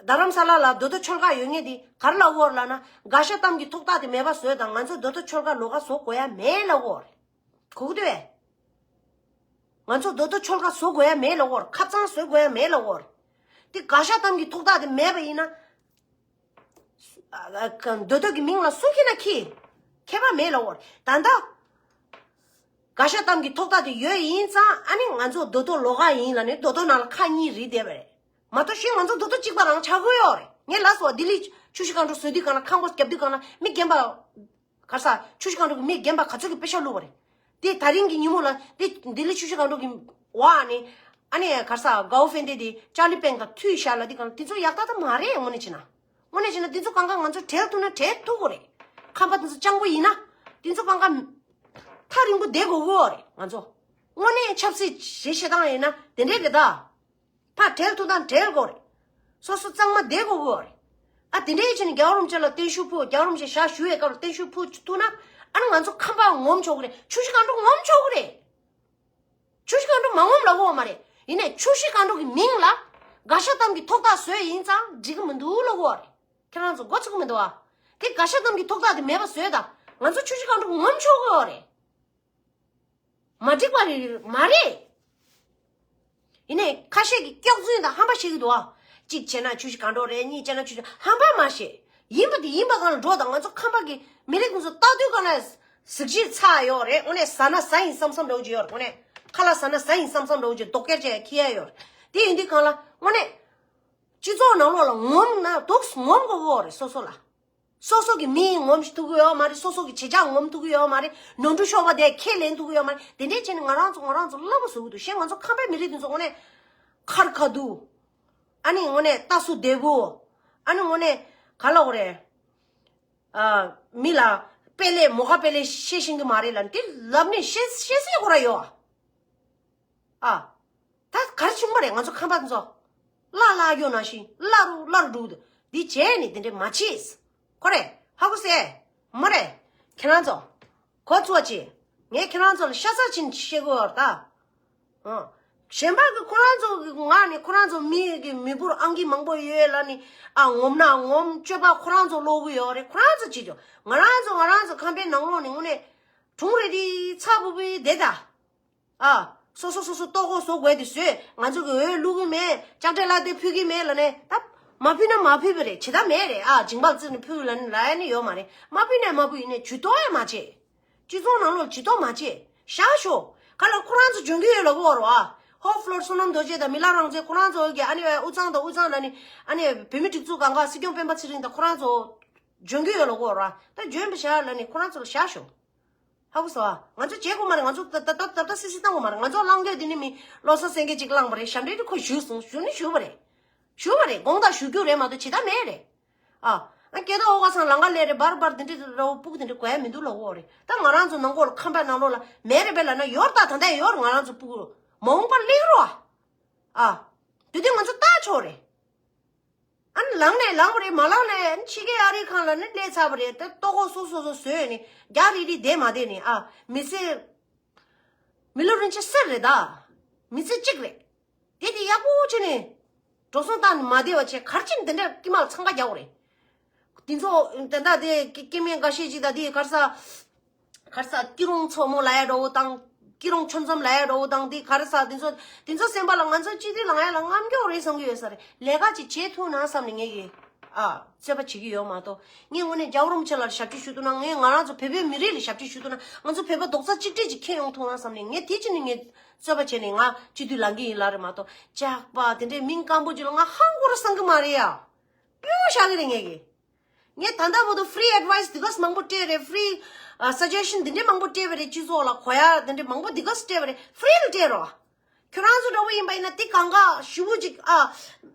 རྡ་རམ་ས་ལ་ལ་མདོ་སྟོད་ཆོལ་ཁ་ཡོད་མཁན་དེ་ག་རེ་ལབ་ཀྱི་ཡོད་རེད་ལབ་ན། དགའ་ཤ་གཏམ་གྱི་ཐོག་རྟགས་དེ་མེད་པ་བཟོས་དང་། ང་ཚོ་མདོ་སྟོད་ཆོལ་ཁ་ལོགས་ཀ་བཟོ་དགོས་ཡ་མེད་ལབ་ཀྱི་ཡོད་རེད། གོ་གི་འདུག་གས། ང་ཚོ་མདོ་སྟོད་ཆོལ་ཁ་བཟོ་དགོས་ཡ་མེད་ལབ་ཀྱི་ཡོད་རེད། ཁ་གཙང་བཟོ་དགོས་ཡ་མེད་ལབ་ཀྱི་ཡོད་རེད། དེ་དགའ་ཤ་གཏམ་གྱི་ཐོག་རྟགས་དེ་མེད་པ་ཡིན་ན། ཨ་ཨ་མདོ་སྟོད་ཀྱི་མིང་ལ་སུ་འཁྱེར་ན་འཁྱེར། ཁྱད་པར་མེད་ལབ་ཀྱི་ཡོད་རེད། ད་ལྟ་དགའ་ཤ་གཏམ་གྱི་ཐོག་རྟགས་དེ་ཡོད་ཡིན་ཙང་། ཨ་ནི་ང་ཚོ་མདོ་སྟོད་ལོགས་ཀ་ཡིན་ལབ་ནས་མདོ་སྟོད་ནང་ལ་ཁག་གཉིས་རེད་བསྡད་པ་རེད། མ་གཏོགས་གཞན་ང་ཚོ་མདོ་སྟོད་གཅིག་པ་རང་ཆགས་ཀྱི་ཡོད་རེད། ངས་ལབ་སོང་། ལྡི་ལི་ཆུ་བཞི་སྒང་དྲུག་བཟོ་དུས་སྒང་ལ། ཁང་པ་བརྒྱབ་དུས་སྒང་ལ་མི་རྒན་པ། ག་རེ་ཟ། ཆུ་བཞི་སྒང་དྲུག་གི་མི་རྒན་པ་ག་ཚོད་ཀྱི་པེ་ཤག་བླུགས་པ་རེད། དེ་ད་རིང་གི་ཉིན་མོ་ལ་དེ་ལྡི་ལི་ཆུ་བཞི་སྒང་དྲུག་གི་འོག་ནས་ཨ་ནི་ག་རེ་ཟ། དགའ་བོ་ཕན་བདེ་དེ་ཅར་ལི་པེང་དང་མཐུད་བཞག་ལབ་དུས་སྒང་ལ་དེ་ཚོ་ཡག་ཏག་ཏག་མ་རེད། དངོས་གནས་བྱས་ན། དངོས་གནས་བྱས་ན་དེ་ཚོ་གང་ག་ང་ཚོ་བྲལ་ཐུབ་ན་བྲལ་ཐུབ་ཀྱི་རེད། ཁམས་པ་དེ་ཚོ་སྤྱང་པོ་ཡིན་ན་དེ་ཚོ་གང་ག་ཐག་རིང་པོ་བསྡད་དགོས་ཀྱི་རེད། ང་ཚོ་དངོས་གནས་ཆབ་སྲིད་བྱེད་བྱེད་སྟངས་ཡིན་ན་དེ་འདྲས་རེད་ད། ཕར་བྲལ་ཐུབ་དང་བྲལ་དགོས་རེད། སོ་སོ་གཙང་མ་བསྡད་དགོས་ཀྱི་རེད། ཨ་དེ་འདྲའི་ཆ་ནས་རྒྱལ་བ་རིན་པོ་ཆེ་ལ་བརྟན་བཞུགས་ཕུལ། རྒྱལ་བ་རིན་པོ་ཆེ་ཞབས་ཞུ་བའི་སྐབས་ལ་བརྟན་བཞུགས་ཕུལ་ཐུབ་ན། ཨ་ནི་ང་ཚོ་ཁམས་པ་ངོམ་ཆོག་གི་རེད། ཆུ་བཞི་སྒང་དྲུག་ངོམ་ཆོག་གི་རེད། ཆུ་བཞི་སྒང་དྲུག་མ་ངོམ་ལབ་ཀྱི་ཡོད་མ་རེད། ཡིན་ནའི་ཆུ་བཞི་སྒང་དྲུག་གི་མིང་ལ་དགའ་ཤ་གཏམ་གྱི་ཐོག་རྟགས་བཟོས་ཡིན་ཙང་འགྲིག་གི་མི་འདུག་ལབ་ཀྱི་ཡོད་རེད། ཁྱེད་རང་ཚོ་མགོ་ཚོས་ཀྱི་མི་འདུག་ཨ། དེ་དགའ་ཤ་གཏམ་གྱི་ཐོག་རྟགས་དེ་མེད་པ་བཟོས་དང་། ང་ཚོ་ཆུ་བཞི་སྒང་དྲུག་ངོམ་ཆོག་གི་ཡོད་རེད། མ་འགྲིག་པ་རེད་མ་རེད། ཡིན་ནའི་ཁ་ཤས་ཀྱིས་སྐྱག་རྫུན་དང་ཧམ་པ་བཤད་ཀྱི་འདུག་ཨ། གཅིག་བྱས་ན་ཆུ་བཞི་སྒང་དྲུག་རེད། གཉིས་བྱས་ན་ཆུ་བཞི། ཧམ་པ་མ་བཤད། ཡིན་པ་དེ་ཡིན་པ་སྒང་ལ་འགྲོ་དང་། ང་ཚོ་ཁམས་པ་གི་མི་རིགས་ཀུན་ཚོ་ལྟ་དུས་སྒང་ལ་གཟི་བརྗིད་ཚ་ཡོད་རེད། དངོས་གནས་ཟ་ན་ཟ་ཡིན་བསམ་བསམ་འདྲ་བོ་ཅིག་ཡོད་རེད། དངོས་གནས་ཁ་ལག་ཟ་ན་ཟ་ཡིན་བསམ་བསམ་འདྲ་བོ་ཅིག་རྡོག་ཁྱེར་བྱས་ཁྱེར་ཡ་ཡོད་རེད། དེ་ཡིན་དུས་སྒང་ལ་དངོས་གནས་སྤྱི་ཚོགས་ནང་ལོགས་ལ་ངོམ་ན་འདུག་ངོམ་དགོས་ཀྱི་ཡོད་རེད་སོ་སོ་ལ། སོ་སོ་གི་མི་ངོམ་ཐུབ་ཀྱི་ཡོད་མ་རེད། སོ་སོ་གི་བྱེ་བྲག་ངོམ་ཐུབ་ཀྱི་ཡོད་མ་རེད། ནོར་འཁྲུལ་ཤོར་བ་དེ་ཁས་ལེན་ཐུབ་ཀྱི་ཡོད་མ་རེད། དེ་འདྲས་བྱས་ནས་ང་རང་ཚོ་ང་རང་ཚོ་བསླབ་པ་བཟོ་གི་འདུག་གཞན་ང་ཚོ་ཁམས་པའི་མི་རིགས་དེ་ཚོ་དངོས་གནས་ཁར་ཁ་སྡུག་ཨ་ནི་དངོས་གནས་ལྟ་སུ་བདེ་པོ། ཨ་ནི་དངོས་གནས་ག་ལ་འོ་རེད། ཨ། མི་ལ་དཔེ་ལས་མོ་ཁ་དཔེ་ལས་བཤད་ཤེས་ཀྱི་མ་རེད་ལབ་དེ་ལབ་ནས་བཤད་བཤད་སྲིད་ཁོ་ར་ཡོད་ཨ། ཨ། ད་གར་བྱུང་བ་རེད། ང་ཚོ་ཁམས་པ་ཚོ་བླ་བླ་གཡོ་ནང་བཞིན་བླ་རུ་བླ་རུ་འགྲོ་གི་འདུག་འདི་བྱས་ནས་དེ་འདྲས་མ་བྱེད། ཁོ་རེད། ཧ་གོ་སོང་། མོ་རེད། ཁྱེད་རང་ཚོ། གོ་ཚོད་བྱེད། ངས་ཁྱེད་རང་ཚོ་ལ་ཤ་ཚ་ཕྱིན་བཤད་དགོས་ཡོད་རེད་ད། ཨ། གཞན་པ་གི་ཁོ་རང་ཚོ་གི་ངག་ནས་ཁོ་རང་ཚོ་མི་གི་མི་འབོར་ཨང་ཀི་མང་པོ་ཡོད་ལབ་ནས། ཨ། ངོམ་ན་ངོམ། སྤྱོད་པ་ཁོ་རང་ཚོ་ལོག་གི་ཡོད་རེད། ཁོ་རང་ཚོ་བྱེད་ཆོག་ང་རང་ཚོ་ང་རང་ཚོ་ཁམས་པའི་ནང་ལོགས་ནས་དངོས་གནས་གྲུང་རེད་དེ་ཚ་བུ་བུའི་བསྡད་ད། ཨ། སོ་སོ་སོ་སོ་ལྟོ་གོས་བཟོ་དགོས་དེ་བཟོས། ང་ཚོ་གི་འོས་བླུག་གི་མེད། ལྕགས་དྲེག་ལ་དེ་ཕུལ་གི་མེད་ལབ་ནས་ད། མ་ཕུལ་ན་མ་ཕུལ་བ་རེད། བྱེད་ཐབས་མེད་རེད། ཨ། ཇིང་པལ་བརྩིས་ནས་ཕུལ་ལབ་ནས་ལབ་ཡ་ནི་ཡོད་མ་རེད། མ་ཕུལ་ན་མ་ཕུལ། ཡིན་ནའི་ཇུས་གཏོགས་ཡང་མ་བྱེད། སྤྱི་ཚོགས་ནང་ལོགས་ཇུས་གཏོགས་མ་བྱེད། བཞག་ཤོག་ག་ལ་ཁོ་རང་ཚོ་འཇོན་གི་ཡོད་ལབ་གོ་རོ། ཨ། ཧོ་ཕློར་བསོད་ནམས་རྡོ་རྗེ་དང་མི་ལ་རང་བཙན་ཁོ་རང་ཚོ་གི་ཨ་ནི་དབུས་གཙང་དང་དབུས་གཙང་ལབ་ནི། ཨ་ནི་བོད་མི་སྒྲིག་འཛུགས་སྒང་ག་སྲིད་སྐྱོང་སྤེན་པ་ཚེ་རིང་དང་ཁོ་རང་ཚོ་འཇོན་གི་ཡོད་ལབ་གོ་རོ། ད་འཇོན་པ་བཞག་ལབ་ནི་ཁོ་རང་ཚོ་ལ་བཞག་ཤོག་ཧ་གོ་སོང་ཨ། ང་ཚོ་བྱེད་དགོས་མ་རེད། ང་ཚོ་ད་ད་ད་ད་ད་སི་སི་བཏང་དགོས་མ་རེད། ང་ཚོ་གླང་རྒོད་འདི་ནི་མི་བློ་བཟང་སེང་གེ་གཅིག་བླངས་པ་རེད། ཞབས་འདྲེན་དེ་ཁོ་ཞུས་སོང་། ཞུ་ནི་ཞུ་བ་རེད། ཞུ་བ་རེད། དགོངས་དག་ཞུ་རྒྱུ་རེད་མ་གཏོགས་བྱེད་ཐབས་མེད་རེད། ཨ། ཨ། སྐལ་རྡོར་ཨོ་ག་ཚང་ལང་ཀ་ལས་རེད། འབར་འབར་འདི་འདྲ་ར་བོ་སྤུ་གུ་འདི་འདྲ་དགོས་ཡ་མི་འདུག་ལབ་གོ་རེད། ད་ང་རང་ཚོ་ནང་ཁོག་ལ་ཁམས་པ་ནང་ལོགས་ལ་མེད་རེད་པས་ལབ་ན་ཡོད་རེད། ད་ད་ལྟ་ཡོད་རེད། ང་རང་ཚོ་སྤུ་གུ་མ་འོངས་པར་སླེབས་རོགས་ཨ། ཨ། དེ་དུས་ང་ཚོ་ལྟ་ཆོག་རེད། ཨ་ནི་ལངས་ནས་ལངས་པ་རེད། མ་ལངས་ནས་ཨ་ནི་ཕྱི་རྒྱལ་ཨ་རིའི་ཁང་ལ་ནི་སླེབས་ཚར་བ་རེད། ད་ལྟོ་གོས་སོ་སོ་སོ་བཟོས་ནས་རྒྱག་རིལ་རིལ་བསྡད་མ་བསྡད་ནས། ཨ། མི་ཚེ་མི་ལོ་རིན་ཆེན་གསེར་རེད་ད། མི་ཚེ་གཅིག་རེད། དེ་དེ་ཡག་པོ་བྱས་ནས་འགྲོ་སོང་བཏང་ནས་མ་བསྡད་པ་བྱས་གར་ཕྱིན་དེ་འདྲ་དཀྱིལ་མ་ལ་འཚང་ཁ་རྒྱག་དགོས་རེད། དེ་ཚོ་ད་ལྟ་དེ་སྐྱེ་དམན་འགའ་ཤས་ཅིག་ད་དེ་གར་ས། གར་ས་སྐྱིད་རོང་མཚོ་མོ་ལ་ཡ་འགྲོ་བོ་དང་། སྐྱིད་རོང་ཆུ་མཚམས་ལ་ཡ་འགྲོ་བོ་དང་། དེ་གར་ས་དེ་ཚོ་དེ་ཚོ་སེམས་པ་ལ་ང་ཚོ་སྤྱི་འཐུས་ལ་ང་ཡ་ལ་རྔམ་སྐྱོ་རེད་བསམ་གྱི་ཡོད་ས་རེད། ལས་ཀ་ཅིག་བྱེད་ཐུབ་ན་བསམ་ནས་ངས་ཀྱི། ཨ། རྩོད་པ་བྱེད་ཀྱི་ཡོད་མ་གཏོགས། ངས་དངོས་གནས་རྒྱལ་བ་རིན་པོ་ཆེ་ལ་ཞབས་ཕྱི་ཞུ་ཐུབ་ན། ངས་ང་རང་ཚོ་བོད་པའི་མི་རིགས་ལ་ཞབས་ཕྱི་ཞུ་ཐུབ་ན། ང་ཚོ་བོད་པ་རྡོག་རྩ་གཅིག་སྒྲིལ་ཅིག་འཁྱེར་ཡོང་ཐུབ་ན་བསམ་ནས། ངས་དེ་ཕྱིན་ནས་ངས་རྩོད་པ་བྱས་ནས་ང་སྤྱི་འཐུས་ལངས་ཀྱི་ཡིན་ལབ་རེད་མ་གཏོགས། ཇག་པ་དེ་འདྲའི་མིང་སྐམ་པོ་ཅིག་ལ་ང་ཧང་གོ་ར་སང་གི་མ་རེད་ཡ། སྤྱོད་བཞག་གི་རེད་ངས་ཀྱི། ངས་ད་ལྟ་བར་དུ་free advice འདི་ག་མང་པོ་སྤྲད་རེད། free ཨ་suggestion འདི་འདྲ་མང་པོ་སྤྲད་པ་རེད། སྤྱི་ཚོགས་ལ་གོ་ཡ་འདི་འདྲ་མང་པོ་འདི་ག་སྤྲད་པ་རེད། free ལ་སྤྲད་རོགས། ཁྱོད་རང་ཚོ་འདྲ་བོ་ཡིན་པ་ཡིན་ན་དེ་གང་ག་ཞུ་བོ་ཅིག་ཨ།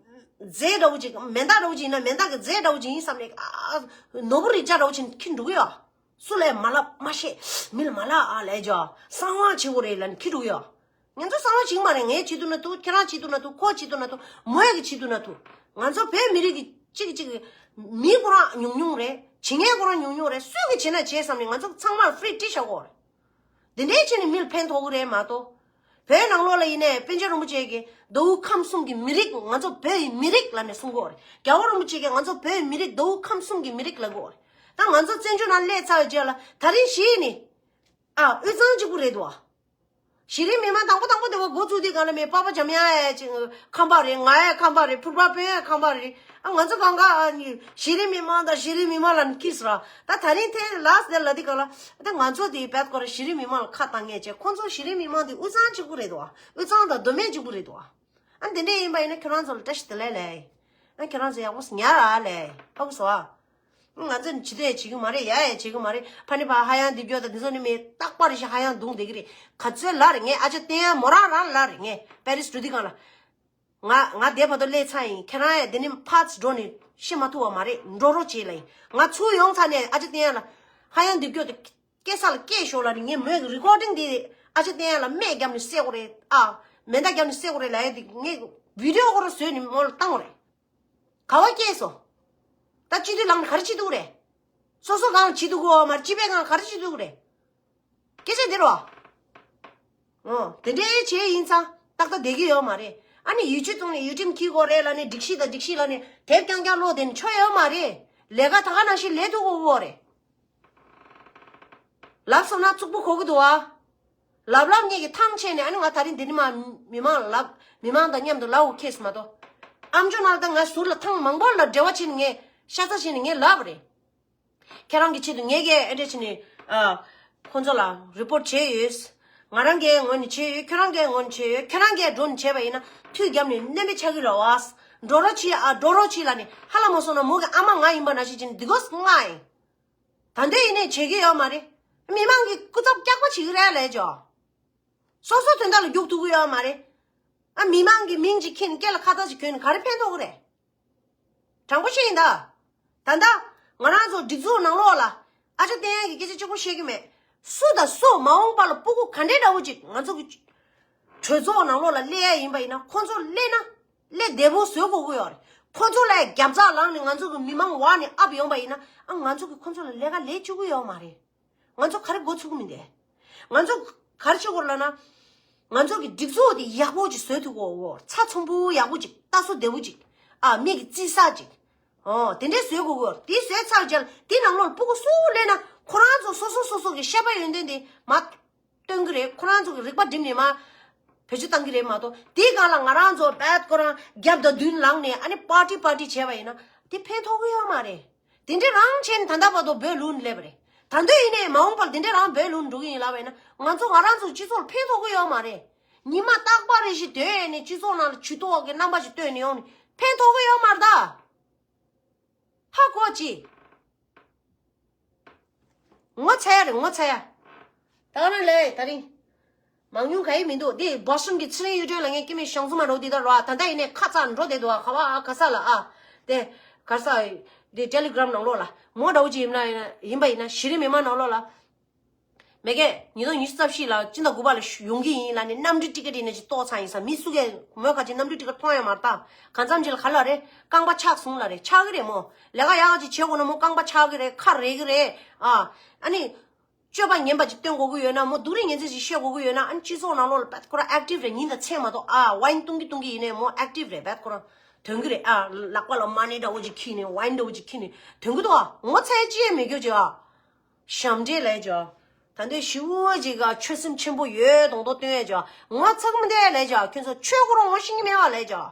རྫས་འདྲ་བོ་ཅིག་མེ་མདའ་འདྲ་བོ་ཅིག་ཡིན་ན་མེ་མདའ་གི་རྫས་འདྲ་བོ་ཅིག་ཡིན་བསམ་ནས། ཨ། ནོར་བུ་རིགས་བྱ་འདྲ་བོ་ཅིག་འཁྱེར་འགྲོ་གི་ཡོད། སུ་ལ་ཡང་མ་ལབ་མ་བཤད། མི་ལ་མ་ལབ་ཨ་ལས་ཇོ། གསང་བ་བྱེད་དགོས་རེད་ལབ་ནས་འཁྱེར་འགྲོ་གི་ཡོད། ང་ཚོ་གསང་བ་བྱེད་ཀྱི་མ་རེད། ངས་བྱེད་ཐུབ་ན་ཐུབ། ཁྱེད་རང་བྱེད་ཐུབ་ན་ཐུབ། ཁོ་བྱེད་ཐུབ་ན་ཐུབ། མོ་ཡ་གི་བྱེད་ཐུབ་ན་ཐུབ། ང་ཚོ་བོད་མི་རིགས་ཀྱི་གཅིག་གཅིག་མི་ཁོ་རང་ཉུང་ཉུང་རེད། བྱེད་མཁན་ཁོ་རང་ཉུང་ཉུང་རེད། སུས་གི་བྱེད་ན་བྱེད་བསམ་ནས་ང་ཚོ་ཚང་མར་free སྤྲད་བཞག་གོ་རེད། འདི་འདྲའི་བྱས་ནས་མི་ལ་ཕན་ཐོགས་གི་རེད་མ་གཏོགས། བོད་ནང་ལོགས་ལ་ཡིན་ནའི་པཎ་ཆེན་རིན་པོ་ཆེ་གི་མདོ་དབུས་ཁམས་གསུམ་གྱི་མི་རིགས། ང་ཚོ་བོད་ཡི་མི་རིགས་ལབ་ནས་གསུང་གི་ཡོད་རེད། རྒྱལ་བ་རིན་པོ་ཆེ་གིས་ང་ཚོ་བོད་ཡི་མི་རིགས། མདོ་དབུས་ཁམས་གསུམ་གྱི་མི་རིགས་ལབ་གི་ཡོད་རེད། ད་ང་ཚོ་བཙན་བྱོལ་ནང་སླེབས་ཚར་བའི་རྗེས་ལ་ད་རིང་གཞི་ནས། ཨ། དབུས་གཙང་གཅིག་པུ་རེད་འདུག་བ། གཞི་རིམ་མི་མང་དང་པོ་དང་པོ་དེ་བ་འགོ་བཙུགས་དུས་སྒང་ལ་མི་པ་ཕ་འཇམ་དབྱངས་ཡ་ཅིག་ཁམས་པ་རེད། ང་ཡ་ཁམས་པ་རེད། ཕུར་པ་དཔོན་ཡ་ཁམས་པ་རེད། ཨ། ང་ཚོ་གང་ག་ཨ་ནི་གཞི་རིམ་མི་མང་དང་གཞི་རིམ་མི་མང་ལ་འཁྱེར་སོང་ར། ད་ད་རིང་ཐེངས་last day ལ་དེ་ག་ལ། ད་ང་ཚོ་དེ་བད་ཀོ་ར་གཞི་རིམ་མི་མང་ལ་ཁ་བཏང་ངེས་བྱས། ཁོང་ཚོ་གཞི་རིམ་མི་མང་དེ་དབུས་གཙང་གཅིག་པུ་རེད་འདུག་བ། དབུས་གཙང་དང་མདོ་སྨད་གཅིག་པུ་རེད་འདུག་བ། ཨ། དེ་འདྲ་ཡིན་པ་ཡིན་ན་ཁྱོད་རང་ཚོ་ལ་བཀྲ་ཤིས་བདེ་ལེགས་ལབ་ཡ་ཡིན། ཨ། ཁྱོད་རང་ཚོ་ཡག་པོ་ཉར་ར་ལབ་ཡ་ཡིན། ཧ་གོ་སོང་ཨ། ང་ཚོ་ནི་བྱེད་དོ་ཡ་བྱེད་གི་མ་རེད། ཡ་ཡ་བྱེད་གི་མ་རེད། ཕ་ནི་ཕ་ཧ་ཡང་རྡིབ་སྐྱོ་དང་དེ་ཚོ་ནི་མི་རྟག་པར་ཞིག་ཧ་ཡང་རྡུང་བསྡད་གི་རེད། ག་ཚོད་ལབ་རེད། ངས་ཨ་ཅག་བསྟན་ཡ་མོ་རང་རང་ལབ་རེད། ངས་པེ་རིས་འགྲོ་དུས་སྒང་ལ། ང་ང་དེ་བར་དུ་སླེབས་ཚར་ཡིན། ཁྱེད་རང་ཡ་དེ་ནི་ཕར་འགྲོ་ནས་ཤི་མ་ཐུབ་པ་མ་རེད། འགྲོ་རོགས་བྱེད་ལབ་ཡིན། ང་ཚུར་ཡོང་ཚར་ནས་ཨ་ཅག་བསྟན་ཡ་ལ་ཧ་ཡང་རྡིབ་སྐྱོ་དེ་སྐྱེ་ས་ལ་སྐྱེས་ཤོག་ལབ་ནས། ངས་མོའི་གི་recording དེ་ཨ་ཅག་བསྟན་ཡ་ལ་སྨད་བརྒྱབ་ནས་བསད་དགོས་རེད། ཨ། མེ་མདའ་བརྒྱབ་ནས་བསད་དགོས་རེད་ལབ་ཡ་དེ་ངས་video སྐོར་བཟོས་ནས་མོ་ལ་བཏང་དགོས་རེད། ག་བ་སྐྱེས་སོང་། ད་སྤྱི་འཐུས་ལངས་ནས་ག་རེ་བྱེད་ཐུབ་རེད། སོ་སོ་གང་བྱེད་ཐུབ་གོ་མ་རེད། སྤྱི་པའི་གང་ག་རེ་བྱེད་ཐུབ་རེད། སྐད་ཆ་འདི་རོ། ཨོ། དེ་འདྲའི་བྱས་ཡིན་ཙང་ཏག་ཏག་བསྡད་ཀྱི་ཡོད་མ་རེད། ཨ་ནི་ཡིད་ཆེས་བཙུགས་ནས་ཡུལ་ཁྲིམས་འཁྱེར་དགོས་རེད་ལབ་ནས། སྒྲིག་གཞི་དང་སྒྲིག་གཞི་ལབ་ནས་དེབ་རྐྱང་རྐྱང་ཀློག་བསྡད་ནས་ཆོ་ཡོད་མ་རེད། ལས་ཀ་ད་ག་ནང་བཞིན་ལས་ཐུབ་གོ་གོ་རེད། ལབ་སོང་ན་རྩུབ་པོ་གོ་གི་འདུག་ཨ། ལབ་ལབ་ངེད་ཀྱི་ཐང་ཆད་ནས། ཨ་ནི་ང་ད་རིང་འདི་ནི་མ་མི་མང་ལ་ལབ། མི་མང་དང་མཉམ་དུ་ལབ་འོ་ཁེས་མ་གཏོགས། ཨམ་ཅོག་ནང་ལ་ད་ང་ཟུར་ལ་ཐང་མང་པོ་ལ་འབྲེལ་བ་བྱས་ནས་ངས་ཤ་ཚ་བྱས་ནས་ངས་ལབ་རེད། ཁྱེད་རང་གི་ཆེད་དུ་ངས་གས་ཨེ་འདྲས་བྱས་ནས། ཨ། ཁོང་ཚོ་ལ་report བྱས་ཡོད། ང་རང་གའི་ངོས་ནས་བྱས་ཡོད། ཁྱོད་རང་གའི་ངོས་ནས་བྱས་ཡོད། ཁྱོད་རང་གའི་འགྲོ་ནས་བྱས་པ་ཡིན་ན་མཐུད་བརྒྱབ་ནས་མནན་པའི་ཆགས་ཀྱི་ལ་བ། འགྲོ་རོགས་བྱེད་ཨ། འགྲོ་རོགས་བྱེད་ལབ་ནས་ཧ་ལམ་མ་སོང་ན་མོ་གི་ཨ་མ་ང་ཡིན་པ་ནང་བཞིན་བྱས་ནས་འདི་གོ་ང་ཡིན། ད་འདོད་ཡིན་ནས་བྱེད་ཀྱི་ཡོད་མ་རེད། མི་མང་གི་སྐུ་ཚབ་སྐྱག་པ་བྱེད་ཀྱི་རེད་ལས་ཇོ། སོ་སོ་དོན་དག་ལ་རྒྱུག་ཐུབ་ཀྱི་ཡོད་མ་རེད། ཨ་མི་མང་གི་མིང་ཅིག་ཁྱེར་ནས་སྐེ་ལ་ཁ་བཏགས་ཅིག་གྱོན་ནས་ག་རེ་ཕན་ཐོགས་ཀྱི་རེད། དྲང་པོ་བཤད་ཡིན་ད། ད་ལྟ་ང་རང་ཚོ་སྒྲིག་འཛུགས་ནང་ལོགས་ལ་ཨ་ཅག་བསྟན་ཡག་གི་སྐད་ཆ་གཅིག་པོ་བཤད་ཀྱི་མེད། སུ་དང་སུ་མ་འོངས་པ་ལ་སྤུ་གུ་ག་འདྲའི་འདྲ་བོ་ཅིག་ང་ཚོ་གི་གྲོས་ཚོགས་ནང་ལོགས་ལ་སླེབས་ཡ་ཡིན་པ་ཡིན་ན་ཁོང་ཚོ་སླེབས་ན་སླེབས་བདེ་པོ་བཟོ་དགོས་ཀྱི་ཡོད་རེད། ཁོང་ཚོ་ལ་རྒྱབ་རྩ་ལངས་ནས་ང་ཚོ་གི་མི་མང་འོག་ནས་ཨབ་ཡོང་པ་ཡིན་ན་ཨ་ང་ཚོ་གི་ཁོང་ཚོ་ལ་ལས་ཀ་ལས་བཅུག་གི་ཡོད་མ་རེད། ང་ཚོ་ག་རེ་འགོ་ཚུགས་མི་འདས། ང་ཚོ་ག་རེ་བྱེད་དགོས་ལབ་ན། ང་ཚོ་གི་སྒྲིག་འཛུགས་དེ་ཡག་པོ་ཅིག་བཟོས་ཐུབ་དགོས། ཚགས་ཚུད་པོ་ཡག་པོ་ཅིག་ལྟ་སྲོལ་བདེ་པོ་ཅིག་ཨ་མིག་གིས་བརྩི་ས་ཅིག་ཨོ་དེ་འདྲས་བཟོས་དགོས་གོ། དེ་བཟོས་ཚར་རྗེས་དེ་ནང་ལོགས་ལ་སྤུ་གུ་སུ་སླེབས་ན་ཁོ་རང་ཚོ་སོ་སོ་སོ་སོ་གི་ཤེས་པ་ཡོན་ཏན་དེ་མ་སྟོན་གི་རེད། ཁོ་རང་ཚོ་གི་རིག་པ་སྒྲིམ་ནས་མ་བེད་སྤྱོད་བཏང་གི་རེད་མ་གཏོགས་དེའི་སྒང་ལ་ང་རང་ཚོ་བད་ཁོ་རང་རྒྱབ་དང་མདུན་ལངས་ནས་ཨ་ནི་པར་ཊི་པར་ཊི་བྱས་པ་ཡིན་ན་དེ་ཕན་ཐོགས་གི་ཡོད་མ་རེད། དེ་འདྲ་རང་བྱས་ནས་ད་ལྟ་བར་དུ་བོད་ལུང་སླེབས་པ་རེད། ད་འདོད་ཡིན་ནའི་མ་འོངས་པར་དེ་འདྲ་རང་བོད་ལུང་འགྲོ་གི་ཡིན་ལབ་པ་ཡིན་ན་ང་ཚོ་ང་རང་ཚོ་སྤྱི་ཚོགས་ལ་ཕན་ཐོགས་གི་ཡོད་མ་རེད། ཉི་མ་རྟག་པར་རེ་བཞིན་སྡོད་ནས་སྤྱི་ཚོགས་ནང་ལ་ཇུས་གཏོགས་ཀྱི་རྣམ་པ་ཞིག་སྟོན་ནས་ཡོང་ནས་ཕན་ཐོགས་གི་ཡོད་མ་རེད་ད། ཧ་གོ་ཅི། ངོ་ཚ་ཡ་རེད་ངོ་ཚ་ཡ། ད་ག་རང་ལས་ད་རིང་། མང་ཉུང་ག་ཡི་མི་འདུག་འདི་བོ་སི་ཊོན་གྱི་ཚེ་རིང་གཡུ་སྒྲོན་ལ་ངས་སྐྱེ་མེད་ཞང་ཚུ་མ་འགྲོ་འདི་ལྟར་རོ། ད་ལྟ་ཡིན་ནས་ཁ་ཚ་འགྲོ་བསྡད་འདུག་ཨ་ག་བ་ཨ་ག་ས་ལ་ཨ། དེ་ག་ས། འདི་ཊེ་ལི་གྷི་རམ་ནང་ལོགས་ལ་མོ་འདྲ་བོ་ཅིག་ཡིན་ན་ཡིན་པ་ཡིན་ན་གཞི་རིམ་མི་མང་ནང་ལོགས་ལ། མེ་གེ་ཉིས་སྟོང་ཉི་ཤུ་རྩ་བཞི་ལ་སྤྱི་ཟླ་དགུ་པ་ལ་ཡོང་གི་ཡིན་ལ་ནི་གནམ་གྲུ་ཊི་ཀེ་ཊི་ནས་ཅིག་ཏོག་ཚང་ཡིན་ས་མི་སུ་གས་མོས་ཁ་ཅིག་གནམ་གྲུ་ཊི་ཀེ་ཊི་མཐོང་ཡ་མ་རེད་ད། གང་འཚམ་ཅིག་ལ་ག་ལ་རེད་རྐང་པ་ཆག་སོང་ལ་རེད་ཆག་གི་རེད་མོ། ལས་ཀ་ཡག་ཅིག་བྱེད་དགོས་ན་མོ་རྐང་པ་ཆག་གི་རེད་ཁ་རེག་གི་རེད་ཨ། ཨ་ནི། སྤྱོད་པ་ངན་པ་ཅིག་སྟོན་དགོས་ཀྱི་ཡོད་ན་མོ་སྡུག་རུས་ངན་ཚད་ཅིག་བཤད་དགོས་ཀྱི་ཡོད་ན་ཨ་ནི་སྤྱི་ཚོགས་ནང་ལོགས་ལ་བད་ཁོ་རང་ཨེག་ཊིབ་རེད། ཉིན་དང་མཚན་མ་གཏོགས་ཨ་ཝའིན་བཏུང་གི་བཏུང་གི་ཡིན་ནའི་མོ་ཨེག་ཊིབ་རེད། བད་ཁོ་རང་དོན་གི་རེད་ཨ། ལག་པ་ལ་མ་ཎི་འདྲ་བོ་ཅིག་འཁྱེར་ནས་ཝའིན་འདྲ་བོ་ཅིག་འཁྱེར་ནས་དོན་གི་འདུག་ཨ། ངོ་ཚ་ཡ་ཅི་ཡང་མེད་རྒྱུ་ཅིག་ཨ། ཞབས་འདྲེན་ལས་ཅོ། ད་འདོད་ཞི་བོ་ཅིག་ག་ཆོད་སེམས་ཆེན་པོ་ཡོད་མདོག་མདོག་སྟོན་ཡས་ཅོ། ངོ་ཚ་གི་མི་འདུག་ལས་ཅོ། ཁྱོད་ཚོ་ཆོས་ཁོ་རང་ངོ་ཤེས་ཀྱི་མེད་པ་ལས་ཅོ།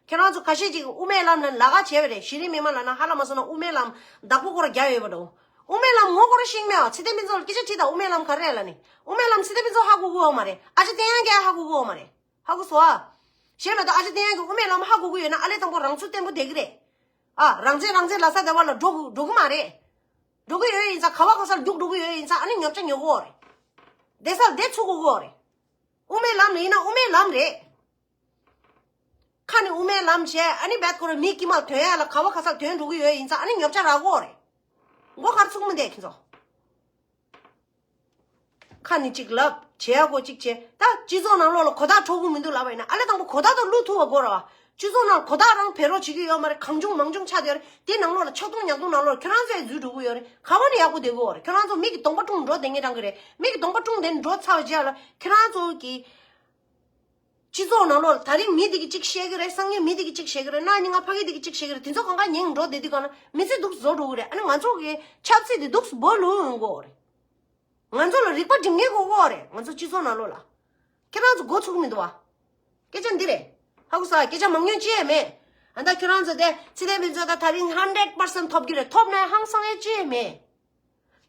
ཁྱེད་རང་ཚོ་ཁ་ཤས་ཅིག་དབུ་མའི་ལམ་ལ་ལ་ཁ་བྱས་པ་རེད། གཞི་རིམ་མི་མང་ལ་ན་ཧ་ལ་མ་སོང་ན་དབུ་མའི་ལམ་བདག་པོ་ཁོ་ར་རྒྱག་ཡོད་པ་འགྲོ། དབུ་མའི་ལམ་ངོ་ཁོ་ར་ཤེས་ཀྱི་མེད་པ། ཚེ་བརྟན་ཕུན་ཚོགས་ལ་སྐད་ཆ་དྲིས་དང་དབུ་མའི་ལམ་ག་རེ་རེད་ལ་ནི། དབུ་མའི་ལམ་ཚེ་བརྟན་ཕུན་ཚོགས་ཧ་གོ་གི་ཡོད་མ་རེད། ཨ་ཅག་བསྟན་ཡག་གིས་ཧ་གོ་གི་ཡོད་མ་རེད། ཧ་གོ་སོང་ཨ། གཞན་མ་གཏོགས་ཨ་ཅག་བསྟན་ཡག་གིས་དབུ་མའི་ལམ་ཧ་གོ་གི་ཡོད་ན་ཨ་ལས་དང་པོ་རང་ཚུགས་བརྟན་པོ་བསྡད་ཀྱི་རེད། ཨ་རང་བཙན་རང་བཙན་ལབ་ས་བསྡད་པ་ལ་འགྲོ་དགོས་འགྲོ་གི་མ་རེད། འགྲོ་གི་ཡོད་ཡིན་ཙང་ག་བ་ག་སར་རྒྱུག་འགྲོ་གི་ཡོད་ཡིན་ཙང་ཨ་ནི་ཉོབ་ཆ་ཉོ་གི་ཡོད་རེད། བསྡད་སར་བསྡད་ཚུགས་དགོས་ཀྱི་ཡོད་རེད། དབུ་མའི་ལམ་ལ་ཡིན་ན་དབུ་མའི་ལམ་རེད། ཁ་ནས་དབུ་མའི་ལམ་བྱས་ཨ་ནི་བད་ཁོ་རང་མི་དཀྱིལ་མར་ཐོན་ཡ་ལ་ག་བ་ག་སར་ཐོན་འགྲོ་གི་ཡོད་ཡིན་ཙང་ཨ་ནི་ཉོབ་ཆ་རག་གི་ཡོད་རེད། མགོ་ག་རེ་ཚུགས་མི་འདུག་ཁྱེད་ཚོ། ཁ་ནས་གཅིག་ལབ་བྱེད་ཡག་གོ་གཅིག་བྱེད་ད་སྤྱི་ཚོགས་ནང་ལོགས་ལ་གོ་བརྡ་འཕྲོད་གི་མི་འདུག་ལབ་པ་ཡིན་ན་ཨ་ལས་དང་པོ་གོ་བརྡ་དང་བླུག་ཐུབ་པ་དགོས་ར་བ། སྤྱི་ཚོགས་ནང་གོ་བརྡ་རང་འཕེལ་རོགས་བྱེད་ཀྱི་ཡོད་མ་རེད། གང་བྱུང་མང་བྱུང་ཆགས་བསྡད་ཡོད་རེད། དེ་ནང་ལོགས་ལ་ཆག་ཐུང་ཉག་ཐུང་ནང་ལོགས་ལ་ཁྱོད་རང་ཚོས་འཛུལ་འགྲོ་གི་ཡོད་རེད། ག་བ་ནས་ཡག་པོ་བསྡད་གི་ཡོད་རེད། ཁྱོད་རང་ཚོ་མི་གི་གདོང་པ་བཀྲུང་འགྲོ་བསྡད་མཁན་རང་གི་རེད། མི་གི་གདོང་པ་བཀྲུང་བསྡད་ནས་འགྲོ་ཚར་བའི་རྗེས་ལ་ཁྱོད་རང་ཚོ་གི་སྤྱི་ཚོགས་ནང་ལོགས་ལ་ད་རིང་མི་དེ་གི་གཅིག་བཤད་གི་རེད། སང་ཉིན་མི་དེ་གི་གཅིག་བཤད་གི་རེད། གནངས་ཉིན་ང་ཕ་གི་དེ་གི་གཅིག་བཤད་གི་རེད། དེ་ཚོ་གང་ག་ཉན་འགྲོ་བསྡད་དུས་གང་ལ་མི་ཚེ་སྡུག་བཟོ་འགྲོ་གི་རེད། ཨ་ནི་ང་ཚོ་གི་ཆབ་སྲིད་དེ་སྡུག་སྦོ་ལུང་ཡོང་གི་ཡོད་རེད། ང་ཚོ་ལ་རིག་པ་སྒྲིམ་མཁན་དགོས་ཀྱི་ཡོད་རེད། ང་ཚོ་སྤྱི་ཚོགས་ནང་ལོགས་ལ། ཁྱེད་རང་ཚོ་མགོ་ཚུགས་མི་འདུག་བ། སྐད་ཆ་འདི་རེད། ཧ་གོ་སོང་ཨ། སྐད་ཆ་མང་ཉུང་ཅི་ཡང་མེད། ཨ་ད་ཁྱེད་རང་ཚོ་དེ་ཚེ་བརྟན་ཕུན་ཚོགས་ད་ད་རིང་ཧན་ཌེཌ་པར་སེན་ཊི་ཐོབ་ཀྱི་རེད། ཐོབ་ན་ཧང་སང་ཡས་ཅི་ཡང་མེད།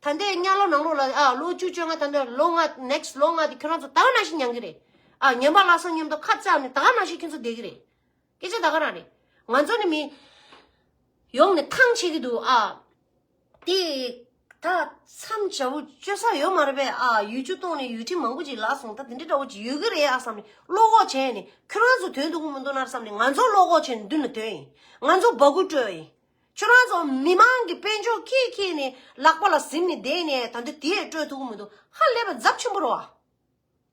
ད་ལྟའི་གཉའ་ལོ་ནང་ལོགས་ལ་ཨ་ལོ་བཅུ་བཅོ་ལྔ་ད་ལྟ་ལོ་ལྔ་ནེག་སི་ཊི་ལོ་ལྔ་དེ་ཁྱེད་རང་ཚོ་ད་ག་ནང་བཞིན་ཉན་གི་རེད། ཨ་ཉན་པ་ལྷག་བསམ་མཉམ་དུ་ཁ་བཙགས་ནས་ད་ག་ནང་བཞིན་ཁྱེད་ཚོ་བསྡད་ཀྱི་རེད། སྐད་ཆ་ད་ག་རང་རེད། ང་ཚོ་ནི་མི་ཡོང་ནས་ཐང་ཆད་ཀྱི་འདུག་ཨ། དེ་ད་མཚམས་བྱ་བོ་བཅོ་ས་ཡོད་མ་རེད་པས། ཨ་ཡུལ་ཆུ་གཏོང་ནས་ཡུལ་ཁྲིམས་མང་པོ་ཅིག་ལགས་སོང་། ད་དེ་འདྲ་འདྲ་བོ་ཅིག་ཡོད་ཀྱི་རེད་ཨ་བསམ་ནས་བློ་ཁོག་བྱས་ནས་ཁྱོད་རང་ཚོ་དོན་འདུག་གི་མི་འདུག་ན་བསམ་ནས་ང་ཚོ་བློ་ཁོག་བྱས་ནས་མདུན་ལ་ཐོན་ཡིན། ང་ཚོ་སྦ་ཁུག་སྤྲོད་ཡིན། ཁྱོད་རང་ཚོ་མི་མང་གི་དཔལ་འབྱོར་ཁྱེར་ཁྱེར་ནས་ལག་པ་ལ་ཟིན་ནས་བསྡད་ནས་ད་འདི་དེ་སྤྲོད་ཐུབ་ཀྱི་མི་འདུག་ཧ་ལས་པ་རྫབ་ཆེན་པོ་རེད་བ།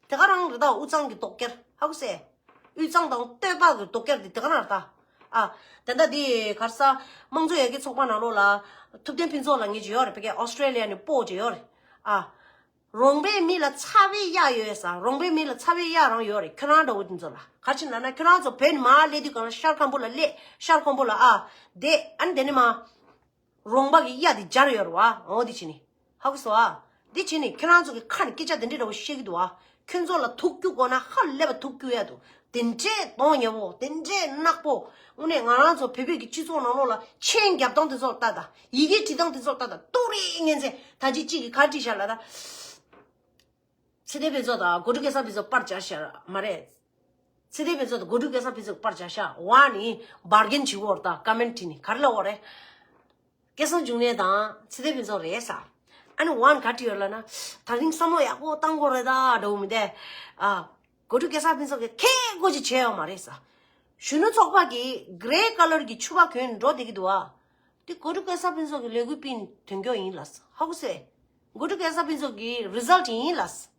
དེ་ག་རང་རེད་ད། དབུས་གཙང་གི་སྡུག་སྐྱེལ་ཧ་གོ་སོང་། དབུས་གཙང་དང་སྟོད་པ་གི་སྡུག་སྐྱེལ་དེ་དེ་ག་རང་རེད་ད། ཨ། དེ་འདྲ་དེ་ག་རེ་ཟ། དམངས་གཙོ་ཡར་རྒྱས་ཚོགས་པ་ནང་ལོགས་ལ་ཐུབ་བསྟན་ཕུན་ཚོགས་ལབ་མཁན་ཅིག་ཡོད་རེད། ཕ་གི་ཨོ་སི་ཀྲེ་ལི་ཡ་ནས་སྤོ་ཅིག་ཡོད་རེད། ཨ། རོང་པའི་མི་ལ་ཚ་བའི་གཡག་ཡོད་ས། རོང་པའི་མི་ལ་ཚ་བའི་གཡག་རང་ཡོད་རེད། ཁྱོད་རང་འདྲ་བོ་དེ་ཚོ་ལ་ག་རེ་བྱས་ལབ་ན་ཁྱོད་རང་ཚོ་བོད་ནས་མར་སླེབས་དུས་སྒང་ལ་ཤར་ཁམ་བུ་ལ་སླེབས། ཤར་ཁམ་བུ་ལ་ཨ། བསྡད། ཨ་ནི་དེ་ནས་མར། རོང་པ་གི་གཡག་དེ་སྦྱར་ཡོད་རེད་བ། འོ་དེ་བྱས་ནས། ཧ་གོ་སོང་ཨ། དེ་བྱས་ནས་ཁྱོད་རང་ཚོ་གི་ཁ་ནས་སྐད་ཆ་དེ་འདྲ་འདྲ་བོ་བཤད་ཀྱི་འདུག་བ། ཁྱོད་ཚོ་ལ་ཐུག་རྒྱུ་དགོས་ན་ཧ་ལས་པ་ཐུག་རྒྱུ་ཡ་འདུག་དེ་འདྲའི་གདོང་ཉེ་བོ། དེ་འདྲའི་ནག་པོ། དངོས་གནས་ང་རང་ཚོ་བོད་བོད་ཀྱི་སྤྱི་ཚོགས་ནང་ལོགས་ལ་མཆན་རྒྱབ་སྟངས་དེ་ཚོ་ལ་ལྟ་དང་། ཡི་གེ་བྲིས་སྟངས་དེ་ཚོ་ལ་ལྟ་དང་། ཏོག་རེ་ངན་ཚེ་ད་ཅི་གཅིག་གིས་ག་རེ་བྲིས་ཤག་ལབ་ད། ཚེ་བརྟན་ཕུན་ཚོགས་དང་སྒོ་ཕྲུག་སྐལ་བཟང་ཕུན་ཚོགས་པར་སྦྱར་ཤག་མ་རེད། ཚེ་བརྟན་ཕུན་ཚོགས་དང་སྒོ་ཕྲུག་སྐལ་བཟང་ཕུན་ཚོགས་ཀྱི་བར་བཞག་ཤག་ཝ་ནི་བར་གན་བྱེད་དགོས་རེད། ད་ཀ་མེན་ཊི་བྲིས་ནི་ག་རེ་ལབ་དགོས་རེད། སྐལ་བཟང་འབྱུང་གནས་དང་ཚེ་བརྟན་ཕུན་ཚོགས་རེད་ས། ཨ་ནི་ཝ་ནི་ག་བྲིས་ཡོད་ལབ་ན། ད་རིང་བསམ་བློ་ཡག་པོ་བཏང་དགོས་རེད་ད་འདྲ་བོ་མི་འདུག་ཨ། སྒོ་ཕྲུག་སྐལ་བཟང་ཕུན་ཚོགས་ཀྱིས་ཁྱེད་སྐུ་མཁྱེན་བྱས་ཡོད་མ་རེད་ས། གཞོན་ནུ་ཚོགས་པ་གིས་གྷི་རེ་ཀ་ལར་གྱི་ཕྱུ་པ་གོན་འགྲོ་བསྡད་ཀྱི་འདུག་ཨ། དེ་སྒོ་ཕྲུག་སྐལ་བཟང་ཕུན་ཚོགས་ཀྱི་ལས་འགུལ་སྤེལ་ནི་དོན་འཁྱོལ་ཡིན་ལབ་ས། ཧ་གོ་སོང་། སྒོ་ཕྲུག་སྐལ་བཟང་ཕུན་ཚོགས་ཀྱི་རི་ཛལ་ཊི་ཡིན་ལབ་ས།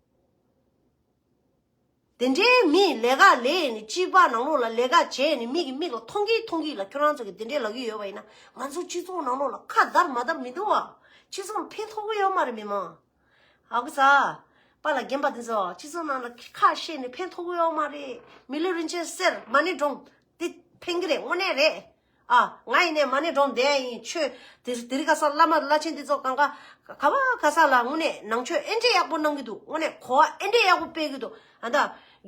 དེ་འདྲའི་མི་ལས་ཀ་ལས་ནས་སྤྱི་པ་ནང་ལོགས་ལ་ལས་ཀ་བྱས་ནས་མི་གི་མིག་ལ་མཐོང་གི་མཐོང་གི་ལ་ཁྱོད་རང་ཚོ་གི་དེ་འདྲའི་ལབ་ཀྱི་ཡོད་པ་ཡིན་ན། ང་ཚོ་སྤྱི་ཚོགས་ནང་ལོགས་ལ་ཁ་བརྡར་མ་བརྡར་མི་འདུག་བ། སྤྱི་ཚོགས་ལ་ཕན་ཐོགས་ཀྱི་ཡོད་མ་རེད་མི་མང་། ཧ་གོ་ས། པཱ་ལགས་རྒན་པ་དེ་ཚོ་སྤྱི་ཚོགས་ནང་ལ་ཁ་བཤད་ནས་ཕན་ཐོགས་ཀྱི་ཡོད་མ་རེད། མི་ལུས་རིན་ཆེན་གསེར་མ་ཎི་སྒྲོམ། དེ་ཕན་གྱི་རེད། དངོས་གནས་རེད། ཨ། ང་ཡིན་ནའི་མ་ཎི་སྒྲོམ་བསྡད་ཡིན། ཆོས་དེ་དེ་རིང་ཁ་སང་བླ་མ་བླ་ཆེན་འདི་ཚོ་གང་ག་ག་བ་ག་ས་ལ་དངོས་གནས་ནང་ཆོས་ཨེ་འདྲས་ཡག་པོ་གནང་གི་འདུག་དངོས་གནས་གོ་བ་ཨེ་འདྲས་ཡག་པོ་སྤེལ་གི་འདུག་ཨ། ད་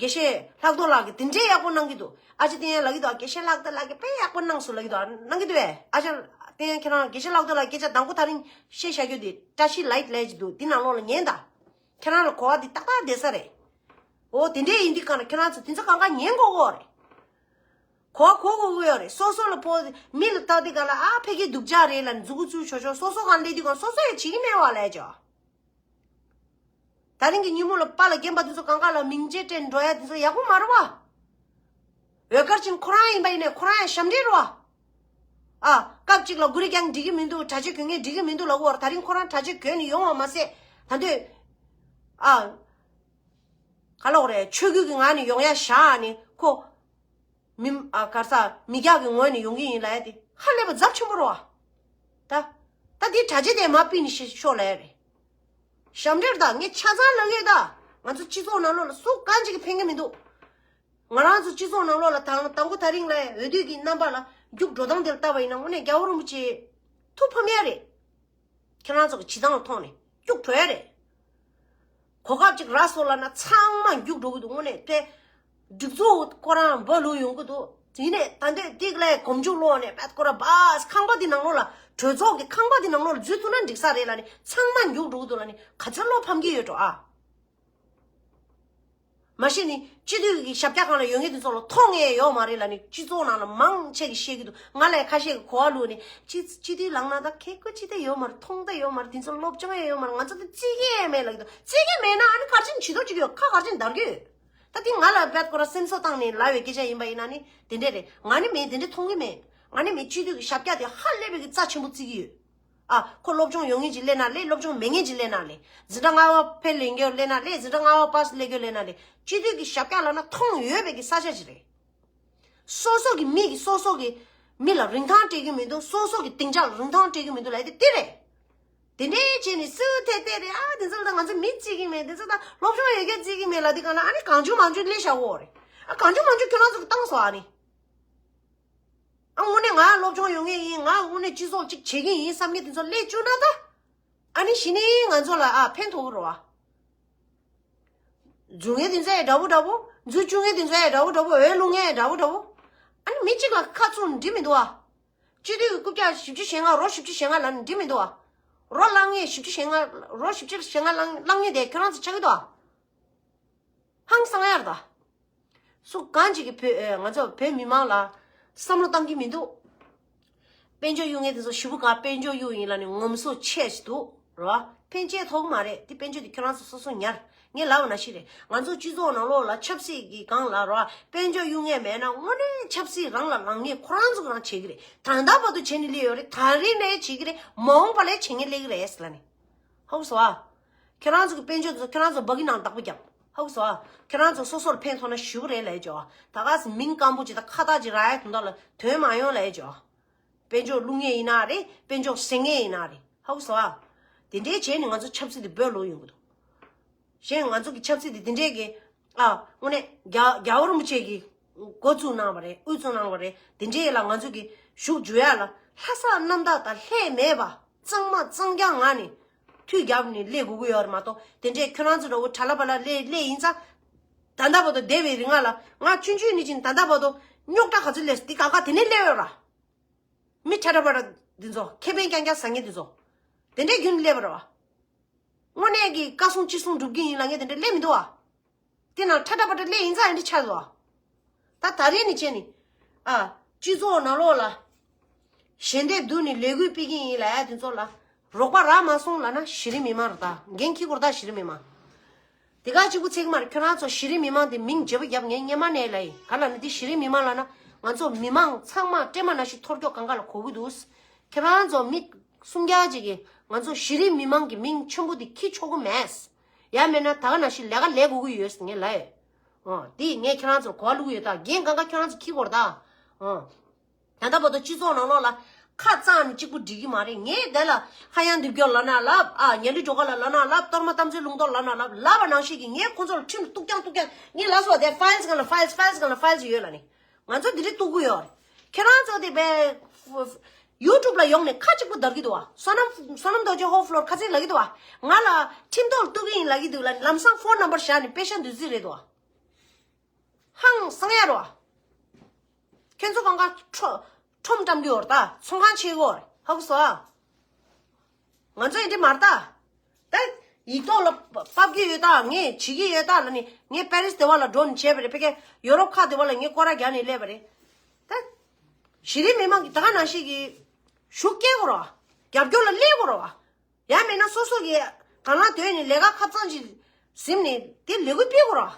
དགེ་བཤེས་ལྷག་རྡོར་ལགས་ཀྱིས་དེ་འདྲས་ཡག་པོ་གནང་གི་འདུག་ཨ་ཅེ་བསྟན་ཡར་ལབ་ཀྱི་འདུག་དགེ་བཤེས་ལྷག་རྡོར་ལགས་ཀྱིས་དཔེ་ཡག་པོ་གནང་སོང་ལབ་ཀྱི་འདུག་གནང་གི་འདུག་བས། ཨ་ཅེ་བསྟན་ཡར་ཁྱེད་རང་དགེ་བཤེས་ལྷག་རྡོར་ལགས་སྐད་ཆ་དང་པོ་དེ་རིང་བཤད་བཞག་རྒྱུ་དེ་བཀྲ་ཤིས་ལའིཊ་ལབ་ཀྱི་འདུག་དེ་ནང་ལོགས་ལ་ཉན་ད། ཁྱེད་རང་ལ་གོ་བ་དེ་ཏག་ཏག་བསྡད་ས་རེད། འོ་དེ་འདྲས་ཡིན་དུས་གང་ལ་ཁྱེད་རང་ཚོ་དེ་ཚོ་གང་ག་ཉན་དགོས་གོ་རེད། གོ་གོ་གོ་གོ་ཡོད་རེད། སོ་སོ་ལ་ཕོ་མི་ལ་ལྟ་དེ་ག་ལ་ཨ་ཕ་གི་སྡུག་ཅག་རེད་ལ་མཛུ་གུ་བཙུགས་ཆོག་ཆོག་སོ་སོ་གང་སླེབས་དུས་གང་སོ་སོ་ཡང་བྱེད་ཀྱི་མེད་བ་ལས་ཅོ། ད་རིང་གི་ཉིན་མོ་ལ་པཱ་ལགས་རྒན་པ་དེ་ཚོ་གང་ག་ལ་མིང་ཆད་སྤྲད་འགྲོ་ཡ་དེ་ཚོ་ཡག་པོ་མ་རེད་བ། འོད་དཀར་ཅན་ཁོ་རང་ཡིན་པ་ཡིན་ནའི་ཁོ་རང་ཡང་ཞབས་འདྲེན་རེད་བ། ཨ། སྐབས་གཅིག་ལ་གུ་རི་རྒྱང་འགྲིག་གི་མི་འདུག་གྲྭ་ཆས་གོན་མཁན་འགྲིག་གི་མི་འདུག་ལབ་ཀྱི་ཡོད་རེད། ད་རིང་ཁོ་རང་གྲྭ་ཆས་གོན་ནས་ཡོང་བ་མ་ཟད་ད་འདོད། ཨ། ག་ལབ་དགོས་རེད། ཆོས་གོས་ཀྱི་ངང་ནས་ཡོང་ཡ་བཞག་ནས་ཁོ། མི། ཨ། ག་རེ་ཟ། མི་སྐྱ་གི་ངོས་ནས་ཡོང་གི་ཡིན་ལབ་ཡ་དེ་ཧ་ལས་པ་ཚབས་ཆེན་པོ་རེད་བ། ད། ད་འདི་གྲྭ་ཆས་དེ་མར་ཕུད་ནས་ཤི་ཤོག་ལབ་ཡ་རེད། ཞབས་འདྲེན་ད་ངས་ཆ་ཚང་ལབ་ཡོད་ད། ང་ཚོ་སྤྱི་ཚོགས་ནང་ལོགས་ལ་སུ་གང་ཅིག་གིས་ཕན་གི་མི་འདུག་ང་རང་ཚོ་སྤྱི་ཚོགས་ནང་ལོགས་ལ་དང་དང་པོ་དེ་རིང་ལ་འོས་བསྡུ་གི་རྣམ་པ་ལ་རྒྱུགས་འགྲོ་སྟངས་དེ་ལ་ལྟ་བ་ཡིན་ན་དངོས་གནས་རྒྱལ་བ་རིན་པོ་ཆེ་ཐུགས་ཕམ་ཡ་རེད། ཁྱེད་རང་ཚོ་གི་བྱེད་སྟངས་ལ་མཐོང་ནས་སྐྱུག་བྲོ་ཡ་རེད། གོ་སྐབས་ཅིག་རག་སོང་ལབ་ན་ཚང་མ་རྒྱུགས་འགྲོ་གི་འདུག་དངོས་གནས་དེ། སྒྲིག་འཛུགས་ཁོ་རང་འབུ་ལུག་ཡོང་གི་འདུག་ཡིན་ནའི་ད་འདོད་ཏིག་ལའི་གོམ་རྒྱུག་སློག་ནས་བད་ཁོ་རང་བཱས་ཁང་པ་འདི་ནང་ལོགས་ལ་གྲོས་ཚོགས་ཀྱི་ཁང་པ་འདི་ནང་ལོགས་ལ་འཛུལ་ཐུབ་ན་འགྲིག་ས་རེད་ལབ་ནས་ཚང་མ་རྒྱུགས་འགྲོ་གི་འདུག་ལབ་ནས་ག་ཚོད་བློ་ཕམ་གྱི་ཡོད་འགྲོ་ཨ། མ་གཞི་ནི་སྤྱི་འཐུས་ཀྱི་ཞབས་བཀྱག་སྒང་ལ་ཡོད་མཁན་དེ་ཚོ་ལ་མཐོང་ཡས་ཡོད་མ་རེད་ལབ་ནས་སྤྱི་ཚོགས་ནང་ལ་མང་ཆེ་གིས་བཤད་ཀྱི་འདུག་ང་ལ་ཁ་ཤས་ཀྱིས་གོ་བ་བླུགས་ནས་སྤྱི་སྤྱི་འཐུས་ལངས་ན་ད་ཁེ་ཁོ་ཅི་ད་ཡོད་མ་རེད། མཐོང་ད་ཡོད་མ་རེད། དེ་ཚོ་སློབ་སྦྱོང་ཡས་ཡོད་མ་རེད། ང་ཚོ་ད་བརྩི་གི་ཡས་མེད་ལབ་ཀྱི་འདུག་བརྩི་གི་མེད་ན་ཨ་ནི་ག་རེ་བྱེད་ནས་བྱེད་དོ་ཅིག་ཡོད། ཁ་ག་རེ་བྱེད་ནས་འདར་གི་ཡོད། ད་དེ་ང་ལ་བད་ཁོ་རང་སེམས་གསོ་བཏང་ནས་ལབ་པའི་སྐད་ཆ་ཡིན་པ་ཡིན་ན་ནི་དེ་འདྲས་རེད། ང་ནི་མེད། དེ་འདྲས་མཐོང་གི་མེད། ང་ནི་མེད། སྤྱི་འཐུས་ཀྱི་ཞབས་བཀྱག་དེ་ཧ་ལས་པའི་གི་རྩ་ཆེན་པོ་བརྩི་གི་ཡོད། ཨ། ཁོ་སློབ་སྦྱོང་ཡོད་མཁན་ཅིག་སླེབས་ན་སླེབས། སློབ་སྦྱོང་མེད་མཁན་ཅིག་སླེབས་ན་སླེབས། འཛིན་གྲྭ་ལྔ་པ་ཕེལ་ལས་མཁན་སླེབས་ན་སླེབས། འཛིན་གྲྭ་ལྔ་པ་པཱས་སླེབས་མཁན་སླེབས་ན་སླེབས། སྤྱི་འཐུས་ཀྱི་ཞབས་བཀྱག་ལབ་ན་མཐོང་ཡོད་པའི་གི་ས་ཆ་ཅིག་རེད། སོ་སོ་གི་མི་གི་སོ་སོ་གི་མི་ལ་རིན་ཐང་སྤྲད་ཀྱི་མི་འདུག་སོ་སོ་གི་སྡིངས་ཆ་ལ་རིན་ཐང་སྤྲད་ཀྱི་མི་འདུག་ལབ་ཡ་དེ་དེ་རེད། དེ་འདྲའི་བྱས་ནས་སུ་ཐད་ཐད་རེད། ཨ། དེ་ཚོ་ད་ང་ཚོ་མི་བརྩི་གི་མེད། དེ་ཚོ་ད་སློབ་སྦྱོང་ཡོད་མཁན་བརྩི་གི་མེད་ལབ་དུས་གང་ལ་ཨ་ནི་གང་བྱུང་མང་བྱུང་སླེབས་བཞག་གོ་རེད། ཨ། གང་བྱུང་མང་བྱུང་ཁྱོད་རང་ཚོ་གི་བཏང་སོང་ཨ་ནི། ཨ། དངོས་གནས་ང་སློབ་སྦྱོང་ཡོད་མཁན་ཡིན། ང་དངོས་གནས་སྤྱི་ཚོགས་གཅིག་བྱེད་ཀྱི་ཡིན་བསམ་མཁན་དེ་ཚོ་སླེབས་བཅུག་ན་ད། ཨ་ནི་གཞི་ནས་ང་ཚོ་ལ་ཨ་ཕན་ཐོགས་ཀྱི་རེད་བ། འཛུལ་མཁན་དེ་ཚོ་ཡང་འདྲ་པོ་འདྲ་པོ། འཛུལ་བཅུག་མཁན་དེ་ཚོ་ཡང་འདྲ་པོ་འདྲ་པོ། འོས་བླུག་མཁན་ཡང་འདྲ་པོ་འདྲ་པོ། ཨ་ནི་མི་གཅིག་ལ་ཁ་བཙུམ་འགྲིག་མི་འདུག་བ། སྤྱི་འཐུས་ཀྱི་རྐུབ་བཀྱག་བཞི་བཅུ་ཞེ་ལྔ། རོ་བཞི་བཅུ་ཞེ་ལྔ་ལབ་ན་འགྲིག་མི་འདུག་བ། རོ་བླངས་མཁན་བཞི་བཅུ་ཞེ་ལྔ། རོ་བཞི་བཅུ་ཞེ་ལྔ་བླངས་བླངས་མཁན་དེ་ཁྱོད་རང་ཚོ་ཆགས་ཀྱི་འདུག་བ། ཧང་སང་ཡར་ད། སུ་གང་ཅིག་གིས་བོད་ཨེ་ང་ཚོ་བོད་མི་མང་ལ་བསམ་བློ་བཏང་གི་མི་འདུག་དཔལ་འབྱོར་གཡུག་མཁན་དེ་ཚོ་ཞེ་པོ་ག་དཔལ་འབྱོར་གཡུག་ཡིན་ལབ་ནས་ངོམ་སོ་ཆེ་ཞིག་འདུག་རེད་བ། ཕན་ཆད་ཐོགས་མ་རེད། དེ་དཔལ་འབྱོར་དེ་ཁྱོད་རང་ཚོ་སོ་སོ་ཉར། ངས་ལབ་པ་ནང་བཞིན་རེད། ང་ཚོ་སྤྱི་ཚོགས་ནང་ལོགས་ལ་ཆབ་སྲིད་ཀྱི་སྒང་ལ་རེད་བ། དཔལ་འབྱོར་གཡུག་མཁན་མེད་ན་དངོས་གནས་ཆབ་སྲིད་རང་ལ་ལངས་མཁན་ཁོ་རང་ཚོ་གི་རང་བྱེད་ཀྱི་རེད། ད་ལྟ་བར་དུ་བྱེད་ནས་སླེབས་ཡོད་རེད། ད་རིང་ནས་བྱེད་ཀྱི་རེད། མ་འོངས་པ་ལ་བྱེད་མཁན་སླེབས་ཀྱི་རེད་ཟེར་ལབ་ནས། ཧ་གོ་སོང་ཨ། ཁྱེད་རང་ཚོ་གི་དཔལ་འབྱོར་ཚོ་ཁྱེད་རང་ཚོ་སྦ་གི་ནང་བདག་པོ་རྒྱབ། ཧ་གོ་སོང་ཨ། ཁྱེད་རང་ཚོ་སོ་སོར་ཕན་ཐོགས་ན་ཞུ་གི་རེད་ལབ་ཀྱོ། ད་ག་སེ་མིང་སྐམ་པོ་ཅིག་དང་ཁ་བཏགས་ཅིག་རག་ཡ་དོན་དག་ལ་དོན་མ་ཡོང་ལབ་ཀྱོ། དཔལ་འབྱོར་བླུག་མཁན་ཡིན་ན་རེད། དཔལ་འབྱོར་ཟ་མཁན་ཡིན་ན་རེད། ཧ་གོ་སོང་ཨ། དེ་འདྲའི་བྱས་ནས་ང་ཚོ་ཆབ་སྲིད་དེ་བོད་ལོག་ཡོང་གི་འདུག་གཞན་ང་ཚོ་གི་ཆབ་སྲིད་དེ་དེ་འདྲའི་གི། ཨ། དངོས་གནས་རྒྱ་རྒྱལ་བ་རིན་པོ་ཆེ་གིས་འགོ་བཙུགས་གནང་བ་རེད། དབུ་བཙུགས་གནང་བ་རེད། དེ་འདྲའི་ལ་ང་ཚོ་གི་ཞུགས་འཇུག་ཡ་ལ་ལྷག་བསམ་རྣམ་དག་དང་ལྷད་མེད་པ། གཙང་མ་གཙང་རྐྱང་ངང་ནས་མཐུད་རྒྱབ་ནས་སླེབས་དགོས་ཀྱི་ཡོད་རེད་མ་གཏོགས། དེ་འདྲའི་ཁྱོད་རང་ཚོ་འདྲ་བོ་གྲྭ་ལ་པ་ལ་སླེབས་སླེབས་ཡིན་ཙང་། ད་ལྟ་བར་དུ་འདས་པའི་རིང་ལ་ང་ཆུང་ཆུང་ནས་ཅིག་ད་ལྟ་བར་དུ་རྙོག་དྲ་ག་ཚོད་སླེབས་སོང་། དེ་ག་ག་དེ་ནས་སླེབས་ཡོད་ར། མི་ཁྲ་ཁྲ་པ་ར་འདི་ཚོ། ཁེ་ཕན་རྐྱང་རྐྱང་ཟ་མཁན་འདི་ཚོ། དེ་འདྲའི་རྒྱུན་སླེབས་པ་རེད་བ། དངོས་གནས་ཀྱི་བཀའ་གསུང་ཅི་གསུང་སྒྲུབ་ཀྱི་ཡིན་ལབ་མཁན་དེ་འདྲ་སླེབས་མི་འདུག་བ། དེ་ནང་ཁྲ་ཁྲ་པ་ཁྲ་སླེབས་ཡིན་ཙང་ཨེ་འདྲ་ཆགས་འདུག་བ། ད་ད་རེས་ནས་བྱས་ནས་ཨ་སྤྱི་ཚོགས་ནང་ལོགས་ལ་ཞལ་འདེབས་བསྡུས་ནས་ལས་འགུལ་སྤེལ་གྱི་ཡིན་ལབ་ཡ་དེ་ཚོ་ལ་རོགས་པ་རག་མ་སོང་ལབ་ན་གཞི་རིམ་མི་མང་རེད། ད་འགན་འཁྱེར་དགོས་རེད། ད་གཞི་རིམ་མི་མང་དེ་ག་གཅིག་པུ་ཚད་ཀྱི་མ་རེད། ཁྱོད་རང་ཚོ་གཞི་རིམ་མི་མང་དེ་མིང་བརྗེ་པོ་བརྒྱབ། ངས་སྔོན་མ་ནས་ལབ་ཡིན། ག་ལབ་ན་འདི་གཞི་རིམ་མི་མང་ལབ་ན་ང་ཚོ་མི་མང་ཚང་མ་སྤྲེལ་མ་ནང་བཞིན་ཐོར་ཀྱོག་གང་ག་ལ་གོ་གི་འདུག་ཁྱེད་རང་ཚོ་མི་སུམ་བརྒྱ་ཅིག་གིས་ང་ཚོ་གཞི་རིམ་མི་མང་གི་མིང་ཆེན་པོ་དེ་འཁྱེར་ཆོག་གི་མེད། ཡང་མེད་ན་ད་ག་ནང་བཞིན་ལས་ཀ་ལས་དགོས་ཀྱི་ཡོད་ཟེར་ངས་ལབ་ཡོད། ཨོ་དེ་ངས་ཁྱེད་རང་ཚོར་གོ་བ་བླུགས་ཡོད། ད་འགན་གང་ག་ཁྱེད་རང་ཚོ་འཁྱེར་དགོས་རེད་ད། ཨོ། ད་ལྟ་བར་དུ་སྤྱི་ཚོགས་ནང་ལོགས་ལ་ཁ་གཙང་ནས་གཅིག་པུ་འགྲིག་གི་མ་རེད། ངས་དེ་ལ་ཧ་ཡང་འདེབས་སྐྱོར་ལབ་ན་ལབ། ཨ་ཉ་ལི་སྒྲོལ་དཀར་ལ་ལབ་ན་ལབ། གཏོར་མ་རྟ་མགོ་ལུང་རྟོགས་ལབ་ན་ལབ། ལབ་པ་ནང་བཞིན་གྱི་ངས་ཁོང་ཚོ་ལ་ཁྲིམས་གཏུག་རྐྱང་གཏུག་རྐྱང་ངས་ལབ་སོང་། དེ་ཕའིལ་སྒང་ལ་ཕའིལ་ཕའིལ་སྒང་ལ་ཕའིལ་ཡོད་ལབ་ནི། ང་ཚོ་འདི་འདྲ་གཏུག་གི་ཡོད་རེད། ཁྱེད་རང་ཚོ་དེ་བས་ཡུ་ཊུབ་ལ་ཡོང་ནས་ཁ་གཅིག་པུ་བརྡར་གྱི་འདུག་བ། བསོད་ནམས་བསོད་ནམས་རྡོ་རྗེ་ཧོ་ཕ་ལོར་ཁ་ཚིག་ལབ་ཀྱི་འདུག་བ། ང་ལ་ཁྲིམས་ཐོག་ལ་གཏུག་གི་ཡིན་ལབ་ཀྱི་འདུག་ལབ་ནི། ལམ་སང་ཕོན་ནམ་བར་བཞག་ནས་པེ་ཤ་འདི་ཚོ་རེད་འདུག་བ། ཧང་སང་ཡ་རོ། ཁྱེད་ཚོ་གང་ག་ཁྲོ་ཁྲོམ་བཀྲམ་གྱི་ཡོད་རེད་ད། ཚོང་ཁང་ཕྱེ་གི་ཡོད་རེད། ཧ་གོ་སོང་ཨ། ང་ཚོ་ཡིན་འདྲི་མ་རེད་ད། ད་ཡིག་ཐོག་ལ་ཕབ་ཀྱི་ཡོད་ད། ངས་བྱེད་ཀྱི་ཡོད་ད་ལབ་ནི། ངས་པེ་རིས་དེ་བ་ལ་འགྲོ་ནས་བྱས་པ་རེད། ཕ་གིའི་ཡོ་རོབ་ཁག་དེ་བ་ལ་ངས་སྐོར་ར་རྒྱག་ནས་སླེབས་པ་རེད། ད་གཞི་རིམ་མི་མང་གི་ད་ག་ནང་བཞིན་གྱི་ཤུགས་སྐྱེད་དགོས་རེད་བ། རྒྱབ་སྐྱོར་ལ་སླེབས་དགོས་རེད་བ། ཡང་མིན་ན་སོ་སོ་གི་གང་ལ་དོན་ནི་ལས་ཀ་ཁ་ཚང་ཅིག་ཟིན་ནས་དེ་ལས་འགུལ་སྤེལ་དགོས་ར།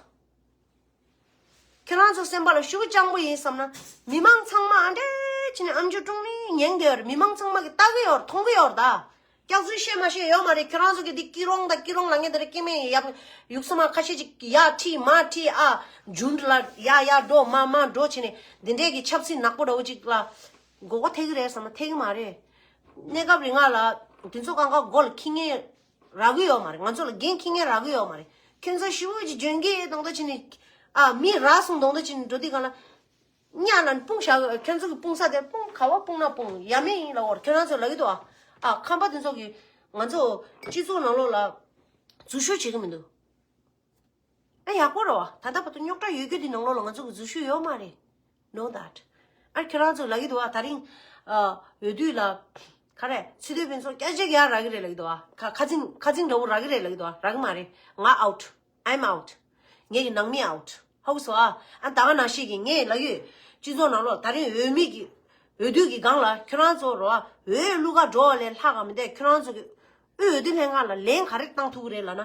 ཁྱེད་རང་ཚོ་སེམས་པ་ལ་ཤུགས་སྤྱང་པོ་ཡིན་བསམ་ན། མི་མང་ཚང་མ་ཨ་འདྲས་བྱས་ནས་ཨམ་ཅོག་ཀྲུང་ནས་ཉན་གི་ཡོད་རེད། མི་མང་ཚང་མ་གི་ལྟ་གི་ཡོད་རེད། མཐོང་གི་ཡོད་རེད་ད། སྐྱག་རྫུན་བཤད་མ་བཤད་ཡོད་མ་རེད། ཁྱེད་རང་ཚོ་གི་འདི་ཀི་རོང་དང་ཀི་རོང་ལ་ངས་དེ་རེ་སྐྱེ་མེད་ཡབ་ཡུག་ས་མ་ཁ་ཤས་ཅིག་ཡ་ཁྲིད་མ་ཁྲིད་ཨ་ཇུན་ལ་ཡ་ཡ་འགྲོ་མ་མ་འགྲོ་བྱས་ནས་འདི་འདྲས་ཀྱི་ཆབ་སྲིད་ནག་པོ་འདྲ་བོ་ཅིག་ལ་མགོ་སྐོར་ཐེབས་གི་རེད་བསམ་ན་ཐེབས་གི་མ་རེད། གནས་སྐབས་རིང་ང་ལ་དེ་ཚོ་གང་ག་མགོ་ལ་འཁྱེར་མཁན་རག་གི་ཡོད་མ་རེད། ང་ཚོ་ལ་འགན་འཁྱེར་མཁན་རག་གི་ཡོད་མ་རེད། ཁྱོད་ཚོ་ཞི་བོ་ཅིག་འཇོན་གི་དང་དོ་ཕྱིན་ནས་ཨ་མི་རག་སོང་དང་དོ་ཕྱིན་ནས་འགྲོ་དུས་གང་ལ་གཉའ་ལ་སྤུངས་བཞག་ཁྱོད་ཚོ་གི་སྤུངས་ས་དེ་སྤུངས་ག་བ་སྤུངས་ན་སྤུངས་ཡ་མེད་ཡིན་ལ་འོར་ཁྱོད་རང་ཚོ་ལབ་གི་འདུག་ཨ། ཨ་ཁམས་པ་དེ་ཚོ་གི་ང་ཚོ་སྤྱི་ཚོགས་ནང་ལོགས་ལ་འཛུལ་ཞུགས་བྱེད་གི་མི་འདུག་ཨ་ཡག་པོ་རེད་བ། ད་ལྟ་བར་དུ་རྙོག་དྲ་ཡོད་རྒྱུ་འདི་ནང་ལོགས་ལ་ང་ཚོ་གི་འཛུལ་ཞུགས་ཡོད་མ་རེད། Know that. ཨ་ཁྱེད་རང་ཚོ་ལབ་ཀྱི་འདུག་བ། ད་རིང་ཨ་འོས་བསྡུ་ལ་ག་རེ་སྤྱི་འཐུས་ཕན་ཚུན་སྐད་ཆ་རྒྱག་རག་གི་རེད་ལབ་ཀྱི་འདུག་བ། ཁ་ཁ་ཚིག་ཁ་ཚིག་འདྲ་བོ་རག་གི་རེད་ལབ་ཀྱི་འདུག་བ། རག་གི་མ་རེད། ང་out. I'm out. ངེད་ཀྱི་ནང་མི་out. ཧ་གོ་སོང་ཨ། ཨ་ད་ག་ནང་བཞིན་གྱི་ངས་ལབ་ཡོད། སྤྱི་ཚོགས་ནང་ལོགས་ད་རིང་འོས་མི་གི་འོས་བསྡུ་གི་སྒང་ལ་ཁྱེད་རང་ཚོ་རོ་ཨ་འོས་བླུག་ག་འགྲོ་བ་ལས་ལྷག་ག་མི་འདུག་ཁྱེད་རང་ཚོ་གི་དབུས་འོས་བསྡུ་ལྷན་ཁང་ལ་ལན་ག་རེ་བཏང་ཐུབ་ཀྱི་རེད་ལབ་ན།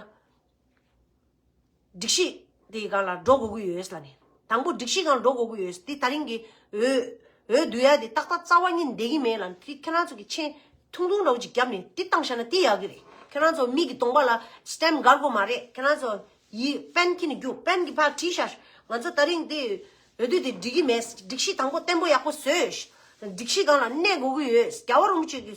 སྒྲིག་གཞི་དེའི་སྒང་ལ་འགྲོ་དགོས་ཀྱི་ཡོད་ལབ་ནས། དང་པོ་སྒྲིག་གཞི་སྒང་འགྲོ་དགོས་ཀྱི་ཡོད། དེ་ད་རིང་གི་འོས་འོས་བསྡུ་ཡ་དེ་ཏག་ཏག་རྩ་བ་ཉིད་བསྡད་ཀྱི་མེད་ལབ་ནས། དེ་ཁྱེད་རང་ཚོ་གི་མཆན་ཐུང་ཐུང་འདྲ་བོ་ཅིག་བརྒྱབ་ནས་དེ་བཏང་བཞག་ན་དེ་ཡག་གི་རེད། ཁྱེད་རང་ཚོ་མིག་གི་གདོང་པ་ལ་སི་ཊེམ་སྒར་དགོས་མ་རེད། ཁྱེད་རང་ཚོ་ཡི་པེན་འཁྱེར་ནས་རྒྱུགས། པེན་གྱི་ཕར་བྲིས་ཤག་ང་ཚོ་ད་རིང་དེ་འོས་བསྡུ་དེ་འགྲིག་གི་མེད། སྒྲིག་གཞི་དང་པོ་བརྟན་པོ་ཡག་པོ་བཟོས། སྒྲིག་གཞི་སྒང་ལ་གནས་དགོས་ཀྱི་ཡོད། རྒྱལ་བ་རིན་པོ་ཆེ་གི་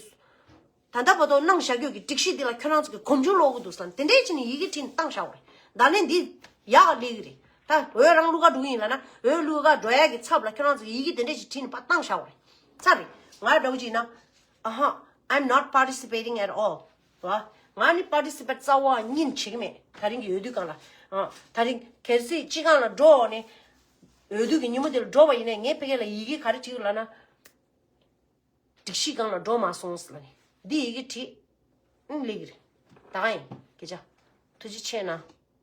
ད་ལྟ་བར་དུ་གནང་བཞག་རྒྱུ་གི་སྒྲིག་གཞི་འདི་ལ་ཁྱོད་རང་ཚོ་གི་གོམ་བགྲོད་སློག་གི་འདུག་ཟེར་ནས་དེ་འདྲས་བྱས་ནས་ཡི་གེ་བྲིས་ནས་བཏང་བཞག་པ་རེད། ད་ནས་འདི་ཡག་ལས་ཀྱི་རེད། ད་འོས་རང་བླུག་ག་འགྲོ་གི་ཡིན་ལབ་ན་འོས་བླུག་ག་འགྲོ་ཡ་གི་ཚབ་ལ་ཁྱོད་རང་ཚོ་གི་ཡི་གེ་དེ་འདྲས་ཅིག་བྲིས་ནས་ཕར་བཏང་བཞག་པ་རེད། ཚར་རེད། ང་འདྲ་བོ་ཅིག་ཡིན་ན། ཨ་ཧ། I'm not participating at all. ར། ང་ནི་པར་ཊི་སི་པེཊ་རྩ་བ་ཉིད་བྱེད་ཀྱི་མེད། ད་རིང་གི་འོས་བསྡུ་སྒང་ལ། ཨ། ད་རིང་གལ་སྲིད་སྤྱི་ཁང་ལ་འགྲོ་འོང་ནས་འོས་བསྡུ་གི་ཉིན་མོ་དེར་འགྲོ་བ་ཡིན་ནའི་ངས་ཕ་གི་ལ་ཡི་གེ་ག་རེ་བྲིས་ཡོད་ལབ་ན། སྒྲིག་གཞི་སྒང་ལ་འགྲོ་མ་སོང་ཟེར་ལབ་ནས། འདི་ཡི་གེ་བྲིས། ཨང་ལེགས་རེད། ད་ག་ཡིན། སྐད་ཆ། ཐུགས་རྗེ་ཆེ་གནང་།